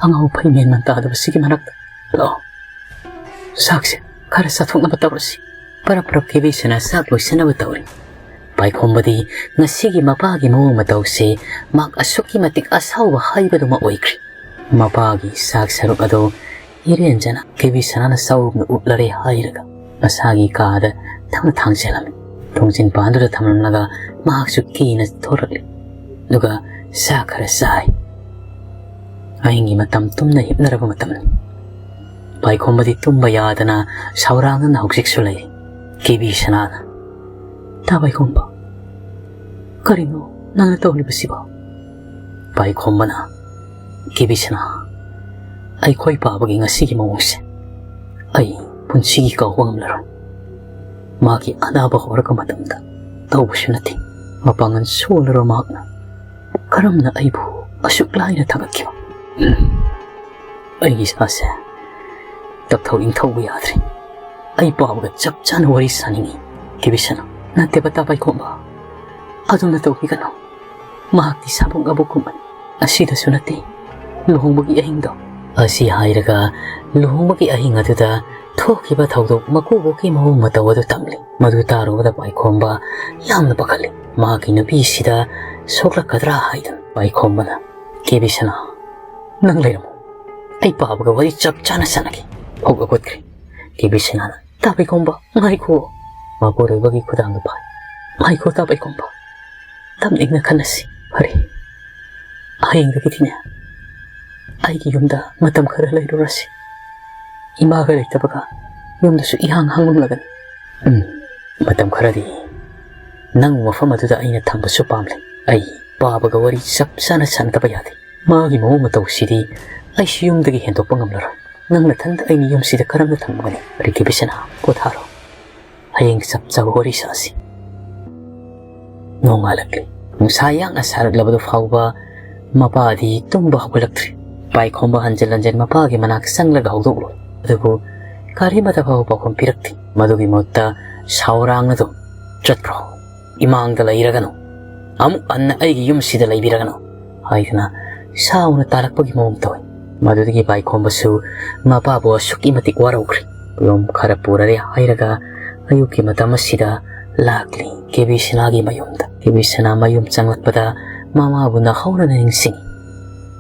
ꯑꯉꯥꯎ ꯐꯩ ꯃꯦꯟ ꯃꯥꯟ ꯇꯥꯗꯕꯁꯤꯒꯤ ꯃꯔꯛꯇ꯫ ꯂꯥꯛꯑꯣ, ꯆꯥꯛꯁꯦ ꯈꯔ ꯆꯥꯊꯣꯛꯅꯕ ꯇꯧꯔꯁꯤ꯫" ꯄꯔꯞ ꯄꯔꯞ ꯀꯦꯕꯤ ꯁꯅꯥ ꯆꯥꯛ ꯂꯣꯏꯁꯤꯟꯅꯕ ꯇꯧꯔꯤ꯫ ꯄꯥꯏꯈꯣꯝꯕꯗꯤ ꯉꯁꯤꯒꯤ ꯃꯄꯥꯒꯤ ꯃꯑꯣꯡ ꯃꯇꯧꯁꯦ ꯃꯍꯥꯛ ꯑꯁꯨꯛꯀꯤ ꯃꯇꯤꯛ ꯑꯁꯥꯎꯕ ꯍꯥꯏꯕꯗꯨꯃ ꯑꯣꯏꯈ꯭ꯔꯦ꯫ ꯃꯄꯥꯒꯤ ꯆꯥꯛ ꯁꯔꯨꯛ ꯑꯗꯨ ꯏꯔꯦꯟꯖꯅ ꯀꯦꯕꯤ ꯁꯅꯥꯅ ꯆꯥꯎꯔꯨꯞꯅ ꯎꯞꯂꯔꯦ ꯍꯥꯏꯔꯒ ꯃꯁꯥꯒꯤ ꯀꯥꯗ ꯊꯪꯅ ꯊꯥꯡꯖꯜꯂꯝꯃꯤ꯫ ꯊꯣꯡꯖꯤꯟ ꯄꯥꯟꯗꯨꯗ ꯊꯝꯂꯝꯂꯒ ꯃꯍꯥꯛꯁꯨ ꯀꯤꯅ ꯊꯣꯔꯛꯂꯤ꯫ ꯑꯗꯨꯒ ꯆꯥꯛ ꯈꯔ ꯆꯥꯏ꯫ ꯑꯍꯤꯡꯒꯤ ꯃꯇꯝ ꯇꯨꯝꯅ ꯍꯤꯞꯅꯔꯕ ꯃꯇꯝꯅꯤ꯫ ꯄꯥꯏꯈꯣꯝꯕꯗꯤ ꯇꯨꯝꯕ ꯌꯥꯗꯅ ꯁꯥꯎꯔꯥꯡꯅꯅ ꯍꯧꯖꯤꯛꯁꯨ ꯂꯩ꯫ ꯀꯦꯕꯤ ꯁꯅꯥꯅ, "ꯇꯥ ꯄꯥꯏꯈꯣꯝꯕ, ꯀꯔꯤꯅꯣ ꯅꯪꯅ ꯇꯧꯔꯤꯕꯁꯤꯕꯣ?" ꯄꯥꯏꯈꯣꯝꯕꯅ, "ꯀꯦꯕꯤ ꯁꯅꯥ, ꯑꯩꯈꯣꯏ ꯄꯥꯕꯒꯤ ꯉꯁꯤꯒꯤ ꯃꯑꯣꯡꯁꯦ ꯑꯩ ꯄꯨꯟꯁꯤꯒꯤ ꯀꯥꯎꯕ ꯉꯝꯂꯔꯣꯏ꯫ ꯃꯥꯒꯤ ꯑꯅꯥꯕ ꯍꯧꯔꯛꯄ ꯃꯇꯝꯗ ꯇꯧꯕꯁꯨ ꯅꯠꯇꯦ꯫ ꯃꯄꯥꯡꯒꯜ ꯁꯣꯜꯂꯔꯕ ꯃꯍꯥꯛꯅ ꯀꯔꯝꯅ ꯑꯩꯕꯨ ꯑꯁꯨꯛ ꯂꯥꯏꯅ ꯊꯥꯒꯠꯈꯤꯕ? ꯎꯝ, ꯑꯩꯒꯤ ꯏꯁꯥꯁꯦ ꯇꯞꯊꯧ ꯏꯪꯊꯧꯕ ꯌꯥꯗ꯭ꯔꯦ꯫ ꯑꯩ ꯄꯥꯕꯒ ꯆꯞ ꯆꯥꯅ ꯋꯥꯔꯤ ꯁꯥꯅꯤꯡꯉꯤ ꯀꯦꯕꯤ ꯁꯅꯥ꯫" "ꯅꯠꯇꯦꯕ ꯇꯥ ꯄꯥꯏꯈꯣꯝꯕ, ꯑꯗꯨꯝꯅ ꯇꯧꯕꯤꯒꯅꯨ꯫ ꯃꯍꯥꯛꯇꯤ ꯁꯥꯕꯨꯡ ꯑꯕꯨꯛꯀꯨꯝꯕꯅꯤ꯫ ꯑꯁꯤꯗꯁꯨ ꯅꯠꯇꯦ, ꯂꯨꯍꯣꯡꯕꯒꯤ ꯑꯍꯤꯡꯗꯣ꯫" ꯑꯁꯤ ꯍꯥꯏꯔꯒ ꯂꯨꯍꯣꯡꯕꯒꯤ ꯑꯍꯤꯡ ꯑꯗꯨꯗ ꯊꯣꯛꯈꯤꯕ ꯊꯧꯗꯣꯛ ꯃꯀꯨꯕꯣꯛꯀꯤ ꯃꯑꯣꯡ ꯃꯇꯧ ꯑꯗꯨ ꯇꯝꯂꯤ꯫ ꯃꯗꯨ ꯇꯥꯔꯨꯕꯗ ꯄꯥꯏꯈꯣꯝꯕ ꯌꯥꯝꯅ ꯄꯥꯈꯠꯂꯤ꯫ ꯃꯍꯥꯛꯀꯤ ꯅꯨꯄꯤꯁꯤꯗ ꯁꯣꯛꯂꯛꯀꯗ꯭ꯔꯥ ꯍꯥꯏꯗꯨꯅ ꯄꯥꯏꯈꯣꯝꯕꯅ, "ꯀꯦꯕꯤ ꯁꯅꯥ, ꯅꯪ ꯂꯩꯔꯝꯃꯨ꯫ ꯑꯩ ꯄꯥꯕꯒ ꯋꯥꯔꯤ ꯆꯞ ꯆꯥꯅ ꯁꯥꯟꯅꯒꯦ"꯫ ꯍꯧꯒꯠꯈ꯭ꯔꯦ꯫ ꯀꯦꯕꯤ ꯁꯅꯥꯅ, "ꯇꯥ ꯄꯥꯏꯈꯣꯝꯕ, ꯉꯥꯏꯈꯣ"꯫ ꯃꯄꯨꯔꯣꯏꯕꯒꯤ ꯈꯨꯗꯥꯡꯗꯨ ꯐꯥꯏ꯫ "ꯉꯥꯏꯈꯣ ꯇꯥ ꯄꯥꯏꯈꯣꯝꯕ, ꯇꯞꯅ ꯏꯪꯅ ꯈꯟꯅꯁꯤ꯫ ꯐꯔꯦ, ꯍꯌꯦꯡꯗꯒꯤꯗꯤꯅꯦ, ꯑꯩꯒꯤ ꯌꯨꯝꯗ ꯃꯇꯝ ꯈꯔ ꯂꯩꯔꯨꯔꯁꯤ꯫ ꯏꯃꯥꯒ ꯂꯩꯇꯕꯒ ꯌꯨꯝꯗꯁꯨ ꯏꯍꯥꯡ ꯍꯥꯡꯂꯝꯂꯒꯅꯤ꯫ ꯎꯝ, ꯃꯇꯝ ꯈꯔꯗꯤ ꯅꯪ ꯃꯐꯝ ꯑꯗꯨꯗ ꯑꯩꯅ ꯊꯝꯕꯁꯨ ꯄꯥꯝꯂꯦ꯫ ꯑꯩ ꯄꯥꯕꯒ ꯋꯥꯔꯤ ꯆꯞ ꯆꯥꯅ ꯁꯥꯟꯅꯗꯕ ꯌꯥꯗꯦ꯫ ꯃꯥꯒꯤ ꯃꯑꯣꯡ ꯃꯇꯧꯁꯤꯗꯤ ꯑꯩꯁꯨ ꯌꯨꯝꯗꯒꯤ ꯍꯦꯟꯗꯣꯛꯄ ꯉꯝꯂꯔꯣꯏ꯫ ꯅꯪ ꯅꯊꯟꯗ ꯑꯩꯅ ꯌꯨꯝꯁꯤꯗ ꯀꯔꯝꯅ ꯊꯝꯒꯅꯤ? ꯔꯤꯀꯤ ꯕꯤꯁꯅꯥ, ꯄꯣꯊꯥꯔꯣ꯫ ꯍꯌꯦꯡ ꯆꯞ ꯆꯥꯕ ꯋꯥꯔꯤ ꯁꯥꯁꯤ"꯫ ꯅꯣꯡꯉꯥꯜꯂꯛꯂꯤ꯫ ꯅꯨꯡꯁꯥ ꯌꯥꯡꯅ ꯁꯥꯔꯛꯂꯕꯗꯨ ꯐꯥꯎꯕ ꯃꯄꯥꯗꯤ ꯇꯨꯝꯕ ꯍꯧꯒꯠꯂꯛꯇ꯭ꯔꯤ꯫ ꯄꯥꯏꯈꯣꯝꯕ ꯍꯟꯖꯤꯟ ꯍꯟꯖꯤꯟ ꯃꯄꯥꯒꯤ ꯃꯅꯥꯛ ꯆꯪꯂꯒ ꯍꯧꯗꯣꯛꯂꯨꯏ꯫ ꯑꯗꯨꯕꯨ ꯀꯔꯤꯃꯠꯇ ꯐꯥꯎꯕ ꯄꯥꯎꯈꯨꯝ ꯄꯤꯔꯛꯇꯦ꯫ ꯃꯗꯨꯒꯤ ꯃꯍꯨꯠꯇ ꯁꯥꯎꯔꯥꯡꯅ ꯑꯗꯨꯝ, "ꯆꯠꯈ꯭ꯔꯣ, ꯏꯃꯥꯡꯗ ꯂꯩꯔꯒꯅꯨ, ꯑꯃꯨꯛ ꯍꯟꯅ ꯑꯩꯒꯤ ꯌꯨꯝꯁꯤꯗ ꯂꯩꯕꯤꯔꯒꯅꯨ" ꯍꯥꯏꯗꯨꯅ ꯁꯥꯎꯅ ꯇꯥꯔꯛꯄꯒꯤ ꯃꯑꯣꯡ ꯇꯧꯏ꯫ ꯃꯗꯨꯗꯒꯤ ꯄꯥꯏꯈꯣꯝꯕꯁꯨ ꯃꯄꯥꯕꯨ ꯑꯁꯨꯛꯀꯤ ꯃꯇꯤꯛ ꯋꯥꯔꯧꯈ꯭ꯔꯦ꯫ ꯌꯨꯝ ꯈꯔ ꯄꯨꯔꯔꯦ ꯍꯥꯏꯔꯒ ꯑꯌꯨꯛꯀꯤ ꯃꯇꯝ ꯑꯁꯤꯗ ꯂꯥꯛꯂꯤ ꯀꯦꯕꯤ ꯁꯅꯥꯒꯤ ꯃꯌꯨꯝꯗ꯫ ꯀꯦꯕꯤ ꯁꯅꯥ ꯃꯌꯨꯝ ꯆꯪꯂꯛꯄꯗ ꯃꯃꯥꯕꯨ ꯅꯧꯍꯧꯅꯅ ꯅꯤꯡꯁꯤꯡꯉꯤ꯫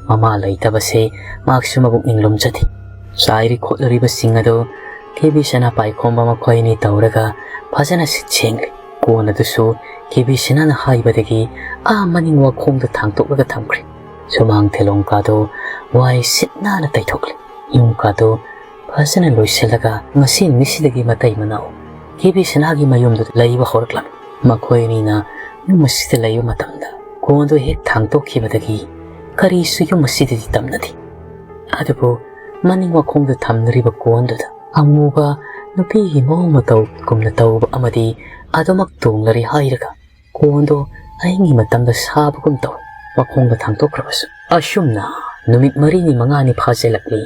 ꯃꯃꯥ ꯂꯩꯇꯕꯁꯦ ꯃꯍꯥꯛꯁꯨ ꯃꯕꯨꯛꯅꯤꯡ ꯂꯨꯝꯖꯗꯦ꯫ ꯆꯥꯏꯔꯤ ꯈꯣꯠꯂꯨꯔꯤꯕꯁꯤꯡ ꯑꯗꯨ ꯀꯦꯕꯤ ꯁꯅꯥ ꯄꯥꯏꯈꯣꯝꯕ ꯃꯈꯣꯏ ꯑꯅꯤ ꯇꯧꯔꯒ ꯐꯖꯅ ꯁꯤꯠ ꯁꯦꯡꯂꯤ꯫ ꯀꯣꯟ ꯑꯗꯨꯁꯨ ꯀꯦꯕꯤ ꯁꯅꯥꯅ ꯍꯥꯏꯕꯗꯒꯤ ꯑꯥ ꯃꯅꯤꯡ ꯋꯥꯈꯣꯡꯗ ꯊꯥꯡꯇꯣꯛꯂꯒ ꯊꯝꯈ꯭ꯔꯦ꯫ ꯁꯨꯃꯥꯡ ꯊꯦꯂꯣꯡ ꯀꯥꯗꯣ ꯋꯥꯏ ꯁꯤꯠ ꯅꯥꯟꯅ ꯇꯩꯊꯣꯛꯂꯦ꯫ ꯌꯨꯝ ꯀꯥꯗꯣ ꯐꯖꯅ ꯂꯣꯏꯁꯤꯜꯂꯒ ꯉꯁꯤ ꯅꯨꯃꯤꯠꯁꯤꯗꯒꯤ ꯃꯇꯩ ꯃꯅꯥꯎ ꯀꯦꯕꯤ ꯁꯅꯥꯒꯤ ꯃꯌꯨꯝꯗꯨꯗ ꯂꯩꯕ ꯍꯧꯔꯛꯂꯝꯃꯤ꯫ ꯃꯈꯣꯏ ꯑꯅꯤꯅ ꯌꯨꯝ ꯑꯁꯤꯗ ꯂꯩꯕ ꯃꯇꯝꯗ ꯀꯣꯟꯗꯣ ꯍꯦꯛ ꯊꯥꯡꯇꯣꯛꯈꯤꯕꯗꯒꯤ ꯀꯔꯤꯁꯨ ꯌꯨꯝ ꯑꯁꯤꯗꯗꯤ ꯇꯝꯅꯗꯦ꯫ ꯑꯗꯨꯕꯨ ꯃꯅꯤꯡ ꯋꯥꯈꯣꯡꯗ ꯊꯝꯂꯤꯕ ꯀꯣꯟꯗꯨꯗ ꯑꯃꯨꯕ ꯅꯨꯄꯤꯒꯤ ꯃꯑꯣꯡ ꯃꯇꯧꯒꯨꯝꯅ ꯇꯧꯕ ꯑꯃꯗꯤ ꯑꯗꯨꯃꯛ ꯇꯣꯡꯂꯔꯦ ꯍꯥꯏꯔꯒ ꯀꯣꯟꯗꯣ ꯑꯍꯤꯡꯒꯤ ꯃꯇꯝꯗ ꯁꯥꯕꯒꯨꯝ ꯇꯧꯏ, ꯃꯈꯣꯡꯗ ꯊꯥꯡꯗꯣꯛꯈ꯭ꯔꯕꯁꯨ꯫ ꯑꯁꯨꯝꯅ ꯅꯨꯃꯤꯠ ꯃꯔꯤꯅꯤ ꯃꯉꯥꯅꯤ ꯐꯥꯖꯤꯜꯂꯛꯂꯤ꯫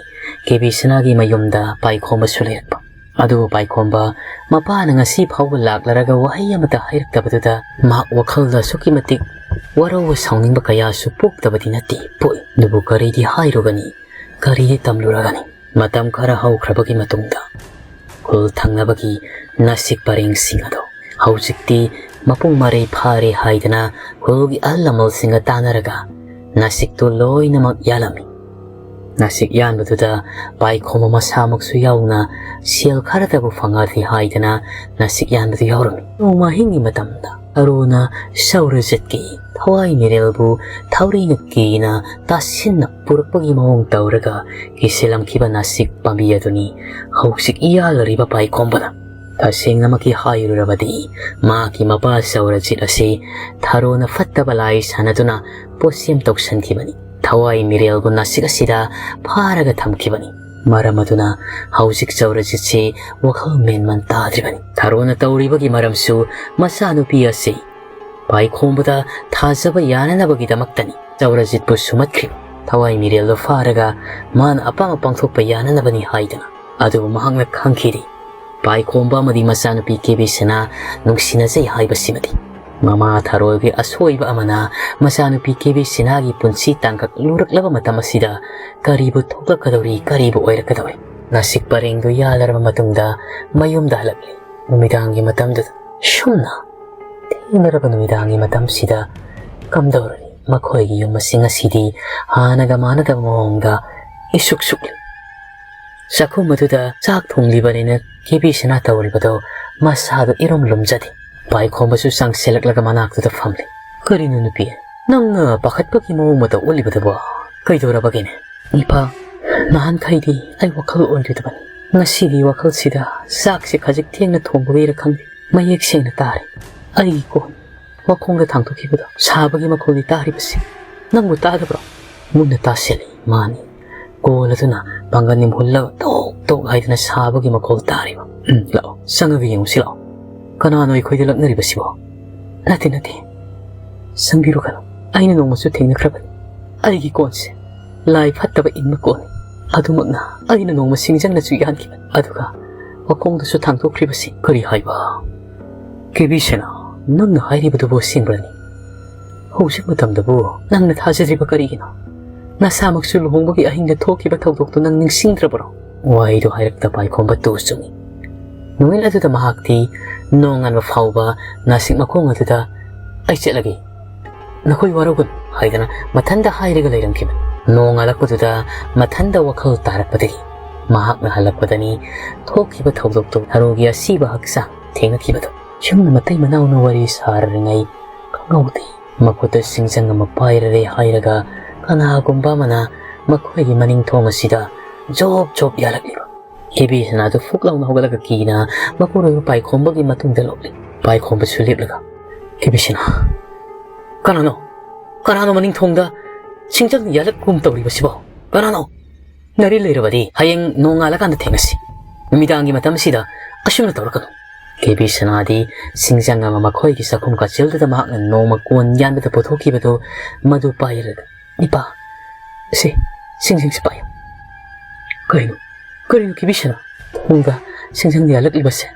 ꯀꯦꯕꯤ ꯁꯅꯥꯒꯤ ꯃꯌꯨꯝꯗ ꯄꯥꯏꯈꯣꯝꯕꯁꯨ ꯂꯩꯔꯛꯄ꯫ ꯑꯗꯨꯕꯨ ꯄꯥꯏꯈꯣꯝꯕ ꯃꯄꯥꯅ ꯉꯁꯤ ꯐꯥꯎꯕ ꯂꯥꯛꯂꯔꯒ ꯋꯥꯍꯩ ꯑꯃꯠꯇ ꯍꯥꯏꯔꯛꯇꯕꯗꯨꯗ ꯃꯍꯥꯛ ꯋꯥꯈꯜꯗ ꯑꯁꯨꯛꯀꯤ ꯃꯇꯤꯛ ꯋꯥꯔꯧꯕ ꯁꯥꯎꯅꯤꯡꯕ ꯀꯌꯥꯁꯨ ꯄꯣꯛꯇꯕꯗꯤ ꯅꯠꯇꯦ, ꯄꯣꯛꯏ꯫ ꯑꯗꯨꯕꯨ ꯀꯔꯤꯗꯤ ꯍꯥꯏꯔꯨꯒꯅꯤ, ꯀꯔꯤꯗꯤ ꯇꯝꯂꯨꯔꯒꯅꯤ? ꯃꯇꯝ ꯈꯔ ꯍꯧꯈ꯭ꯔꯕꯒꯤ ꯃꯇꯨꯡꯗ ꯈꯨꯜ ꯊꯪꯅꯕꯒꯤ ꯅꯥꯁꯤꯛ ꯄꯔꯦꯡꯁꯤꯡ ꯑꯗꯣ꯫ ꯍꯧꯖꯤꯛꯇꯤ ꯃꯄꯨꯡ ꯃꯔꯩ ꯐꯥꯔꯦ ꯍꯥꯏꯗꯅ ꯈꯨꯜꯒꯤ ꯑꯍꯜ ꯂꯃꯟꯁꯤꯡꯒ ꯇꯥꯟꯅꯔꯒ ꯅꯥꯁꯤꯛꯇꯨ ꯂꯣꯏꯅꯃꯛ ꯌꯥꯜꯂꯝꯃꯤ꯫ ꯅꯥꯁꯤꯛ ꯌꯥꯟꯕꯗꯨꯗ ꯄꯥꯏꯈꯣꯝꯕ ꯃꯁꯥꯃꯛꯁꯨ ꯌꯥꯎꯅ ꯁꯦꯜ ꯈꯔꯇꯕꯨ ꯐꯪꯉꯗꯤ ꯍꯥꯏꯗꯅ ꯅꯥꯁꯤꯛ ꯌꯥꯟꯕꯗꯨ ꯌꯥꯎꯔꯝꯃꯤ꯫ ꯅꯣꯡꯃ ꯑꯍꯤꯡꯒꯤ ꯃꯇꯝꯗ ꯊꯔꯣꯅ ꯆꯧꯔꯖꯤꯠꯀꯤ ꯊꯋꯥꯏ ꯃꯤꯔꯦꯜꯕꯨ ꯊꯧꯔꯤꯅ ꯀꯤꯅ ꯇꯥꯁꯤꯟꯅ ꯄꯨꯔꯛꯄꯒꯤ ꯃꯑꯣꯡ ꯇꯧꯔꯒ ꯀꯤꯁꯤꯜꯂꯝꯈꯤꯕ ꯅꯥꯁꯤꯛ ꯄꯥꯝꯕꯤ ꯑꯗꯨꯅꯤ ꯍꯧꯖꯤꯛ ꯌꯥꯜꯂꯔꯤꯕ ꯄꯥꯏꯈꯣꯝꯕꯅ꯫ ꯇꯁꯦꯡꯅꯃꯛꯀꯤ ꯍꯥꯏꯔꯨꯔꯕꯗꯤ ꯃꯍꯥꯛꯀꯤ ꯃꯄꯥ ꯆꯧꯔꯖꯤꯠ ꯑꯁꯤ ꯊꯔꯣꯅ ꯐꯠꯇꯕ ꯂꯥꯏ ꯁꯥꯟꯅꯗꯨꯅ ꯄꯣꯠꯁꯦꯝ ꯇꯧꯁꯟꯈꯤꯕꯅꯤ꯫ ꯊꯋꯥꯏ ꯃꯤꯔꯦꯜꯕꯨ ꯅꯥꯁꯤꯛ ꯑꯁꯤꯗ ꯐꯥꯔꯒ ꯊꯝꯈꯤꯕꯅꯤ꯫ ꯃꯔꯝ ꯑꯗꯨꯅ ꯍꯧꯖꯤꯛ ꯆꯧꯔꯖꯤꯠꯁꯤ ꯋꯥꯈꯜ ꯃꯦꯟꯃꯟ ꯇꯥꯗ꯭ꯔꯤꯕꯅꯤ꯫ ꯊꯔꯣꯅ ꯇꯧꯔꯤꯕꯒꯤ ꯃꯔꯝꯁꯨ ꯃꯆꯥꯅꯨꯄꯤ ꯑꯁꯤ ꯄꯥꯏꯈꯣꯝꯕꯗ ꯊꯥꯖꯕ ꯌꯥꯅꯅꯕꯒꯤꯗꯃꯛꯇꯅꯤ꯫ ꯆꯧꯔꯖꯤꯠꯄꯨ ꯁꯨꯝꯍꯠꯈ꯭ꯔꯤꯕ ꯊꯋꯥꯏ ꯃꯤꯔꯦꯜꯗꯣ ꯐꯥꯔꯒ ꯃꯥꯅ ꯑꯄꯥꯝꯕ ꯄꯥꯡꯊꯣꯛꯄ ꯌꯥꯅꯅꯕꯅꯤ ꯍꯥꯏꯗꯅ꯫ ꯑꯗꯨꯕꯨ ꯃꯍꯥꯛꯅ ꯈꯪꯈꯤꯗꯦ, ꯄꯥꯏꯈꯣꯝꯕ ꯑꯃꯗꯤ ꯃꯆꯥꯅꯨꯄꯤ ꯀꯦꯕꯤ ꯁꯅꯥ ꯅꯨꯡꯁꯤꯅꯖꯩ ꯍꯥꯏꯕꯁꯤꯃꯗꯤ꯫ ꯃꯃꯥ ꯊꯔꯣꯒꯤ ꯑꯁꯣꯏꯕ ꯑꯃꯅ ꯃꯆꯥꯅꯨꯄꯤ ꯀꯦꯕꯤ ꯁꯅꯥꯒꯤ ꯄꯨꯟꯁꯤ ꯇꯥꯡꯀꯛ ꯂꯨꯔꯛꯂꯕ ꯃꯇꯝ ꯑꯁꯤꯗ ꯀꯔꯤꯕꯨ ꯊꯣꯛꯂꯛꯀꯗꯧꯔꯤ, ꯀꯔꯤꯕꯨ ꯑꯣꯏꯔꯛꯀꯗꯧꯔꯤ? ꯅꯥꯁꯤꯛ ꯄꯔꯦꯡꯗꯨ ꯌꯥꯜꯂꯔꯕ ꯃꯇꯨꯡꯗ ꯃꯌꯨꯝꯗ ꯍꯜꯂꯛꯂꯤ꯫ ꯅꯨꯃꯤꯗꯥꯡꯒꯤ ꯃꯇꯝꯗꯨꯗ ꯁꯨꯝꯅ ꯊꯦꯡꯅꯔꯕ ꯅꯨꯃꯤꯗꯥꯡꯒꯤ ꯃꯇꯝꯁꯤꯗ ꯀꯝꯗꯧꯔꯅꯤ? ꯃꯈꯣꯏꯒꯤ ꯌꯨꯝ ꯑꯁꯤ ꯉꯁꯤꯗꯤ ꯍꯥꯟꯅꯒ ꯃꯥꯟꯅꯗꯕ ꯃꯑꯣꯡꯗ ꯏꯁꯨꯛ ꯁꯨꯛꯂꯤ꯫ ꯆꯥꯛꯈꯨꯝ ꯑꯗꯨꯗ ꯆꯥꯛ ꯊꯣꯡꯂꯤꯕꯅꯤꯅ ꯀꯦꯕꯤ ꯁꯅꯥ ꯇꯧꯔꯤꯕꯗꯣ ꯃꯁꯥꯗꯣ ꯏꯔꯨꯝ ꯂꯨꯝꯖꯗꯦ꯫ ꯄꯥꯏꯈꯣꯝꯕꯁꯨ ꯆꯪꯁꯤꯜꯂꯛꯂꯒ ꯃꯅꯥꯛꯇꯨꯗ ꯐꯝꯂꯦ꯫ "ꯀꯔꯤꯅꯣ ꯅꯨꯄꯤ? ꯅꯪꯅ ꯄꯥꯈꯠꯄꯒꯤ ꯃꯑꯣꯡ ꯃꯇꯧ ꯎꯠꯂꯤꯕꯗꯨꯕꯣ? ꯀꯩꯗꯧꯔꯕꯒꯦꯅꯦ?" "ꯏꯄꯥ, ꯅꯍꯥꯟꯈꯩꯗꯤ ꯑꯩ ꯋꯥꯈꯜ ꯑꯣꯏꯔꯨꯗꯕꯅꯤ꯫ ꯉꯁꯤꯗꯤ ꯋꯥꯈꯜꯁꯤꯗ ꯆꯥꯛꯁꯦ ꯈꯖꯤꯛ ꯊꯦꯡꯅ ꯊꯣꯡꯕꯒꯤꯔ ꯈꯪꯗꯦ, ꯃꯌꯦꯛ ꯁꯦꯡꯅ ꯇꯥꯔꯦ꯫ ꯑꯩꯒꯤ ꯀꯣꯟ ꯋꯥꯈꯣꯡꯗ ꯊꯥꯡꯗꯣꯛꯈꯤꯕꯗꯣ ꯁꯥꯕꯒꯤ ꯃꯈꯣꯜꯗꯤ ꯇꯥꯔꯤꯕꯁꯤ ꯅꯪꯕꯨ ꯇꯥꯗꯕ꯭ꯔꯣ?" ꯃꯨꯟꯅ ꯇꯥꯁꯤꯜꯂꯤ꯫ ꯃꯥꯅꯤ꯫ ꯀꯣꯜ ꯑꯗꯨꯅ ꯄꯥꯡꯒꯜ ꯍꯨꯜꯂꯒ ꯇꯣꯛ ꯇꯣꯛ ꯍꯥꯏꯗꯨꯅ ꯁꯥꯕꯒꯤ ꯃꯈꯣꯜ ꯇꯥꯔꯤꯕ꯫ "ꯎꯝ, ꯂꯥꯛꯑꯣ, ꯆꯪꯉꯒ ꯌꯦꯡꯉꯨꯁꯤ ꯂꯥꯛꯑꯣ꯫ ꯀꯅꯥꯅꯣ ꯑꯩꯈꯣꯏꯗ ꯂꯛꯅꯔꯤꯕꯁꯤꯕꯣ?" "ꯅꯠꯇꯦ, ꯅꯠꯇꯦ꯫ ꯆꯪꯕꯤꯔꯨꯒꯅꯨ꯫ ꯑꯩꯅ ꯅꯣꯡꯃꯁꯨ ꯊꯦꯡꯅꯈ꯭ꯔꯕꯅꯤ꯫ ꯑꯩꯒꯤ ꯀꯣꯟꯁꯦ ꯂꯥꯏ ꯐꯠꯇꯕ ꯏꯟꯕ ꯀꯣꯟꯅꯤ꯫ ꯑꯗꯨꯃꯛꯅ ꯑꯩꯅ ꯅꯣꯡꯃ ꯁꯤꯡꯖꯪꯅꯁꯨ ꯌꯥꯟꯈꯤꯕꯅꯤ꯫ ꯑꯗꯨꯒ ꯋꯥꯈꯣꯡꯗꯁꯨ ꯊꯥꯡꯗꯣꯛꯈ꯭ꯔꯤꯕꯁꯤ꯫" "ꯀꯔꯤ ꯍꯥꯏꯕ? ꯀꯦꯕꯤ ꯁꯦꯅꯥ, ꯅꯪꯅ ꯍꯥꯏꯔꯤꯕꯗꯨꯕꯨ ꯑꯁꯦꯡꯕ꯭ꯔꯅꯤ? ꯍꯧꯖꯤꯛ ꯃꯇꯝꯗꯕꯨ ꯅꯪꯅ ꯊꯥꯖꯗ꯭ꯔꯤꯕ ꯀꯔꯤꯒꯤꯅꯣ? ꯅꯁꯥꯃꯛꯁꯨ ꯂꯨꯍꯣꯡꯕꯒꯤ ꯑꯍꯤꯡꯗ ꯊꯣꯛꯈꯤꯕ ꯊꯧꯗꯣꯛꯇꯨ ꯅꯪ ꯅꯤꯡꯁꯤꯡꯗ꯭ꯔꯕꯔꯣ?" ꯋꯥꯍꯩꯗꯨ ꯍꯥꯏꯔꯛꯇ ꯄꯥꯏꯈꯣꯝꯕ ꯇꯨ ꯆꯨꯡꯏ꯫ ꯅꯨꯃꯤꯠ ꯑꯗꯨꯗ ꯃꯍꯥꯛꯇꯤ ꯅꯣꯡꯉꯥꯟꯕ ꯐꯥꯎꯕ ꯅꯥꯁꯤꯛ ꯃꯈꯣꯡ ꯑꯗꯨꯗ "ꯑꯩ ꯆꯠꯂꯒꯦ, ꯅꯈꯣꯏ ꯋꯥꯔꯧꯒꯅꯨ" ꯍꯥꯏꯗꯅ ꯃꯊꯟꯇ ꯍꯥꯏꯔꯒ ꯂꯩꯔꯝꯈꯤꯕꯅꯤ꯫ ꯅꯣꯡꯉꯥꯜꯂꯛꯄꯗꯨꯗ ꯃꯊꯟꯇ ꯋꯥꯈꯜ ꯇꯥꯔꯛꯄꯗꯒꯤ ꯃꯍꯥꯛꯅ ꯍꯜꯂꯛꯄꯗꯅꯤ ꯊꯣꯛꯈꯤꯕ ꯊꯧꯗꯣꯛꯇꯨ ꯊꯔꯣꯒꯤ ꯑꯁꯤꯕ ꯍꯛꯆꯥꯡ ꯊꯦꯡꯅꯈꯤꯕꯗꯨ꯫ ꯌꯨꯝꯗ ꯃꯇꯩ ꯃꯅꯥꯎꯅ ꯋꯥꯔꯤ ꯁꯥꯔꯤꯉꯩ ꯈꯪꯍꯧꯗꯦ꯫ ꯃꯈꯨꯠꯇ ꯁꯤꯡꯖꯪ ꯑꯃ ꯄꯥꯏꯔꯔꯦ ꯍꯥꯏꯔꯒ ꯀꯅꯥꯒꯨꯝꯕ ꯑꯃꯅ ꯃꯈꯣꯏꯒꯤ ꯃꯅꯤꯡ ꯊꯣꯡ ꯑꯁꯤꯗ ꯖꯣꯞ ꯖꯣꯞ ꯌꯥꯜꯂꯛꯂꯤꯕ꯫ ꯀꯦꯕꯤ ꯁꯅꯥꯗꯨ ꯐꯨꯛ ꯂꯥꯎꯅ ꯍꯧꯒꯠꯂꯒ ꯀꯤꯅ ꯃꯄꯨꯔꯣꯏꯕ ꯄꯥꯏꯈꯣꯝꯕꯒꯤ ꯃꯇꯨꯡꯗ ꯂꯣꯠꯂꯤ꯫ ꯄꯥꯏꯈꯣꯝꯕꯁꯨ ꯂꯦꯞꯂꯒ, "ꯀꯦꯕꯤ ꯁꯅꯥ, ꯀꯅꯥꯅꯣ? ꯀꯅꯥꯅꯣ ꯃꯅꯤꯡ ꯊꯣꯡꯗ ꯁꯤꯡꯖꯪ ꯌꯥꯜꯂꯛꯄꯒꯨꯝ ꯇꯧꯔꯤꯕꯁꯤꯕꯣ? ꯀꯅꯥꯅꯣ? ꯅꯔꯤ ꯂꯩꯔꯕꯗꯤ ꯍꯌꯦꯡ ꯅꯣꯡꯉꯥꯜꯂꯀꯥꯟꯗ ꯊꯦꯡꯅꯁꯤ꯫ ꯅꯨꯃꯤꯗꯥꯡꯒꯤ ꯃꯇꯝꯁꯤꯗ ꯑꯁꯨꯝꯅ ꯇꯧꯔꯛꯀꯅꯨ"꯫ ꯀꯦꯕꯤ ꯁꯅꯥꯗꯤ ꯁꯤꯡꯖꯪ ꯑꯃ ꯃꯈꯣꯏꯒꯤ ꯆꯥꯛꯈꯨꯝ ꯀꯥꯆꯤꯜꯗꯨꯗ ꯃꯍꯥꯛꯅ ꯅꯣꯡꯃ ꯀꯣꯟ ꯌꯥꯟꯕꯗ ꯄꯨꯊꯣꯛꯈꯤꯕꯗꯨ ꯃꯗꯨ ꯄꯥꯏꯔꯒ, "ꯏꯄꯥ, ꯁꯤ ꯁꯤꯡꯖꯪꯁꯤ ꯄꯥꯏꯌꯨ"꯫ "ꯀꯔꯤꯅꯣ? ꯀꯔꯤꯅꯣ ꯀꯦꯕꯤ ꯁꯅꯥ? ꯊꯣꯡꯗ ꯁꯤꯡꯖꯪ ꯌꯥꯜꯂꯛꯂꯤꯕꯁꯦ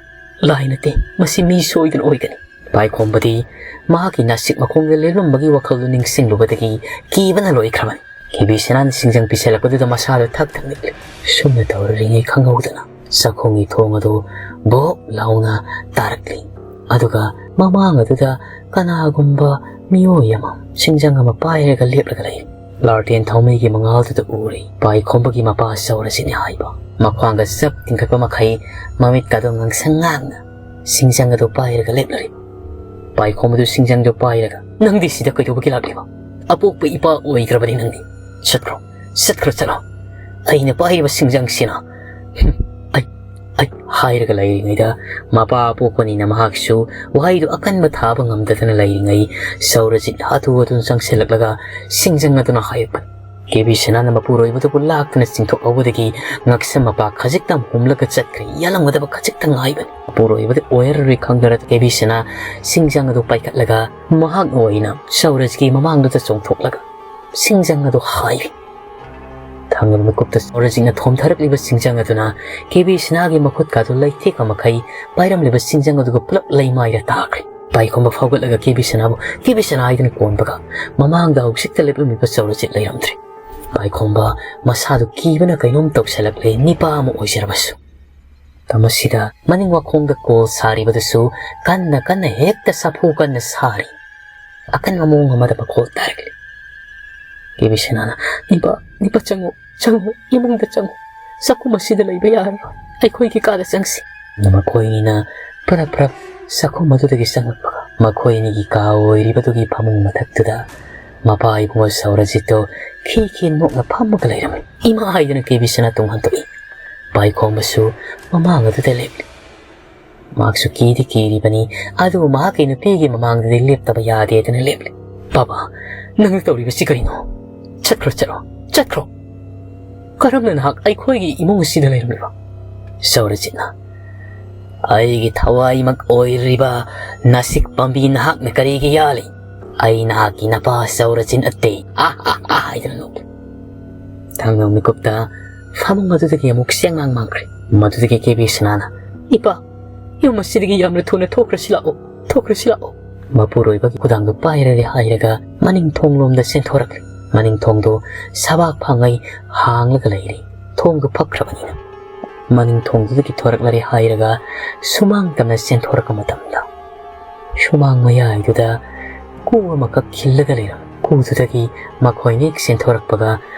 ꯂꯥꯏ ꯅꯠꯇꯦ, ꯃꯁꯤ ꯃꯤ ꯁꯣꯏꯗꯅ ꯑꯣꯏꯒꯅꯤ"꯫ ꯄꯥꯏꯈꯣꯝꯕꯗꯤ ꯃꯍꯥꯛꯀꯤ ꯅꯥꯁꯤꯛ ꯃꯈꯣꯡꯗ ꯂꯦꯞꯂꯝꯕꯒꯤ ꯋꯥꯈꯜꯗꯨ ꯅꯤꯡꯁꯤꯡꯂꯨꯕꯗꯒꯤ ꯀꯤꯕꯅ ꯂꯣꯏꯈ꯭ꯔꯕꯅꯤ꯫ ꯀꯦꯕꯤ ꯁꯅꯥꯅ ꯁꯤꯡꯖꯪ ꯄꯤꯁꯜꯂꯛꯄꯗꯨꯗ ꯃꯁꯥꯗ ꯊꯛ ꯊꯛ ꯅꯤꯛꯂꯤ꯫ ꯁꯨꯝꯅ ꯇꯧꯔꯔꯤꯉꯩ ꯈꯪꯍꯧꯗꯅ ꯆꯥꯛꯈꯨꯝꯒꯤ ꯊꯣꯡ ꯑꯗꯨ ꯚꯣꯞ ꯂꯥꯎꯅ ꯇꯥꯔꯛꯂꯤ꯫ ꯑꯗꯨꯒ ꯃꯃꯥꯡ ꯑꯗꯨꯗ ꯀꯅꯥꯒꯨꯝꯕ ꯃꯤꯑꯣꯏ ꯑꯃ ꯁꯤꯡꯖꯪ ꯑꯃ ꯄꯥꯏꯔꯒ ꯂꯦꯞꯂꯒ ꯂꯩ꯫ ꯂꯥꯔꯇꯦꯟ ꯊꯥꯎꯃꯩꯒꯤ ꯃꯉꯥꯜꯗꯨꯗ ꯎꯔꯤ ꯄꯥꯏꯈꯣꯝꯕꯒꯤ ꯃꯄꯥ ꯆꯥꯎꯔꯖꯤꯠꯅꯤ ꯍꯥꯏꯕ꯫ ꯃꯈ꯭ꯋꯥꯡꯒ ꯆꯞ ꯇꯤꯡꯈꯠꯄ ꯃꯈꯩ ꯃꯃꯤꯠꯀꯗꯣ ꯉꯥꯡꯁꯪ ꯉꯥꯡꯅ ꯁꯤꯡꯖꯪ ꯑꯗꯨ ꯄꯥꯏꯔꯒ ꯂꯦꯞꯂꯔꯤ꯫ ꯄꯥꯏꯈꯣꯝꯕꯗꯨ ꯁꯤꯡꯖꯪꯗꯨ ꯄꯥꯏꯔꯒ, "ꯅꯪꯗꯤ ꯁꯤꯗ ꯀꯩꯗꯧꯕꯒꯤ ꯂꯥꯛꯂꯤꯕ? ꯑꯄꯣꯛꯄ ꯏꯄꯥ ꯑꯣꯏꯈ꯭ꯔꯕꯅꯤ ꯅꯪꯗꯤ꯫ ꯆꯠꯈ꯭ꯔꯣ, ꯆꯠꯈ꯭ꯔꯣ, ꯆꯠꯂꯣ꯫ ꯑꯩꯅ ꯄꯥꯏꯔꯤꯕ ꯁꯤꯡꯖꯪꯁꯤꯅ, ꯍꯨꯝ, ꯑꯩ, ꯑꯩ" ꯍꯥꯏꯔꯒ ꯂꯩꯔꯤꯉꯩꯗ ꯃꯄꯥ ꯑꯄꯣꯛꯄꯅꯤꯅ ꯃꯍꯥꯛꯁꯨ ꯋꯥꯍꯩꯗꯨ ꯑꯀꯟꯕ ꯊꯥꯕ ꯉꯝꯗꯗꯅ ꯂꯩꯔꯤꯉꯩ ꯆꯥꯎꯔꯖꯤꯠ ꯍꯥꯊꯨ ꯍꯥꯊꯨꯅ ꯆꯪꯁꯤꯜꯂꯛꯂꯒ ꯁꯤꯡꯖꯪ ꯑꯗꯨꯅ ꯍꯥꯏꯔꯛꯄꯅꯤ꯫ ꯀꯦꯕꯤ ꯁꯅꯥꯅ ꯃꯄꯨꯔꯣꯏꯕꯗꯨꯕꯨ ꯂꯥꯛꯇꯨꯅ ꯆꯤꯡꯊꯣꯛꯍꯧꯕꯗꯒꯤ ꯉꯛꯁꯝ ꯃꯄꯥ ꯈꯖꯤꯛꯇꯪ ꯍꯨꯝꯂꯒ ꯆꯠꯈ꯭ꯔꯦ꯫ ꯌꯥꯜꯂꯝꯒꯗꯕ ꯈꯖꯤꯛꯇꯪ ꯉꯥꯏꯕꯅꯤ꯫ ꯃꯄꯨꯔꯣꯏꯕꯗ ꯑꯣꯏꯔꯔꯣꯏ ꯈꯪꯗꯅ ꯀꯦꯕꯤ ꯁꯅꯥ ꯁꯤꯡꯖꯪ ꯑꯗꯨ ꯄꯥꯏꯈꯠꯂꯒ ꯃꯍꯥꯛꯅ ꯑꯣꯏꯅ ꯆꯥꯎꯔꯖꯤꯠꯀꯤ ꯃꯃꯥꯡꯗꯨꯗ ꯆꯣꯡꯊꯣꯛꯂꯒ ꯁꯤꯡꯖꯪ ꯑꯗꯨ ꯍꯥꯏꯔꯤ꯫ ꯊꯥꯡꯒꯜ ꯃꯤꯀꯨꯞꯇ ꯆꯥꯎꯔꯖꯤꯠꯅ ꯊꯣꯝꯊꯔꯛꯂꯤꯕ ꯁꯤꯡꯖꯪ ꯑꯗꯨꯅ ꯀꯦꯕꯤ ꯁꯅꯥꯒꯤ ꯃꯈꯨꯠꯀꯥꯗꯨ ꯂꯩꯊꯦꯛꯄ ꯃꯈꯩ ꯄꯥꯏꯔꯝꯂꯤꯕ ꯁꯤꯡꯖꯪ ꯑꯗꯨꯒ ꯄꯨꯂꯞ ꯂꯩꯃꯥꯏꯗ ꯇꯥꯈ꯭ꯔꯦ꯫ ꯄꯥꯏꯈꯣꯝꯕ ꯐꯥꯎꯒꯠꯂꯒ ꯀꯦꯕꯤ ꯁꯅꯥꯕꯨ, "ꯀꯦꯕꯤ ꯁꯅꯥ" ꯍꯥꯏꯗꯨꯅ ꯀꯣꯟꯕꯒ ꯃꯃꯥꯡꯗ ꯍꯧꯖꯤꯛꯇ ꯂꯦꯞꯂꯝꯂꯤꯕ ꯆꯥꯎꯔꯖꯤꯠ ꯂꯩꯔꯝꯗ꯭ꯔꯦ꯫ ꯄꯥꯏꯈꯣꯝꯕ ꯃꯁꯥꯗꯨ ꯀꯤꯕꯅ ꯀꯩꯅꯣꯝ ꯇꯧꯁꯜꯂꯛꯂꯦ꯫ ꯅꯤꯄꯥ ꯑꯃ ꯑꯣꯏꯖꯔꯕꯁꯨ ꯃꯇꯝ ꯑꯁꯤꯗ ꯃꯅꯤꯡ ꯋꯥꯈꯣꯡꯗ ꯀꯣꯜ ꯁꯥꯔꯤꯕꯗꯨꯁꯨ ꯀꯟꯅ ꯀꯟꯅ ꯍꯦꯛꯇ ꯁꯥꯐꯨ ꯀꯟꯅ ꯁꯥꯔꯤ꯫ ꯑꯀꯟꯕ ꯃꯑꯣꯡ ꯑꯃꯗ ꯃꯈꯣꯜ ꯇꯥꯔꯛꯂꯤ꯫ ꯀꯦ ꯕꯤ ꯁꯅꯥꯅ, "ꯅꯤꯄꯥ, ꯅꯤꯄꯥ, ꯆꯪꯉꯨ, ꯆꯪꯉꯨ, ꯏꯃꯨꯡꯗ ꯆꯪꯉꯨ꯫ ꯆꯥꯛꯈꯨꯝ ꯑꯁꯤꯗ ꯂꯩꯕ ꯌꯥꯔꯔꯣꯏ꯫ ꯑꯩꯈꯣꯏꯒꯤ ꯀꯥꯗ ꯆꯪꯁꯤ꯫" ꯃꯈꯣꯏ ꯑꯅꯤꯅ ꯄ꯭ꯔꯞ ꯄ꯭ꯔꯞ ꯆꯥꯛꯈꯨꯝ ꯑꯗꯨꯗꯒꯤ ꯆꯪꯂꯛꯄꯒ ꯃꯈꯣꯏ ꯑꯅꯤꯒꯤ ꯀꯥ ꯑꯣꯏꯔꯤꯕꯗꯨꯒꯤ ꯐꯃꯨꯡ ꯃꯊꯛꯇꯨꯗ ꯃꯄꯥ ꯏꯕꯨꯡꯉꯣ ꯁꯧꯔꯖꯤꯠꯇꯣ ꯈꯤ ꯈꯤ ꯅꯣꯛꯅ ꯐꯝꯃꯒ ꯂꯩꯔꯝꯃꯤ꯫ "ꯏꯃꯥ!" ꯍꯥꯏꯗꯨꯅ ꯀꯦ ꯕꯤ ꯁꯅꯥ ꯇꯨꯡ ꯍꯟꯗꯣꯛꯏ꯫ ꯄꯥꯏꯈꯣꯝꯕꯁꯨ ꯃꯃꯥꯡ ꯑꯗꯨꯗ ꯂꯦꯞꯂꯤ꯫ ꯃꯍꯥꯛꯁꯨ ꯀꯤꯗꯤ ꯀꯤꯔꯤꯕꯅꯤ, ꯑꯗꯨꯕꯨ ꯃꯍꯥꯛꯀꯤ ꯅꯨꯄꯤꯒꯤ ꯃꯃꯥꯡꯗꯗꯤ ꯂꯦꯞꯇꯕ ꯌꯥꯗꯦꯗꯅ ꯂꯦꯞꯂꯤ꯫ "ꯕꯥꯕꯥ, ꯅꯪꯅ ꯇꯧꯔꯤꯕꯁꯤ ꯀꯔꯤꯅꯣ? ꯆꯠꯈ꯭ꯔꯣ, ꯆꯠꯂꯣ, ꯆꯠꯈ꯭ꯔꯣ꯫ ꯀꯔꯝꯅ ꯅꯍꯥꯛ ꯑꯩꯈꯣꯏꯒꯤ ꯏꯃꯨꯡ ꯑꯁꯤꯗ ꯂꯩꯔꯝꯂꯤꯕ?" ꯁꯧꯔꯖꯤꯠꯅ, "ꯑꯩꯒꯤ ꯊꯋꯥꯏꯃꯛ ꯑꯣꯏꯔꯤꯕ ꯅꯥꯁꯤꯛ ꯄꯥꯝꯕꯤ ꯅꯍꯥꯛꯅ ꯀꯔꯤꯒꯤ ꯌꯥꯜꯂꯤ? ꯑꯩ ꯅꯍꯥꯛꯀꯤ ꯅꯄꯥ ꯁꯧꯔꯖꯤꯠ ꯅꯠꯇꯦ꯫ ꯑꯥ, ꯑꯥ, ꯑꯥ," ꯍꯥꯏꯗꯨꯅ ꯅꯣꯛꯂꯤ꯫ ꯊꯪꯅꯕ ꯃꯤꯀꯨꯞꯇ ꯐꯃꯨꯡ ꯑꯗꯨꯗꯒꯤ ꯑꯃꯨꯛ ꯆꯦꯡꯂꯥꯡ ꯃꯥꯡꯈ꯭ꯔꯦ꯫ ꯃꯗꯨꯗꯒꯤ ꯀꯦ ꯕꯤ ꯁꯅꯥꯅ, "ꯏꯄꯥ, ꯌꯨꯝ ꯑꯁꯤꯗꯒꯤ ꯌꯥꯝꯅ ꯊꯨꯅ ꯊꯣꯛꯈ꯭ꯔꯁꯤ ꯂꯥꯛꯑꯣ, ꯊꯣꯛꯈ꯭ꯔꯁꯤ ꯂꯥꯛꯑꯣ꯫" ꯃꯄꯨꯔꯣꯏꯕꯒꯤ ꯈꯨꯗꯥꯡꯗꯨ ꯄꯥꯏꯔꯔꯦ ꯍꯥꯏꯔꯒ ꯃꯅꯤꯡ ꯊꯣꯡꯂꯣꯝꯗ ꯆꯦꯟꯊꯣꯔꯛꯂꯤ꯫ ꯃꯅꯤꯡ ꯊꯣꯡꯗꯨ ꯁꯕꯥꯛ ꯐꯥꯉꯩ ꯍꯥꯡꯂꯒ ꯂꯩꯔꯤ꯫ ꯊꯣꯡꯗꯨ ꯐꯛꯈ꯭ꯔꯕꯅꯤꯅ꯫ ꯃꯅꯤꯡ ꯊꯣꯡꯗꯨꯗꯒꯤ ꯊꯣꯔꯛꯂꯔꯦ ꯍꯥꯏꯔꯒ ꯁꯨꯃꯥꯡ ꯇꯝꯅ ꯆꯦꯟꯊꯣꯔꯛꯄ ꯃꯇꯝꯗ, ꯁꯨꯃꯥꯡ ꯃꯌꯥꯏꯗꯨꯗ ꯀꯨ ꯑꯃꯈꯛ ꯈꯤꯜꯂꯒ ꯂꯩꯔꯝꯃꯤ꯫ ꯀꯨꯗꯨꯗꯒꯤ ꯃꯈꯣꯏꯅ ꯍꯦꯛ ꯆꯦꯟꯊꯣꯔꯛꯄꯒ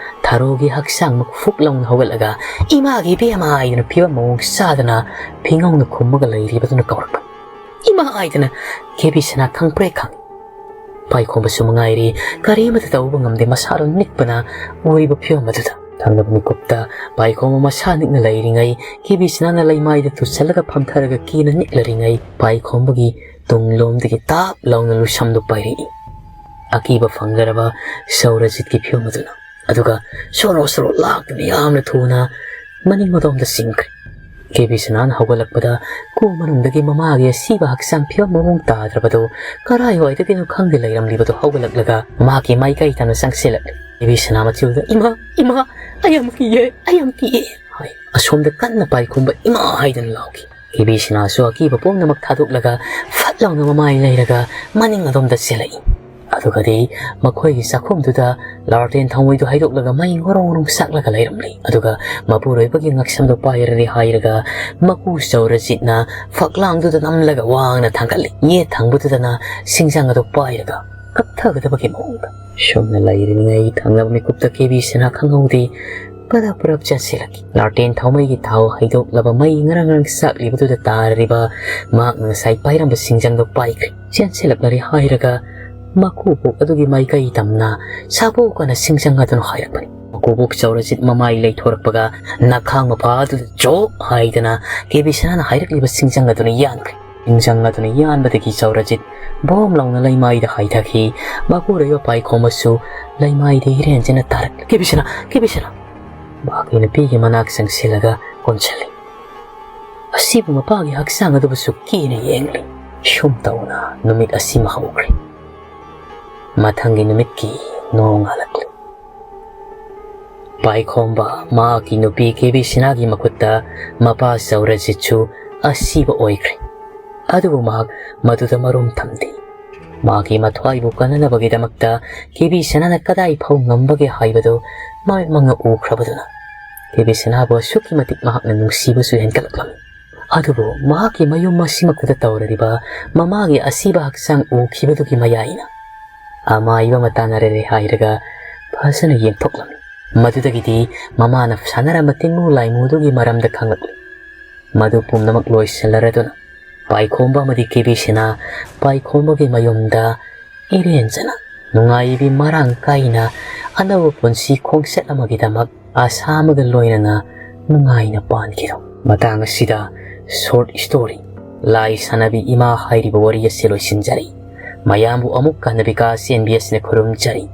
ꯊꯔꯣꯒꯤ ꯍꯛꯆꯥꯡꯃꯛ ꯐꯨꯛ ꯂꯥꯎꯅ ꯍꯧꯒꯠꯂꯒ, "ꯏꯃꯥꯒꯤ ꯏꯕꯦꯝꯃ!" ꯍꯥꯏꯗꯨꯅ ꯐꯤꯕꯝ ꯃꯑꯣꯡ ꯆꯥꯗꯅ ꯐꯤꯉꯧꯅ ꯈꯨꯝꯃꯒ ꯂꯩꯔꯤꯕꯗꯨꯅ ꯀꯧꯔꯛꯄ꯫ "ꯏꯃꯥ!" ꯍꯥꯏꯗꯅ ꯀꯦ ꯕꯤ ꯁꯅꯥ ꯈꯪꯄ꯭ꯔꯦꯛ ꯈꯪꯏ꯫ ꯄꯥꯏꯈꯣꯝꯕꯁꯨ ꯃꯉꯥꯏꯔꯦ, ꯀꯔꯤꯃꯠꯇ ꯇꯧꯕ ꯉꯝꯗꯦ, ꯃꯁꯥꯗꯨ ꯅꯤꯛꯄꯅ ꯎꯔꯤꯕ ꯐꯤꯕꯝ ꯑꯗꯨꯗ꯫ ꯊꯪꯅꯕ ꯃꯤꯀꯨꯞꯇ ꯄꯥꯏꯈꯣꯝꯕ ꯃꯁꯥ ꯅꯤꯛꯅ ꯂꯩꯔꯤꯉꯩ, ꯀꯦ ꯕꯤ ꯁꯅꯥꯅ ꯂꯩꯃꯥꯏꯗ ꯇꯨꯁꯜꯂꯒ ꯐꯝꯊꯔꯒ ꯀꯤꯅ ꯅꯤꯛꯂꯔꯤꯉꯩ, ꯄꯥꯏꯈꯣꯝꯕꯒꯤ ꯇꯨꯡꯂꯣꯝꯗꯒꯤ ꯇꯥꯞ ꯂꯥꯎꯅ ꯂꯨꯁꯝꯗꯨ ꯄꯥꯏꯔꯛꯏ꯫ ꯑꯀꯤꯕ ꯐꯪꯂꯔꯕ ꯁꯧꯔꯖꯤꯠꯀꯤ ꯐꯤꯕꯝ ꯑꯗꯨꯅ꯫ ꯑꯗꯨꯒ ꯁꯣꯔꯣ ꯁꯣꯔꯣ ꯂꯥꯛꯇꯨꯅ ꯌꯥꯝꯅ ꯊꯨꯅ ꯃꯅꯤꯡ ꯃꯇꯣꯝꯗ ꯆꯤꯡꯈ꯭ꯔꯦ꯫ ꯀꯦ ꯕꯤ ꯁꯅꯥꯅ ꯍꯧꯒꯠꯂꯛꯄꯗ ꯀꯨ ꯃꯅꯨꯡꯗꯒꯤ ꯃꯃꯥꯒꯤ ꯑꯁꯤꯕ ꯍꯛꯆꯥꯡ ꯐꯤꯕꯝ ꯃꯑꯣꯡ ꯇꯥꯗ꯭ꯔꯕꯗꯨ ꯀꯔꯥꯏꯋꯥꯏꯗꯒꯤꯅꯣ ꯈꯪꯗꯦ ꯂꯩꯔꯝꯂꯤꯕꯗꯨ ꯍꯧꯒꯠꯂꯛꯂꯒ ꯃꯍꯥꯛꯀꯤ ꯃꯥꯏꯀꯩ ꯇꯝꯅ ꯆꯪꯁꯤꯜꯂꯛꯂꯦ꯫ ꯀꯦ ꯕꯤ ꯁꯅꯥ ꯃꯆꯤꯜꯗ, "ꯏꯃꯥ, ꯏꯃꯥ, ꯑꯩ ꯌꯥꯝ ꯀꯤꯌꯦ, ꯑꯩ ꯌꯥꯝ ꯀꯤꯌꯦ" ꯍꯥꯏ꯫ ꯑꯁꯣꯝꯗ ꯀꯟꯅ ꯄꯥꯏꯈꯣꯝꯕ "ꯏꯃꯥ" ꯍꯥꯏꯗꯨꯅ ꯂꯥꯎꯈꯤ꯫ ꯀꯦ ꯕꯤ ꯁꯅꯥꯁꯨ ꯑꯀꯤꯕ ꯄꯨꯝꯅꯃꯛ ꯊꯥꯗꯣꯛꯂꯒ ꯐꯠ ꯂꯥꯎꯅ ꯃꯃꯥꯏ ꯂꯩꯔꯒ ꯃꯅꯤꯡ ꯑꯗꯣꯝꯗ ꯆꯦꯜꯂꯛꯏ꯫ ꯑꯗꯨꯒꯗꯤ ꯃꯈꯣꯏꯒꯤ ꯆꯥꯛꯈꯨꯝꯗꯨꯗ ꯂꯥꯔꯇꯦꯟ ꯊꯥꯎꯃꯩꯗꯨ ꯍꯩꯗꯣꯛꯂꯒ ꯃꯩ ꯉꯣꯔꯣꯡ ꯉꯣꯔꯣꯡ ꯆꯥꯛꯂꯒ ꯂꯩꯔꯝꯂꯤ꯫ ꯑꯗꯨꯒ ꯃꯄꯨꯔꯣꯏꯕꯒꯤ ꯉꯛꯁꯝꯗꯨ ꯄꯥꯏꯔꯔꯤ ꯍꯥꯏꯔꯒ ꯃꯀꯨ ꯆꯧꯔꯖꯤꯠꯅ ꯐꯛꯂꯥꯡꯗꯨꯗ ꯅꯝꯂꯒ ꯋꯥꯡꯅ ꯊꯥꯡꯒꯠꯂꯤ꯫ ꯌꯦꯠ ꯊꯪꯕꯗꯨꯗꯅ ꯁꯤꯡꯖꯪ ꯑꯗꯨ ꯄꯥꯏꯔꯒ ꯀꯞꯊꯒꯗꯕꯒꯤ ꯃꯑꯣꯡꯗ꯫ ꯁꯨꯝꯅ ꯂꯩꯔꯤꯉꯩ ꯊꯪꯅꯕ ꯃꯤꯀꯨꯞꯇ ꯀꯦꯕꯤ ꯁꯅꯥ ꯈꯪꯍꯧꯗꯦ꯫ ꯄꯗ ꯄꯨꯔꯞ ꯆꯦꯟꯁꯤꯜꯂꯛꯈꯤ꯫ ꯂꯥꯔꯇꯦꯟ ꯊꯥꯎꯃꯩꯒꯤ ꯊꯥꯎ ꯍꯩꯗꯣꯛꯂꯕ ꯃꯩ ꯉꯔꯪ ꯉꯔꯪ ꯆꯥꯛꯂꯤꯕꯗꯨꯗ ꯇꯥꯔꯤꯕ ꯃꯍꯥꯛꯅ ꯉꯁꯥꯏ ꯄꯥꯏꯔꯝꯕ ꯁꯤꯡꯖꯪꯗꯨ ꯄꯥꯏꯈ꯭ꯔꯦ꯫ ꯆꯦꯟꯁꯤꯜꯂꯛꯂꯔꯤ ꯍꯥꯏꯔꯒ ꯃꯀꯨꯕꯣꯛ ꯑꯗꯨꯒꯤ ꯃꯥꯏꯀꯩ ꯇꯝꯅ ꯁꯥꯕꯣꯛ ꯑꯅ ꯁꯤꯡꯖꯪ ꯑꯗꯨꯅ ꯍꯥꯏꯔꯛꯄꯅꯤ꯫ ꯃꯀꯨꯕꯣꯛ ꯆꯧꯔꯖꯤꯠ ꯃꯃꯥꯏ ꯂꯩꯊꯣꯔꯛꯄꯒ ꯅꯈꯥꯡ ꯃꯄꯥ ꯑꯗꯨꯗ ꯖꯣꯞ ꯍꯥꯏꯗꯅ ꯀꯦꯕꯤ ꯁꯅꯥꯅ ꯍꯥꯏꯔꯛꯂꯤꯕ ꯁꯤꯡꯖꯪ ꯑꯗꯨꯅ ꯌꯥꯟꯈ꯭ꯔꯦ꯫ ꯁꯤꯡꯖꯪ ꯑꯗꯨꯅ ꯌꯥꯟꯕꯗꯒꯤ ꯆꯧꯔꯖꯤꯠ ꯕꯣꯝ ꯂꯥꯎꯅ ꯂꯩꯃꯥꯏꯗ ꯍꯥꯏꯊꯈꯤ꯫ ꯃꯄꯨꯔꯣꯏꯕ ꯄꯥꯏꯈꯣꯝꯕꯁꯨ ꯂꯩꯃꯥꯏꯗ ꯏꯔꯦꯟꯖꯅ ꯇꯥꯔꯛꯂꯦ꯫ "ꯀꯦꯕꯤ ꯁꯅꯥ, ꯀꯦꯕꯤ ꯁꯅꯥ!" ꯃꯍꯥꯛꯀꯤ ꯅꯨꯄꯤꯒꯤ ꯃꯅꯥꯛ ꯆꯪꯁꯤꯜꯂꯒ ꯀꯣꯟꯁꯤꯜꯂꯤ꯫ ꯑꯁꯤꯕꯨ ꯃꯄꯥꯒꯤ ꯍꯛꯆꯥꯡ ꯑꯗꯨꯕꯨꯁꯨ ꯀꯤꯅ ꯌꯦꯡꯂꯤ꯫ ꯁꯨꯝ ꯇꯧꯅ ꯅꯨꯃꯤꯠ ꯑꯁꯤꯃ ꯍꯧꯈ꯭ꯔꯦ꯫ ꯃꯊꯪꯒꯤ ꯅꯨꯃꯤꯠꯀꯤ ꯅꯣꯡꯉꯥꯜꯂꯛꯂꯤ꯫ ꯄꯥꯏꯈꯣꯝꯕ ꯃꯍꯥꯛꯀꯤ ꯅꯨꯄꯤ ꯀꯦꯕꯤ ꯁꯅꯥꯒꯤ ꯃꯈꯨꯠꯇ ꯃꯄꯥ ꯆꯧꯔꯖꯤꯠꯁꯨ ꯑꯁꯤꯕ ꯑꯣꯏꯈ꯭ꯔꯦ꯫ ꯑꯗꯨꯕꯨ ꯃꯍꯥꯛ ꯃꯗꯨꯗ ꯃꯔꯨꯝ ꯊꯝꯗꯦ꯫ ꯃꯍꯥꯛꯀꯤ ꯃꯊ꯭ꯋꯥꯏꯕꯨ ꯀꯟꯅꯅꯕꯒꯤꯗꯃꯛꯇ ꯀꯦꯕꯤ ꯁꯅꯥꯅ ꯀꯗꯥꯏ ꯐꯥꯎ ꯉꯝꯕꯒꯦ ꯍꯥꯏꯕꯗꯨ ꯃꯃꯤꯠꯃꯛꯅ ꯎꯈ꯭ꯔꯕꯗꯨꯅ ꯀꯦꯕꯤ ꯁꯅꯥꯕꯨ ꯑꯁꯨꯛꯀꯤ ꯃꯇꯤꯛ ꯃꯍꯥꯛꯅ ꯅꯨꯡꯁꯤꯕꯁꯨ ꯍꯦꯟꯒꯠꯂꯛꯂꯝꯃꯤ꯫ ꯑꯗꯨꯕꯨ ꯃꯍꯥꯛꯀꯤ ꯃꯌꯨꯝ ꯑꯁꯤꯃꯛꯇꯗ ꯇꯧꯔꯔꯤꯕ ꯃꯃꯥꯒꯤ ꯑꯁꯤꯕ ꯍꯛꯆꯥꯡ ꯎꯈꯤꯕꯗꯨꯒꯤ ꯃꯌꯥꯏꯅ ꯑꯃꯥꯏꯕ ꯑꯃ ꯇꯥꯟꯅꯔꯔꯦ ꯍꯥꯏꯔꯒ ꯐꯖꯅ ꯌꯦꯡꯊꯣꯛꯂꯝꯃꯤ꯫ ꯃꯗꯨꯗꯒꯤꯗꯤ ꯃꯃꯥꯅ ꯁꯥꯟꯅꯔꯝꯕ ꯇꯤꯡꯉꯨ ꯂꯥꯏꯃꯨꯗꯨꯒꯤ ꯃꯔꯝꯗ ꯈꯪꯂꯛꯂꯤ꯫ ꯃꯗꯨ ꯄꯨꯝꯅꯃꯛ ꯂꯣꯏꯁꯤꯜꯂꯔꯗꯨꯅ ꯄꯥꯏꯈꯣꯝꯕ ꯑꯃꯗꯤ ꯀꯦꯕꯤ ꯁꯅꯥ ꯄꯥꯏꯈꯣꯝꯕꯒꯤ ꯃꯌꯨꯝꯗ ꯏꯔꯦꯟꯖꯅ ꯅꯨꯡꯉꯥꯏꯕꯤ ꯃꯔꯥꯡ ꯀꯥꯏꯅ ꯑꯅꯧꯕ ꯄꯨꯟꯁꯤ ꯈꯣꯡꯆꯠ ꯑꯃꯒꯤꯗꯃꯛ ꯑꯁꯥ ꯑꯃꯒ ꯂꯣꯏꯅꯅ ꯅꯨꯡꯉꯥꯏꯅ ꯄꯥꯟꯈꯤꯗꯧ꯫ ꯃꯇꯥꯡ ꯑꯁꯤꯗ short story ꯂꯥꯏ ꯁꯥꯟꯅꯕꯤ ꯏꯃꯥ ꯍꯥꯏꯔꯤꯕ ꯋꯥꯔꯤ ꯑꯁꯤ ꯂꯣꯏꯁꯤꯟꯖꯔꯤ꯫ ꯃꯌꯥꯝꯕꯨ ꯑꯃꯨꯛ ꯍꯟꯅ ꯕꯤꯀꯥꯁ ꯑꯦꯟ ꯕꯤ ꯑꯦꯁꯅ ꯈꯨꯔꯨꯝꯖꯔꯤ꯫